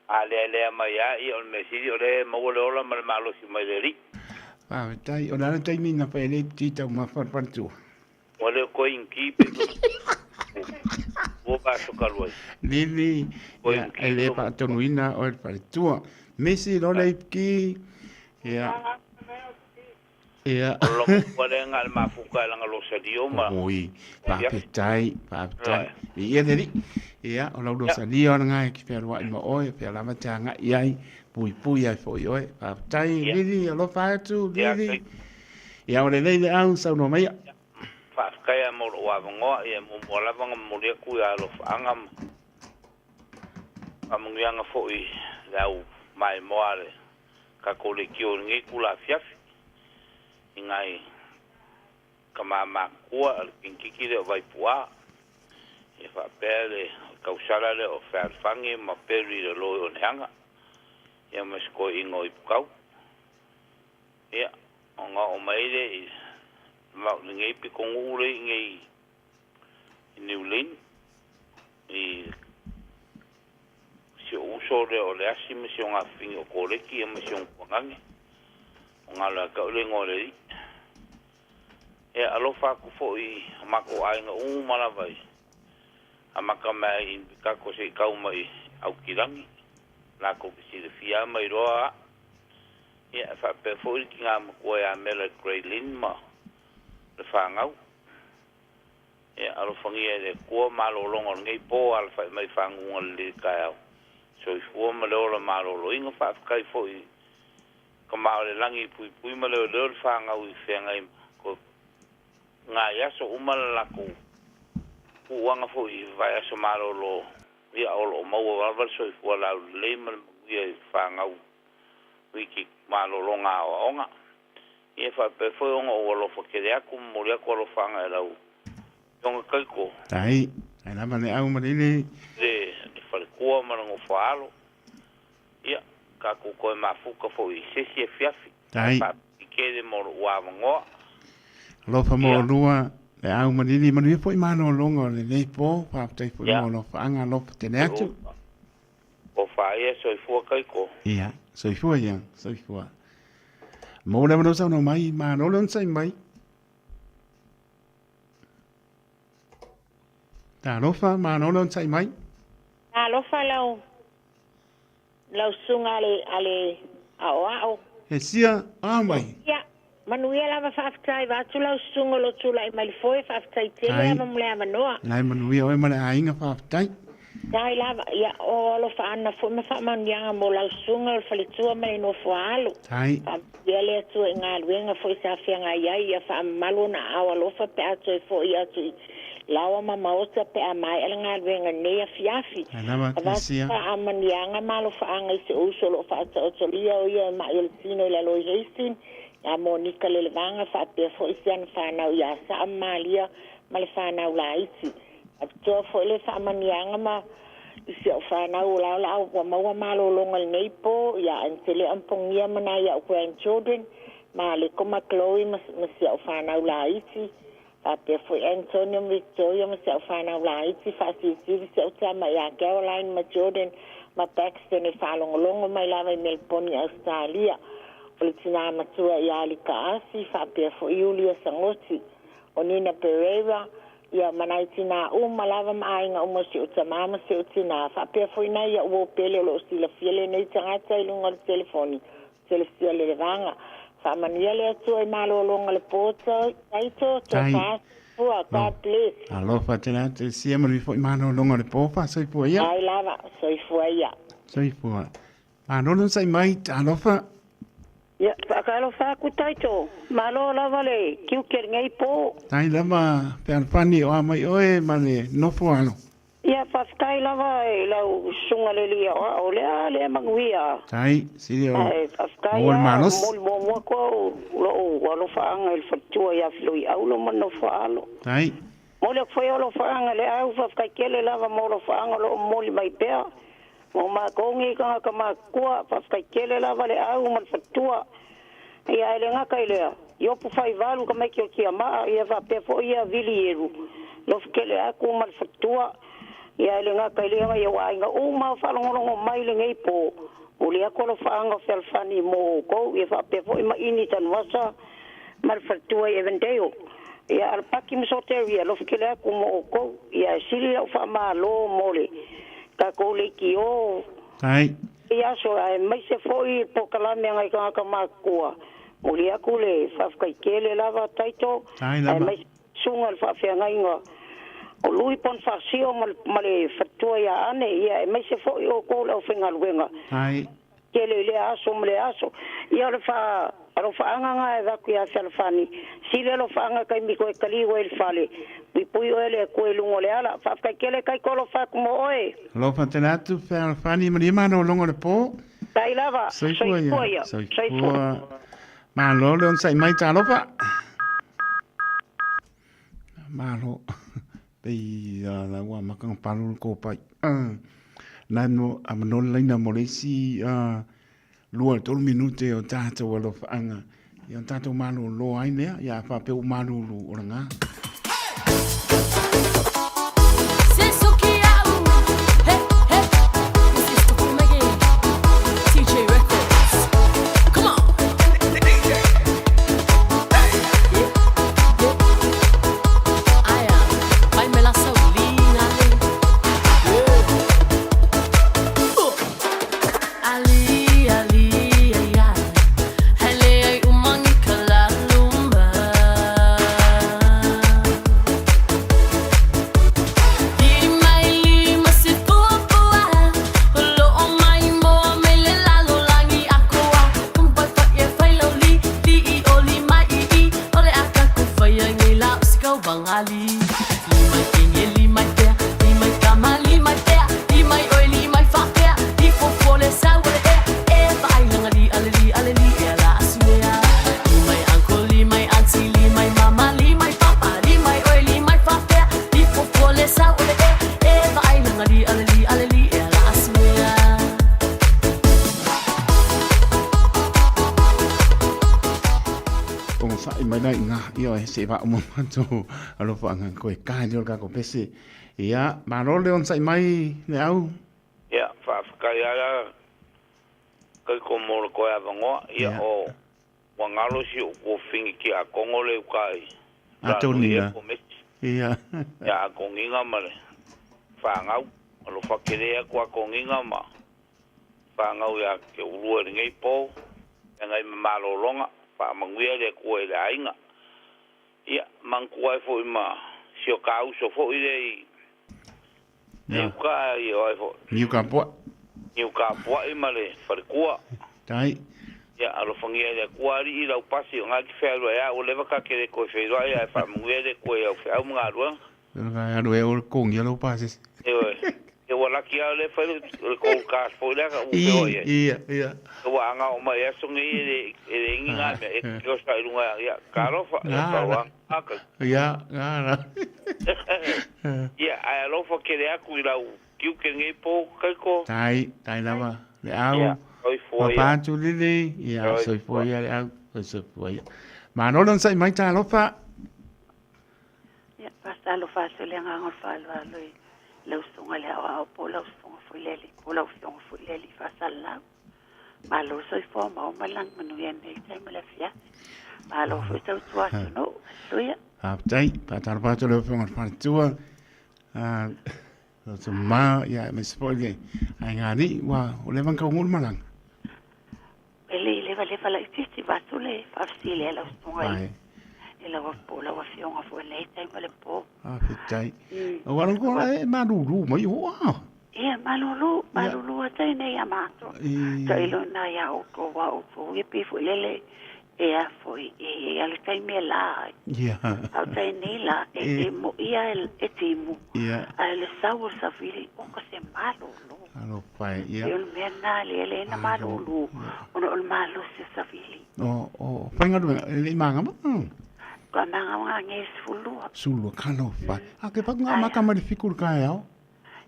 A lealea mai lava, ia o le mea sili o lea e maua le ola ma le malosi mai le Alii. Faafetai. O le a le taimi na fai ai le ti taumafa a le faletua? Ua le koe inki pe ua vaso talu ai. Lili, ia, e le faatonuina oe le faletua. Misi lo le ipki, ia. Ia. O lo matua le nga le mafuta e langa losalio ma. Oi, faafetai, faafetai. Ia le alii. Ia, o lau losalio ana nga e ki fealuai ma oe, fea lava te agai ai, puipui ai foi oe. Faafetai, Lili, alofa atu, Lili. Ia, o lelei le au, saunoa maia. Faafetai lava mo lou avanoa, ia e muamua lava ona momoli atu ia alofaaga ma faamanuiaga foi i le au maimoa a le tatou leitio i lenei itula afiafi i nai tama matutua a le kinititi lea o Vaipu'a, ia faapea le tausala lea o Fealofani ma Perry le Loi o Neaga, ia ma si toeaina o Ipukau. Ia, ona oo mai lea i lenei pitonuu lea i inei i Niu Lane, i si ou uso lea o Leasi ma si ona afafine o Koleti ia ma si ona tuanane, o galo ia te au le igoa o le alii. Ia, alofa atu foi i o matou aiga uma lava i amata mai i Invercargill seia tau mai i Aukilani, latou te silafia lava ma iloa au. Ia, e faapea foi le tina matua ia Mela Graylin ma le fanau. Ia, alofagia e le Atua malologa o lenei po, alafai mai faguga lelei taeao. Soifua ma le ola maloloina. Faafetai foi i Tama o le Lagi i puipui ma leoleo le fanau i feagai ma nai aso uma le latou puuaga foi i vaiaso malolo. Ia, o lo o maua lava le soifua laulelei ma le manuia i fanau wiki malologa aoaoga. Ia faapea foi ona ou alofa tele atu, momoli atu alofaga i lau Afioga Kaiko. Tai, tai lava le au ma le ili. Le faletua ma le nofoaalo. Ia, tatou toe mafuta foi i se isi afiafi. Tai. Faafetai tele mo lou avanoa. Alofa mo oulua, le au ma le ili. Manuia foi malologa o lenei po. Faafetai foi mo alofaaga, alofa tele atu. O fa ia soifua Kaiko. Ia, soifua ia, soifua. Mo le avanoa saunoa mai, malo le onosai mai. Talofa, malo le onosai mai. Talofa lau lau susuga a le a le aoao. E sia, a mai. Ia, manuia lava faafetai vaeatu lau susuga o lo o tulai mai le foe, faafetai tele lava mo le avanoa. Lai manuia oe ma le aiga, faafetai. Faafetai lava, ia o alofa-ana foi ma faamanuiaga mo lau susuga o le faletua ma le nofo-a-alo. Tai. Faamanuia le Atua i galuega foi sa feagai ai, ia faamamalu ona aao alofa pe a toe foi atu i laoa ma maota pe a maea le galuega i lenei afiafi. Tai lava, Avatu Tesia. faamanuiaga ma alofaaga i si ou uso o lo o faataotolia o ia e ma'i o le tino i lalo i Hastings, ia Monika Lelevaga faapea foi si ana fanau ia Saa ma Malia ma le fanau laiti. Faapitoa foi le faamanuiaga ma i si au fanau o la o la ua maua malologa i lenei po ia Antelea ma Pogia ma nai au grandchildren ma Aleko ma Chloe ma ma si au fanau laiti faapea foi Antonio ma Victoria ma si au fanau laiti faasilisili si au tama ia Caroline ma Jordan ma Baxton e faalogologo mai lava i Melbourne i Ausetalia o le tina matua ia Alika Asi faapea foi Iulia Sagoti o Nina Pereira, ia, ma nai tinā uma lava ma aiga uma o si ou tamā ma si ou tinā, faapea foi nai a'u uo pele o lo o silafia lenei tagata i luga o le telefoni, Telesia Lelevaga. Faamanuia le Atua i malologa le po, Taito, Tai. tofa, soifua, God bless. Alofa tele atu Telesia, manuia foi malologa o le po, faasoifua ia. Ai lava, soifua ia. Soifua. Malolo sai mai, talofa. Ia, faaka. Faatalofa atu Taito, malo lava le tiute lenei po. Tai lava fealofani o a mai oe ma le nofo alo. Ia, faafetai lava i lau susuga le alii aoao, o le a lea manuia. Tai, sili o Ae faafetai maua le lava, malosi. momoli muamua atu au lou alofaaga i le faletua ia Filoiaulo ma le nofo alo. Tai. Momoli atu foi alofaaga i le au, faafetai tele lava mo alofaaga o lo o momoli mai pea. Mo matou nei tagata matutua, faafetai tele lava le au ma le faletua. Ia, ae le gata i lea, Iopu Faivalu tamaiti o Tiamaa, ia faapea foi ia Vili Elu, lofu tele atu ma le faletua. Ia, ae le gata i lea, nai ou aiga uma o faalogologo mai lenei po, momoli atu alofaaga o fealofani mo outou, ia faapea foi ma Ini Tanuvasa ma le faletua i Evandale. Ia, Alapaki ma Soteria, lofu tele atu mo outou. Ia, e sili lau faamalo mo le tatou leitio Tai. i aso, aemaise foi le polokalame a nai tagata matutua. Momoli atu le faafetai tele lava Taito, Tai lava. aemaise susuga i le faafeagaiga o Lui Ponifasio ma le faletua ia Ane, ia aemaise foi outou le aufaigaluega Tai. tele i lea aso ma lea aso. Ia o le faa alofaaga na e avatu ia Fealofani, sili alofaaga taimi toe taliu ai i le fale, puipui oe le Atua i luga o le ala. Faafetai tele Taito alofa atu mo oe. Alofa tele atu fealofani manuia malologa o le po. Tai lava, Soifua ia. soifua ia. Soifua. Malo le onosai mai talofa. Malo. Pei la ua amata ona palu le kopai. Na no a manolo laina mo le isi 2 i le 3 minute o tatou alofaaga. Ia o tatou malolo ai lea, ia a faapea ua malulu o lena. TJ Records. Come on. Aya, vai me la saulinga le. Ali, ali, ai, ai. Hele ai umangi kalalumba. Lima i lima se fuafua, o loo mai moa mai le lalolagi akoa. Kumpai fa ia fai lau li, li i o lima i i, o le aka ku fai ai nei la o si kau bangali. Lima i kenge, lima i pea, lima i kama, lima i pea, lima i oi, lima i whapea, li fofo le sau o le ea, e whaai langa li ale li ale li ea la asunea. Lima i uncle, lima i auntie, lima i mama, lima i papa, lima i oi, lima i whapea, li fofo le sau o le ea, e vaai langa li ale li ale li ea la asunea. Onosai mai la i ina, ia e se vaa uma matou alofaaga koe ka lea o le tatou pese. Ia, malo le onosai mai le au. Ia, faafetai lava kai ko mo le koe avanoa. Ia, o ua galo si o'u kofini tiakono le uka i Atonina. Laloia Komesi. Ia. Ia akogiga ma le fagau, alofa tele atu akogiga ma fagau iā te ulua i lenei po, feagai ma malologa, faamanuia le Atua i le aiga. Ia, manatua ai foi ma si o ka uso foi lea i i uka i o ai foi. Niu Kapua'i. Niu Kapua'i ma le faletua. Tai. Ia, alofagia e le Atua alii lau pasi o gā te fealuai a ua leva ka te le toe feiloai ae faamanuia le Atua i au feau ma galuega. Ka alu e o le kongia lau pasi. Ioe. Ia ua laki lava lea fai le gold card foi lea ka ua feoai ai. Ia, ia. Ua aga oo mai aso nei e le e le ingi ngā mea e te osa i lunga ia talofa ia pau aka. Ia, ngā la. Ia, ae alofa tele atu i lau tiute nei po kaiko. Tai, tai lava le au. Ia, soifua ia. Papa atu lili, ia, soifua ia le au, soifua ia. Malo le onosai mai talofa. Ia, faatalofa atu i le agaga o le faaaloalo i lau susuga i le aoao po o lau susuga foi i le alii po o lau afioga foi i le alii faasalalau. Malo le soifua maua ma le lagi manuia i lenei taimi o le afiafi. Malo foi tautua atunuu. Haleluia. Faafetai, faatalofa atu i lau Afioga i le Faletua, lau tama, ia, aemaise foi le aiga alii, ua leva ona taunuu le malaga. E le i levalefa laitiiti vaeatu le faafesili a lau susuga i i lau po o lau afioga foi i lenei taimi o le po. Faafetai. Aua o la e malulu mai o a. Ia, malulu, malulu atu ai nei ia matou. Tailo ina ia outou, aua outou ia pei foi lele E a foi, e i ai le taimi e la ai. Ia. A o tai nei la, e, e mo ia e, e timu. Ia. A le sau o le savili, o ka se malolo. Alofa e, ia. E o le mea na le le na malolo, ona o le malosi o savili. O, o, faigaluega, e le i magama? Ka magama nge 12. Sulua, ka alofa. A ke paku ngā maka mai le fiku le kaeao?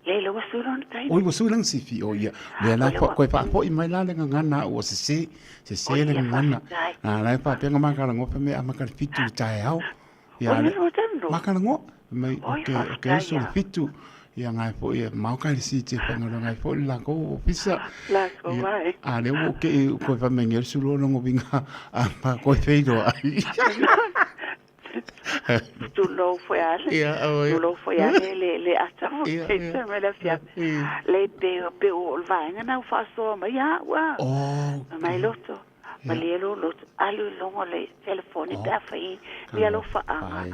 Le le ua sui lona taimi. Oi, ua sui lana sifi, o ia. Lea la, koe faafoi mai la le gagana ua sese, sese le gagana. A la e faapea nga makalagoa fai mai amata i le 7 i le taeao. Ia, le, makalagoa, mai, o ke, o ke uso le 7. Ia ngai foi e maoka i le siti e whangaroa ngai foi le lākou ofisa. Lākou mai. A lea ua ke i koe wha mai ngeri sulu o longo vinga a ma koe wheiroa. Tulou foi ale. Ia, oh, ia. Tulou foi ale le le ata foi. Ia, ia. Se me la fia. Le pe pe o le vaenga na faasoa mai a ua. Oh. Mai loto. Ma le lo loto alu longo le telefoni pe a fai mi alofaaga.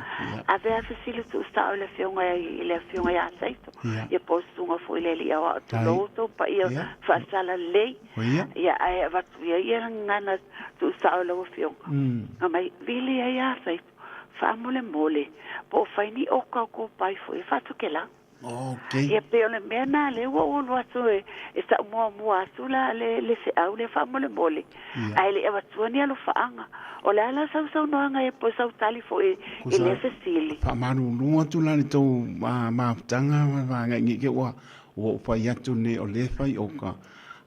Ave a fesili tuusao i le afioga i le afioga ia Saito. Ia. Ia po o susuga foi i le alii aoao Tai. tulou tou paia Ia. faasala lelei. O ia. Ia ae avatu ia ia gagana tuusao i lau afioga. Aumai vili ai ia Saito faamolemole po o fai ni oka o kopai foi e faatokelau. Okay. Ia pei o le mea na lea ua ou alu atu e, e sa'u muamua atu la le, le fe'au lea faamolemole. Ia. Ae le'i avatua ni alofaaga. O le a la sausaunoaga ia po o sautali fo'i i Kusa- lea fesili. Faamalulu atu la le tou mafutaga ma le vaega i ke ua ua ou fai atu nei o lea fai o ka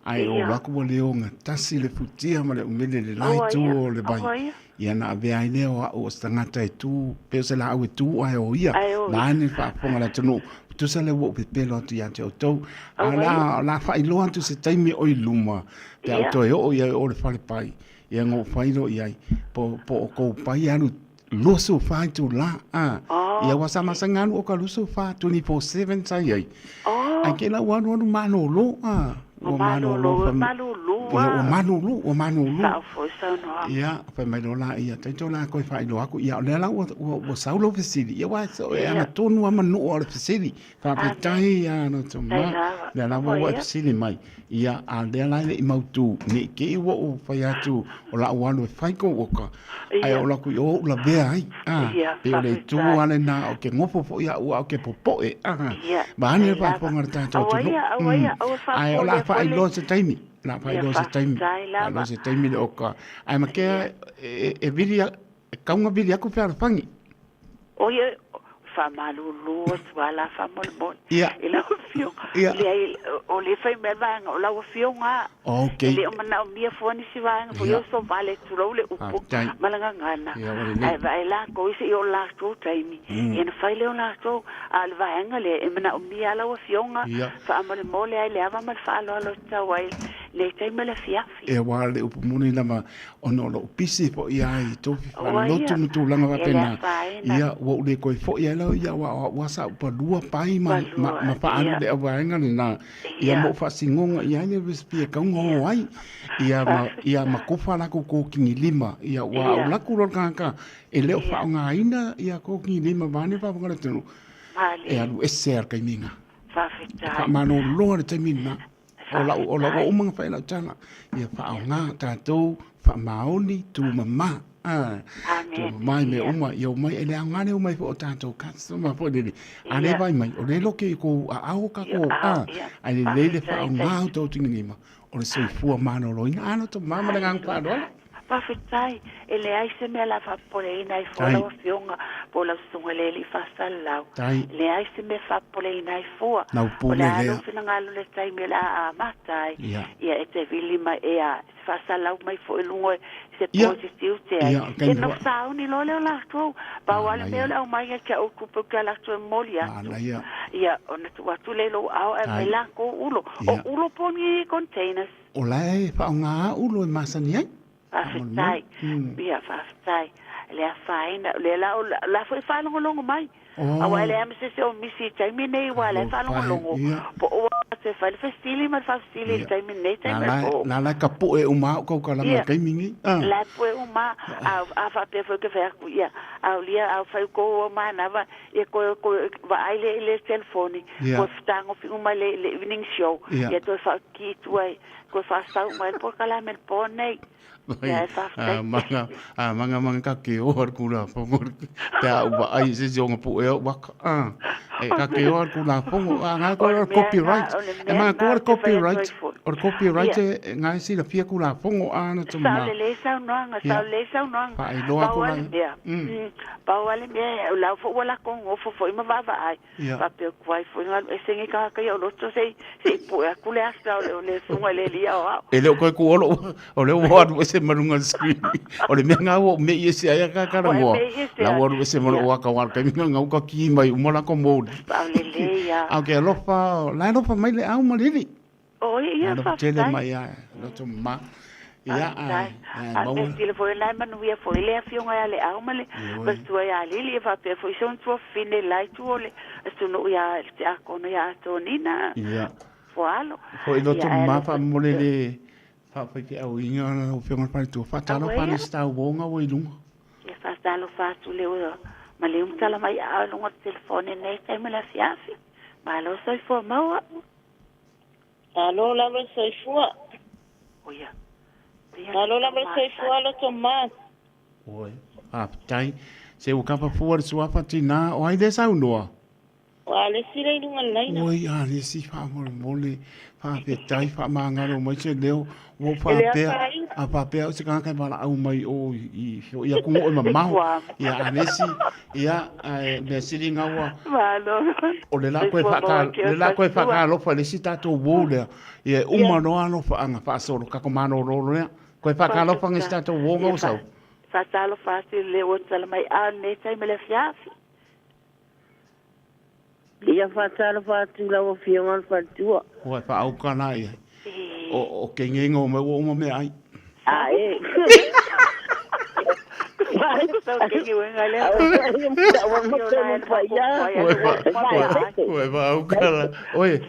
ae o Ia. laku ua le ogatasi le futia ma le umele le la Aua itu ia, o le vai. aua ia. Ia na avea ai lea o au o se tagata e tu pe o se laau e tu ae o ia. Ae o ia. Vaeane le faafofoga a le atunuu. Tusa lea ua ou pepelo atu ia te outou. A Aua la, ia. la faailoa atu se taimi o i luma pe a ou Ia. toe oo i ai o le falepai. Ia na ou failo i ai po, po o kou pai alu 24 itulā. A, Oh. ia ua sa masani alu o ka 24, 24/7 sa i ai. Oh. Ai ke la ua alualu malōlō, a, ua malōlō Ua fai mai- malūlū, Ia, ua a. malūlū, ua malūlū. Sa'o foi saunoaga. Ia, fai mai loa la ia, taito la koe faailoa atu, ia o lea la ua, ua, ua sau lau fesili, ia ua so e Ia. agatonu lava manuu o le fesili. Faafetai ia no toma, Tai lava. lea lava Ua ua e ia. fesili mai. Ia, a lea la e le i mautū, ne i te i ua ou fai atu o la'u alu e fai kou oka, ae Ia. o laku i o ou lavea ai. A, Ia, pei o le itu faafetai. lava lenā o ke gofo fo'i a'u a o ke popo'e. A, Ia, vaeane tai le lava. faafofoga a le tatou Aua atunuu. ia, aua ia, aua Ae o le a faapopoleina foi le. faailoa se taimi, o le a Ia, faailoa se taimi, faafetai faailoa lava. se taimi le oka. Ae ma kea Ia. e, e vili, a- e kauga vili aku fealofani. O ia, faamalūlū atu a la faamolemole. Ia. I lau afioga. Ia. Leai, o le fai mai le vaega o lau afioga a. Okay. E le o manaomia fua nisi vaega foi Ia. o sovale tulou le upu Faafetai. ma le gagana. Ia, ua lelei. Ae vaai lakou i seia o latou taimi. Ia na fai lea o latou, a o le vaega lea e manaomia a lau afioga Ia. faamolemole ai le ava ma le faaaloalo tatau ai le taimi o le afiafi. E ua le upu moni lava ona o lo'u pisi fo'i ai i tofi Ua faalelotu ia. ma tulaga E le faapena. afaina. Ia ua ou le koe fo'i ai lau ia ua ua sa ou palua pai ma ma, Palua, ma faaalu ia. le auvaega lenā. Ia Ia. ma ou faasigoga i ai le recipe e kauga o ai. Ia ma ia ma kofa lakou kokigilima. Ia ua Ia. au laku loa le tagata e le o Ia. faaaogaina ia kokigilima vaeane faafofoga le atunuu. Malie. E alu ese a le taimiga. Faafetai. Faamaloloa le taimi lenā. O lau o lau Faafetai. oomaga fa'i lau tala. Ia faaaogā tatou faamaoni tumamā. Ah, Amen. tumamā i mea Ia. uma ia omai e le aoga le omai foi o tatou customer foi lele. A le Ia. vai mai o le loke i kou aao Ia, kakou aao, a ia. ae lelei le Faafetai, faaaogā o taito. tou tigilima o le soifua malōlōina. A loto mā ma le agaga faaaloalo. Faafetai, e leai se mea la faapopoleina ai fua Tai. lau afioga po o lau susuga i le alii faasalalau. Tai. E leai se mea faapopoleina ai fua. Nau O pule le a lea. lou finagalo le taimi o le a amata ai. Ia. Ia e te vili mai e a faasalau mai foi i luga i se Ia. positiu te ai. Ia, Ia kaimi na fo'i. sauni loa lea o latou. Pau lava le mea o le aumai ia te au tupe ou te ala atu e momoli atu. Manaia. Ia ona tuu atu lea i lou ao ae Tai. mai lakou ulo. O Ia. ulo po o ni containers. O lae faaaogā ulo e masani ai. Faafetai. Ia, faafetai. Le afaina, le la o la foi faalogologo mai. Oh. Aua e leai ma se isi o misi i taimi nei ua le Alofa e, faalogologo. ia. Po o atu e fai le fesili ma le faafesili i le taimi lenei taimi o le po. La la ka poe uma au kau kalama Ia. taimi ni. Ah. La poe uma a a faapea foi ke fai atu ia a ulia a fai ko o manava ia ko ko vaai le le telefoni Ia. ko fetagofi uma le le evening show Ia. ia toe faakī atu ai koe faasau mai le polokalame le po nei. Ia e faafetai. Ah, manga, ah, manga manga ka ke o ar kula fongo te a uba ai se se onga pu e o waka. Ah, e ka ke o ar kula fongo ah nga ko O le ar mea copyright. na- o le E mea manga ko na ar te fai atu ai copyright. foi. O copyright Ia. e nga si la fia kula fongo ah na Sao tuma. le lē saunoaga, Ia. sao le lē saunoaga. Faailoa Pau aku a la. le mea. Pau a le mea, o lau foi ua lakou gofo foi ma vaavaai. Ia. Faapea ku ai foi galu esega i tagata ia o loto se'i se'i pu'e atu le asa o le o le susuga i le alii aoao. E le o koe ku olo o le ua alu ese ma luga o le screen. O le mea ngā ua o mei ese ai a kakara Ua e ngoa. mei ese La ai. ua alu ese ma loo waka wala kaimi ngā ngau ka ki mai uma la ko mōli. Paolelei ia. Au ke alofa, la alofa mai le au ma lili. O ia Alofa tele faafetai. mai a loto ma. Ia Faafetai. ai, ai A maua. mea sila foi lai manuia foi le afioga ia le au ma le Ioe. ma sua ia lili e faapea foi se ona fine lai tu o le atunuu ia le tiakono ia Atonina Ia. Foalo. Foi loto Ia, ae ma alofa fa mole le fa fa ke au inga na o fionga pa tu fa talo Auē pa ia. ni sta wonga wo ilunga. Ia faatalofa atu le ua ma le umatala mai aao i luga o le telefone nei taimi le afiafi. Malo soifua maua. Alo lava le soifua. Oia. Alo lava le soifua loto ma. Oi. A tai se o kapa fua le suafa tina o ai le saunoa. Wa le sila i luga laina. Oi a le si fa mole mole fa pe tai fa mangalo mai se leo wo fa E le pe afaina. a fa pe o se kanga kai mala au mai o i i ia ku o mamao. Ia a le si ia a me sili ngaua Malo. o le la koe Soifua whaka, maua ke o le la koe fatua. whaka alofa le si tātou wō lea. Ia uma noa alofa anga whaasolo kako mano rolo lea. Koe whaka alofa ngi si tātou wō ngau sau. Faatalofa atu i le ua tala mai aao lenei taimi le afiafi. Ia faatalofa atu lau afioga le faletua. Koe whaauka la ia. O, o ke ngengo me ua uma mea ai. A e. Koe whaauka la. Oe,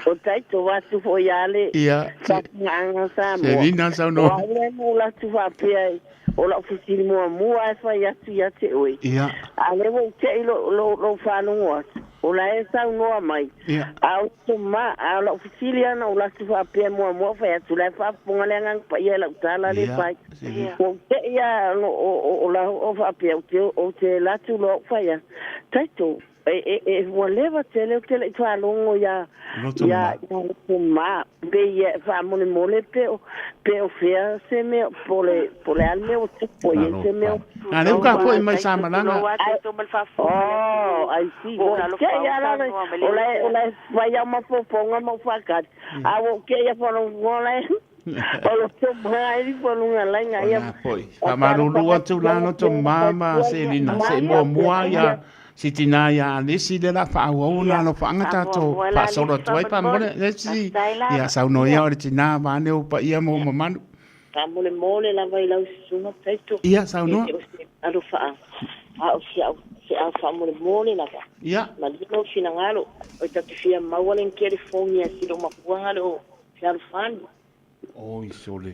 O taito watu foi ale. Ia. Nganga sa mo. Se lina saunoa. O le mo la tu faapea ai. O lau fesili muamua e fai atu ia te oe. Ia. A le ua te i lo lo lo whanongo atu. O la e saunoa mai. Ia. A o te ma, a o lau fesili ana o la tu faapea muamua fai atu. La e faafofoga le agaga paia i lau tala le Ia, fai. se lina. Ua te ia o o o la o faapea o te o te latu lo fai atu. Taito e e e ua leva tele o te le whalongo ia Loto ia ma. ia loto ma pe ia faamolemole pe o pe o fea se mea po le po le a le mea o tupu ai se mea A le uka koe mai sa malanga. Oh, I see. O Ua lalo te fau ia la le saunoa ma le o le o le fai au mafofoga ma whakati. A o ke ia whalongo le o loto ma i whalonga lainga ia Poi. Whamaruru atu la loto mama se lina. Se mua mua ia. Si tina ia lesi le la whaau na lo whaanga tātou. Whaasolo atu ai whamole. Lesi. Ia saunoa ia o le tina vane o pa ia mo mamanu. Faamolemole lava i lau susuga taito. Ia, saunoa. E o se alofaaga. A o si au se au faamolemole lava. Ia. Malie lou finagalo. O tatou fia maua le telefoni a silo mapuaga le o fealofani. Oi sole.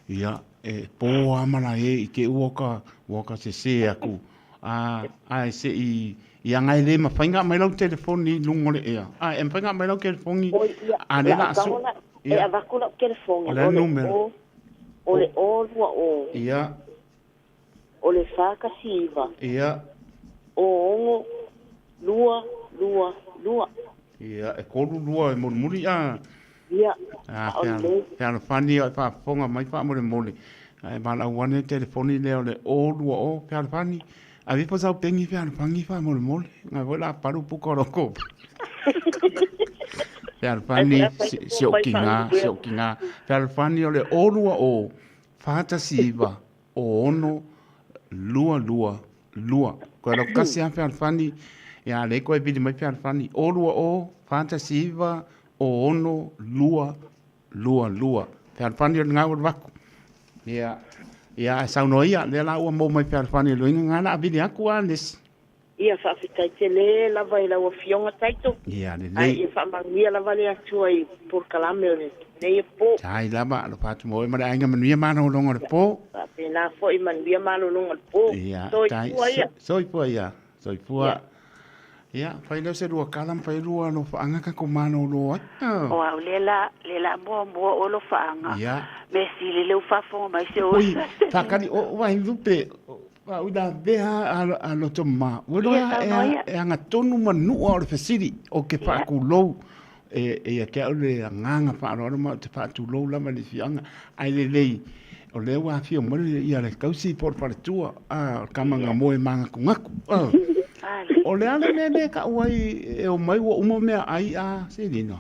Ia, e pō amala e i ke uoka, uoka se se aku. A, a e se i, i anga e le mawhainga mai lau telefoni lungo le ea. A, e mawhainga mai lau telefoni, a le la so. E Ia, avaku lau telefoni. O le numero. O le o lua o. ia, O le 419. ia, O 6 2 2 2. ia, e kolu lua e mulimuli a. Ia. A, O pea, le pea fani o e whaafonga mai wha mole mole. A e mala wane telefoni lea o le o lua o, pea fani. A vipo sau pengi pea fangi wha mole mole. Ngai voi la paru puka o roko. Pea fani, si o ki ngā, si o ki ngā. Pea fani o le o lua o, whātasi iwa, o ono, lua lua, lua. Koe rau kasi a pea fani, ia le koe vili mai pea fani. O lua o, 49, o ono, lua, lua, lua. Pea fani o le ngau o le waku. Ia, ia, e saunoa ia, lea la ua mou mai pea fani loinga ngā la avili aku a nesi. Ia faafetai tele lava i lau afioga Taito. Ia Ae lelei. ia faamanuia lava le Atua i polokalame o lenei po. Tai lava alofa atu mo oe ma le aiga manuia malologa o le po. Faapena foi manuia malologa o le po. Ia, tai, Soifua ia. Soifua ia. Soifua. Ia, fai leo se lua kala ma fai lua alofaaga tatou malolo ai. O au le la le la muamua o alofaaga. Ia. Me sili le ufafoga mai se Ui, osa. whakari, o wahi lupe, wa ui la vea a loto ma. Ua Ia, loa saunoa ia. e anga tonu manua o le fesili o ke whaakulou. E ia ke au le anganga whaaloalo ma o te whaatulou lava le fianga. Ai le lei, o lea ua afio mai le ia le kausi po o le faletua, a o le kama nga moe māgakugaku. O le ale mea lea ka uai e o mai ua uma mea ai a Selina.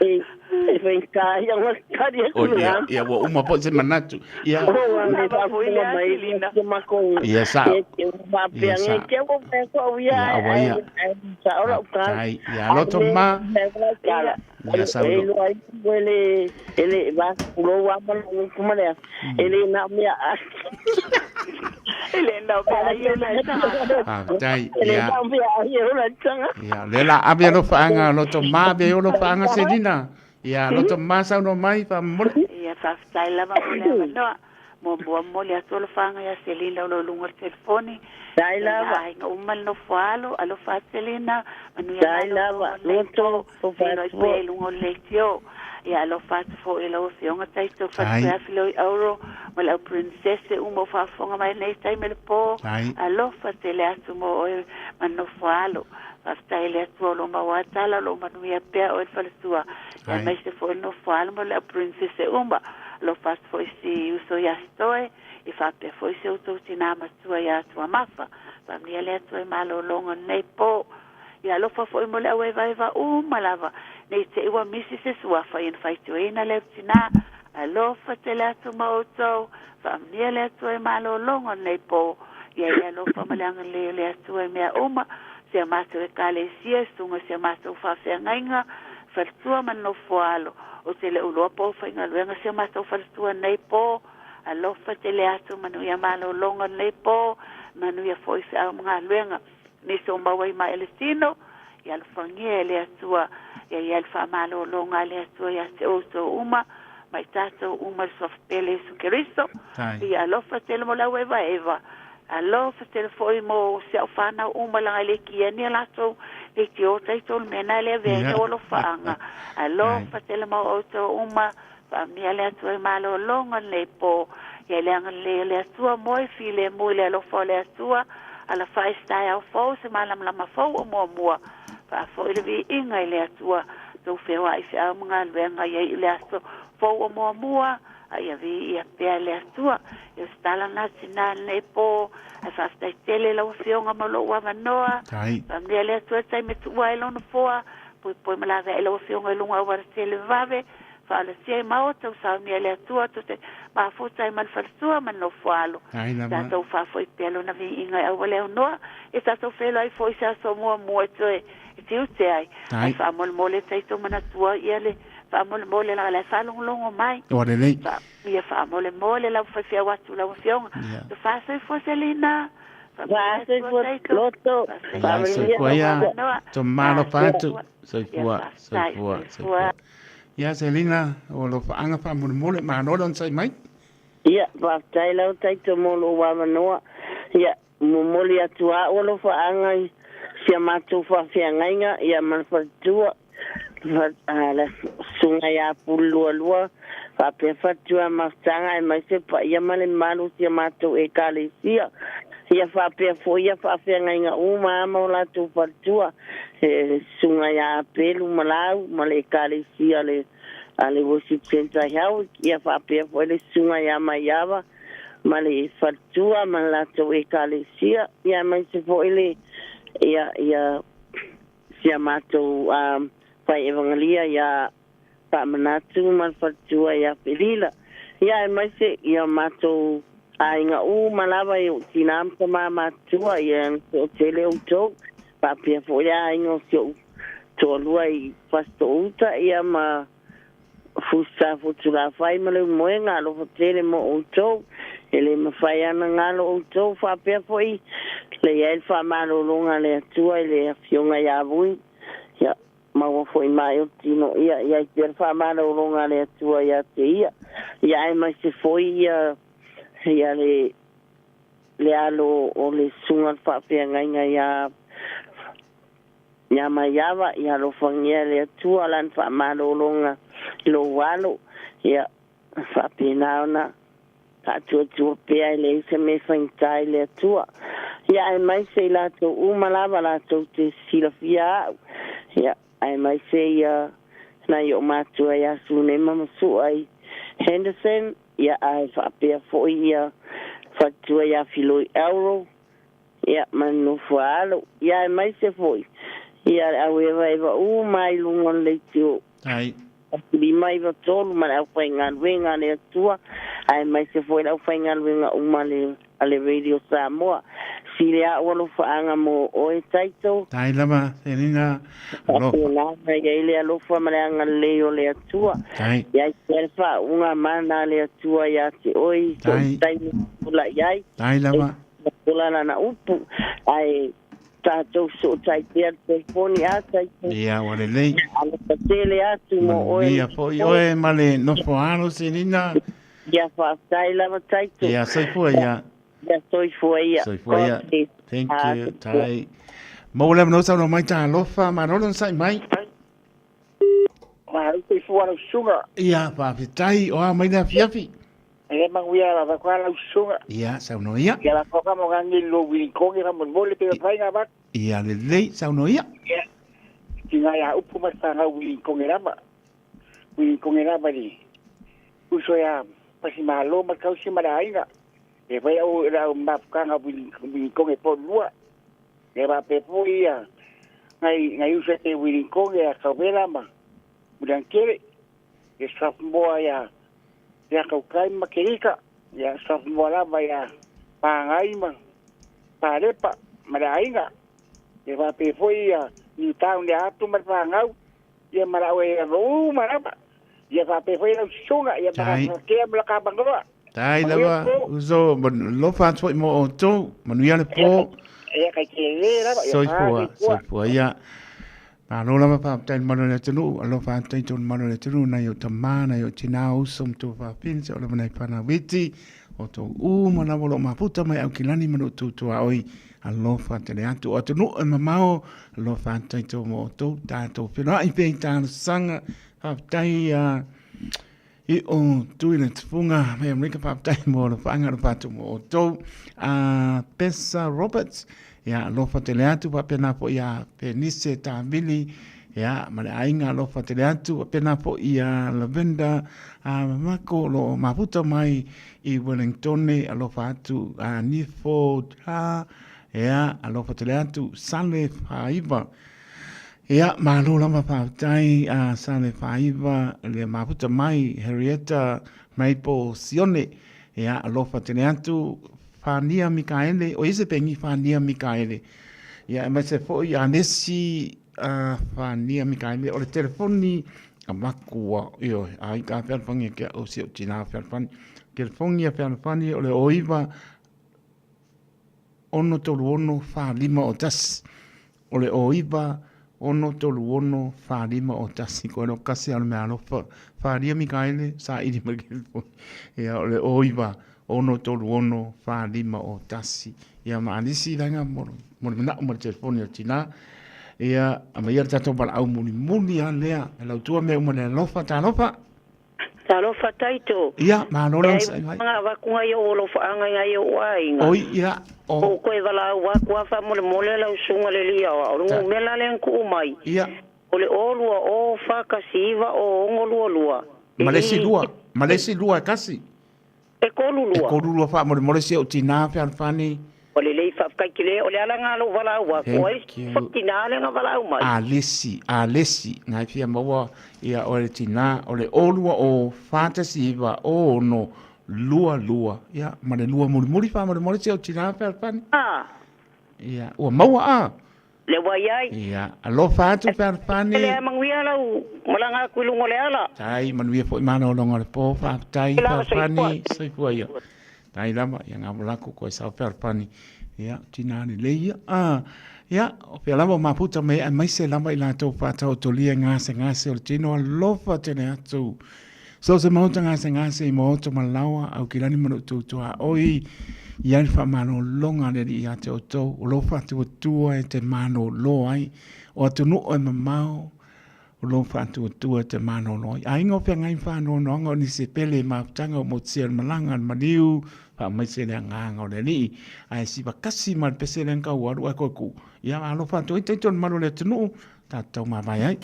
E faigata ia ona tali atu O ia, lena. ia ua uma po se manatu. Ia, O le faafofoga mai si makou. Ia, sao. E faapea Ia, sao. nei te ua fai atu au ia Ia, aua ia. ae sao lau tala. Tai, ia loto ma. Ia, sauno. E iloa ai e le e le vakulou a ma lou upu ma lea. E le na o mea ai. E le na o mea ai o le taga. Ah, tai, E le ia. na o mea ai o le taga. Ia, le la ave alo whaanga, loto ma ave olo whaanga Selina. Ia, loto ma sauno mai whamore. Ia faafetai lava mo le avanoa. Muamua mo le atu alofaga ia Selina o lo luga o le telefoni. Tai lava. Aiga uma le nofo alo, alofa atu Selina, manuia Tai lava, loto, Feinoi pea i luga o le leitio. Ia alofa atu foi i lau afioga Taito Tai. faapea filoi auro ma lau princesse uma o faafofoga mai nei taimi le po. Tai. Alofa tele atu mo oe ma nofo alo. Faafetai le Atua o lo maua tala o lo manuia pea oe le faletua. Ia Tai. mai se foi le nofo alo ma lau princesse uma. Alofa atu foi si uso ia Stoe, i faapea foi se outou tinā matua ia Atua Mafa. Faamanuia le Atua i malologa nei po. Ia alofa foi mo le auevaeva uma lava. Nei te ua misi se suafa ia na faituina le tinā. Alofa tele atu ma outou. Faamanuia le Atua i malologa nei po. Ia ia alofa ma le agalelei o le Atua i mea uma. Se a matou ekalesia, susuga se a matou faafeagaiga, faletua ma le nofo alo. O te le uloa po o faigaluega se a matou faletua nei po. Alofa tele atu manuia malologa nei po. Manuia foi feau ma galuega. Nisi o maua i mai le tino. Ia alofagia e le Atua. Ia ia le faamalologa a le Atua ia te outou uma. Mai tatou uma le suafapele Iesu Keriso. Tai. Ia alofa tele mo lau evaeva. Alofa tele foi mo se au whanau uma langa i le kia ni a latou le te o taito le mena le avea Ia. ni o alofaaga. Alofa tele mo outou uma faamanuia le Atua i malologa nei po. Ia le agalelei o le Atua mo e filemu i le alofa o le Atua. Alafai se taeao fou se malamalama fou o muamua. Faafoi le viiga i le Atua. Tou feoai feau ma galuega ia i le aso fou o muamua. A ia viia pea le Atua. Ia se tala na tinā lenei po. Ae faafetai tele lau afioga ma lou avanoa. Tai. Faamanuia le Atua i taimi tuua ai lona foa. Poepoe ma laveai lau afioga i luga auala tele vave. Faalasia i maota o saunia le Atua tou te mafuta ai ma le faletua ma le nofo alo. Tai lava. Tatou faafoi pea lona viiga i auala e aunoa. E tatou feiloai foi se aso muamua e toe e tiute ai. Tai. Ae faamolemole tatou manatua ia le faamolemole laga lae faalogologo mai. O lelei. Ia faamolemole lau faifeau atu lau afioga. Ia. To faasoifua Selina. Faasoifua loto. Ia, soifua ia. To malo whātu. Soifua, soifua, soifua. Ia, Selina, o lo whaanga whamolemole, mānolo on sai mai. Ia, faafetai lau taito mo lou avanoa. Ia, momoli atu a'u alofaaga i sia matou faafeagaiga ia ma le faletua. La susuga iā Pule Lualua faapea faletua mafutaga aemaise paia ma le mamalu o sia matou ekalesia. Ia faapea foi ia faafeagaiga uma a ma o latou faletua. E susuga iā Apelu ma Lau ma le ekalesia le a le worship center i Howick. Ia faapea foi le susuga iā Maiava ma le faletua ma le latou ekalesia. Ia aemaise foi le ia ia sia matou fai evangelia ia faamanatu ma le faletua ia Felila. Ia aemaise ia matou aiga uma lava i ou tinā ma tamā matutua ia o tele outou. Faapea foi le aiga o si ou toalua i Fasitoo-uta ia ma Fusa Futulafai ma le umoega alofa tele mo outou. E le mafai ana galo outou faapea foi le i ai le faamalologa a le Atua i le afioga ia Vui. Ia maua foi mai o tino ia i ai pea le faamalologa a le Atua ia te ia. Ia aemaise foi ia ia le le alo o le susuga le faafeagaiga ia ia Maiava, ia alofagia le Atua lana faamalologa i lou alo. Ia faapena ona faatuatua pea e leai se mea e faigata i le Atua. Ia aemaise i latou uma lava latou te silafia a'u. Ia aemaise ia nai o'u matua ia Sunema ma Su'a i Henderson, ia ae faapea foi ia faletua ia Filoi Elro, ia ma le nofo a alo. Ia aemaise foi ia le auevaeva uma ai luga o le leitio. Tai. 593 ma le aufaigaluega a le Atua, aemaise foi le aufaigaluega uma a le, a le Radio Samoa. Sili a'u alofaaga mo oe Taito. Tai lava, Selina. Alofa. Faapena ona i ai le alofa ma le agalelei o le Atua. Tai. Ia i pea le faauuga mana a le Atua ia te oe i so o se taimi e tulai ai. Tai lava. E ola lana upu, ae tatou fesootai pea le telefoni a Taito. Ia, ua lelei. Alofa tele atu mo oe. Manuia foi oe ma le nofo alo, Selina. Ia, faafetai lava Taito. Ia, soifua ia. Ia, soifua ia. Soifua ia. Thank you. Tai. Maua le avanoa saunoa mai talofa, malo le onosai mai. Malo soifua lau susuga. Ia, faafetai, o a mai le afiafi. E manuia lava koa lau susuga. Ia, saunoa ia. Ia la koka mo ngangi lo wilikongi fa mo le pe fai nga ba. Ia lelei, saunoa ia. Ia. Ki nga ya upu ma fa nga wilikongi lava. Wilikongi lava ni. Uso ya pasi malo ma kausi ma la aiga. E fai au la mafukanga wilikongi po lua. E ba pe po ia. Ngai ngai uso te wilikongi ya kawela ma. Mudankere. E safmoa ya ia kaukai ma kerika ia safmoa lava ia pāngai ma pālepa ma le aiga e faapea foi ia Newtown ia atu ma le pāgau ia ma lau e uma lava ia faapea foi lau susuga ia makea ma la kamanoa. Tai lava uso lofa atu foi mo outou manuia le po. Ia kai tele lava ia soifua soifua ia. Malo lava faafetai i le malu o le atunuu, alofa atu ai tonu malu o le atunuu nai o tamā, nai o tinā, o uso ma tou fafine, se o lava nai whanau iti, o tou uma lava o lo o mafuta mai Aukilani ma lo outou tuaoi, alofa tele atu o atunuu e mamao, alofa atu ai tou mo outou, tatou feiloai pea i talosaga, faafetai i o tui le tufunga mai Amerika, faafetai mo alofaaga alofa atu mo outou. Pesa Roberts, ia alofa tele atu, faapena foi ia Penise Tavili, ia ma le aiga alofa tele atu, faapena foi ia Lavenda Mamako o lo o mafuta mai i Wellingtone, alofa atu Nifo Ha, ia alofa tele atu Sale Faiva. Ia, malo lava faafetai a Sale Faiva le mafuta mai Harrieta Maple Sione. Ia, alofa tele atu Fania Mikaele, o ia se pengi Fania Mikaele. Ia, aemaise foi Anesi a Fania Mikaele, o le telefoni a makua, ioe, ai ka fealofani ke au si o tina fealofani. Telefoni a fealofani o le oiva 6 3 6 4 5 o 1. O le o 9 6 3 6 4 5 o 1. Koe lo kasi a o le mea alofa. Wharia Mikaele, sa ili mai ke telefoni. Ia, o le o 9 6 3 6 4 5 o 1. Ia, ma alisi langa mo le manao ma le telefoni o tina. Ia, a mai ia le tatou valaau mulimuli a lea. E lautua mea uma le alofa, talofa. Talofa Taito. Ia, malo le onosai mai. Nga avaku ngai o alofaaga i nai ou aiga. Oi, ia, o. O koe valaau aku a faamolemole lau susuga le alii aoao. O le numera lea na tuu mai. Ia. O le 0 2 0 4 1 9 0 6 2 2. Ma le isi lua, ma le isi lua e kasi. E tolu lua. E tolu lua faamolemole si ou tinā fealofani. Ua lelei faafetai tele o le ala na lou valaau aku ai Thank you. tinā lea na valaau mai. Alesi, Alesi, na e fia maua ia oe le tinā, o le 0 2 0 4 1 9 0 6 2 2, ia, ma le lua mulimuli faamolemole si ou tinā fealofani. A. Ia, ua maua a. Le ua i ai. Ia, alofa atu fealofani. Lea manuia lau malaga atu i luga o le ala. Tai, manuia foi malologa o le po, faafetai fealofani, soifua ia. Tai lava, ia ngā lako koe sao fealofani. Ia, tina lelei ia. Ah, ia, o pea lava o maputa me ai mai se lava i latou whātaotolia ngase ngase o le tino alofa tele atu. So se maota ngase ngase i maota malawa au ki lani manu tautua oi i ai whaamalologa le alii ia te outou o lou faatuatua e te malōlō ai o atunuu e mamao o lou faatuatua e te malōlō ai. Aiga o feagai whānoanoaga o nisi e pele i mafutaga o motusia le malaga le maliu faamaise le agaga o le alii ae siva kasi ma le pese lea na ua alu ae koe kuu ia alofa atu ai taito le malu o le atunuu tatou mavae ai.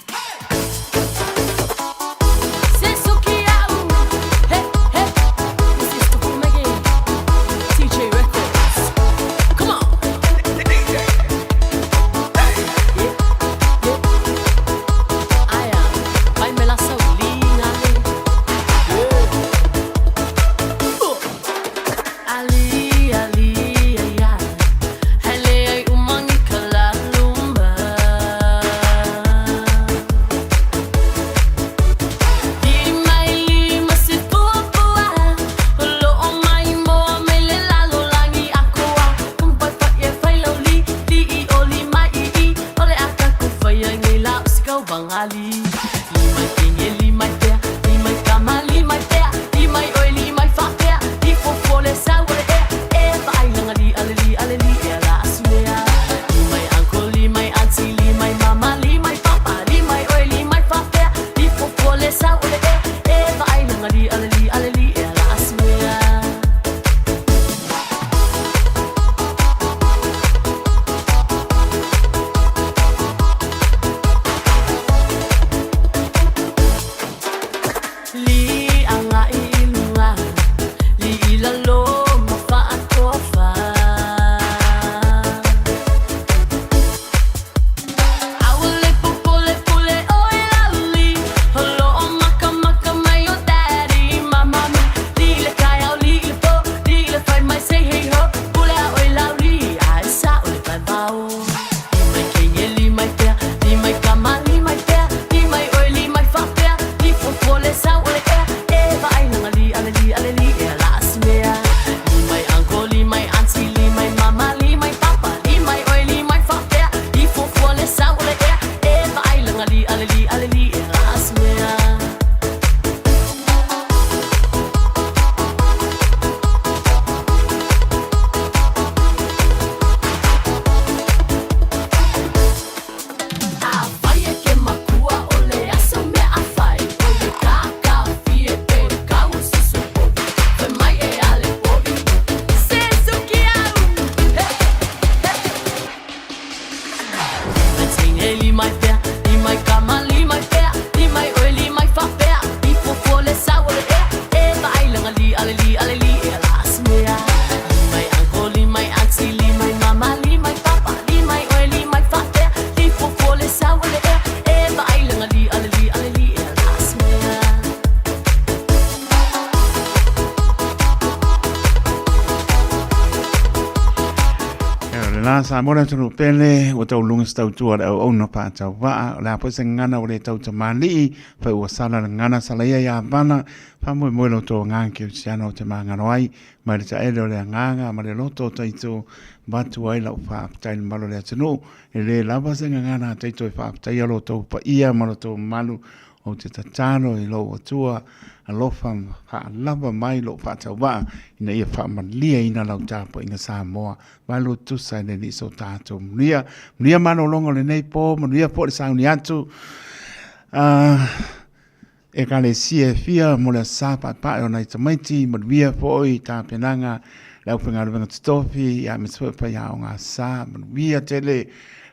Sa mo le atunuu pele, ua tauluga se tautua a le auauna faatauvaa, o le a foi se gagana ua le tautamali'i, fai ua sala le gagana salaia ia Vana, faamoemoe lo outou agaga kerisiano ou te magalo ai, mai le taele o le agaga ma le loto o taito, avatu ai lau faafetai i le mamalu o le atunuu, e le lava se gagana a taito e faafetaia lo outou paia ma lo outou mamalu, Ou te tatalo i lou Atua alofa ma faalava mai lou faatauvaa ina ia faamalieina lau tapuaiga Samoa valu tusa i le Alii so tatou manuia. Manuia malologa o lenei po, manuia foi le sauni atu Ekalesia e fia mo le asa paepae o nai tamaiti, manuia foi tapenaga le aufaigaluega totofi, ia aemaise foi faiaoga asa, manuia tele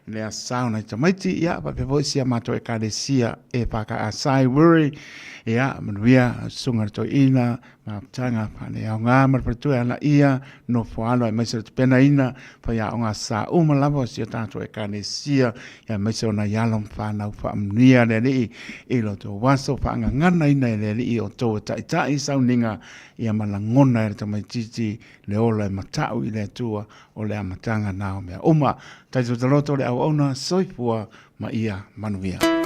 le asa o nai tamaiti, ia faapea foi si a matou Ekalesia e whakaasa i Wiri, ia manuia susuga le toeaina, mafutaga faaleaoga ma le faletua e ala ia, nofo alo aemaise o le tapenaina, faiaoga sa uma lava o si o tatou Ekalesia, ia aemaise o nai alo ma fanau faamanuia le Alii i lo outou aso, faagaganaina e le Alii o outou e taitai i sauniga, ia ma lagona e le tamaitiiti le ola e matau i le Atua o le amataga na o mea uma. Taito taloto le auauna, soifua ma ia manuia.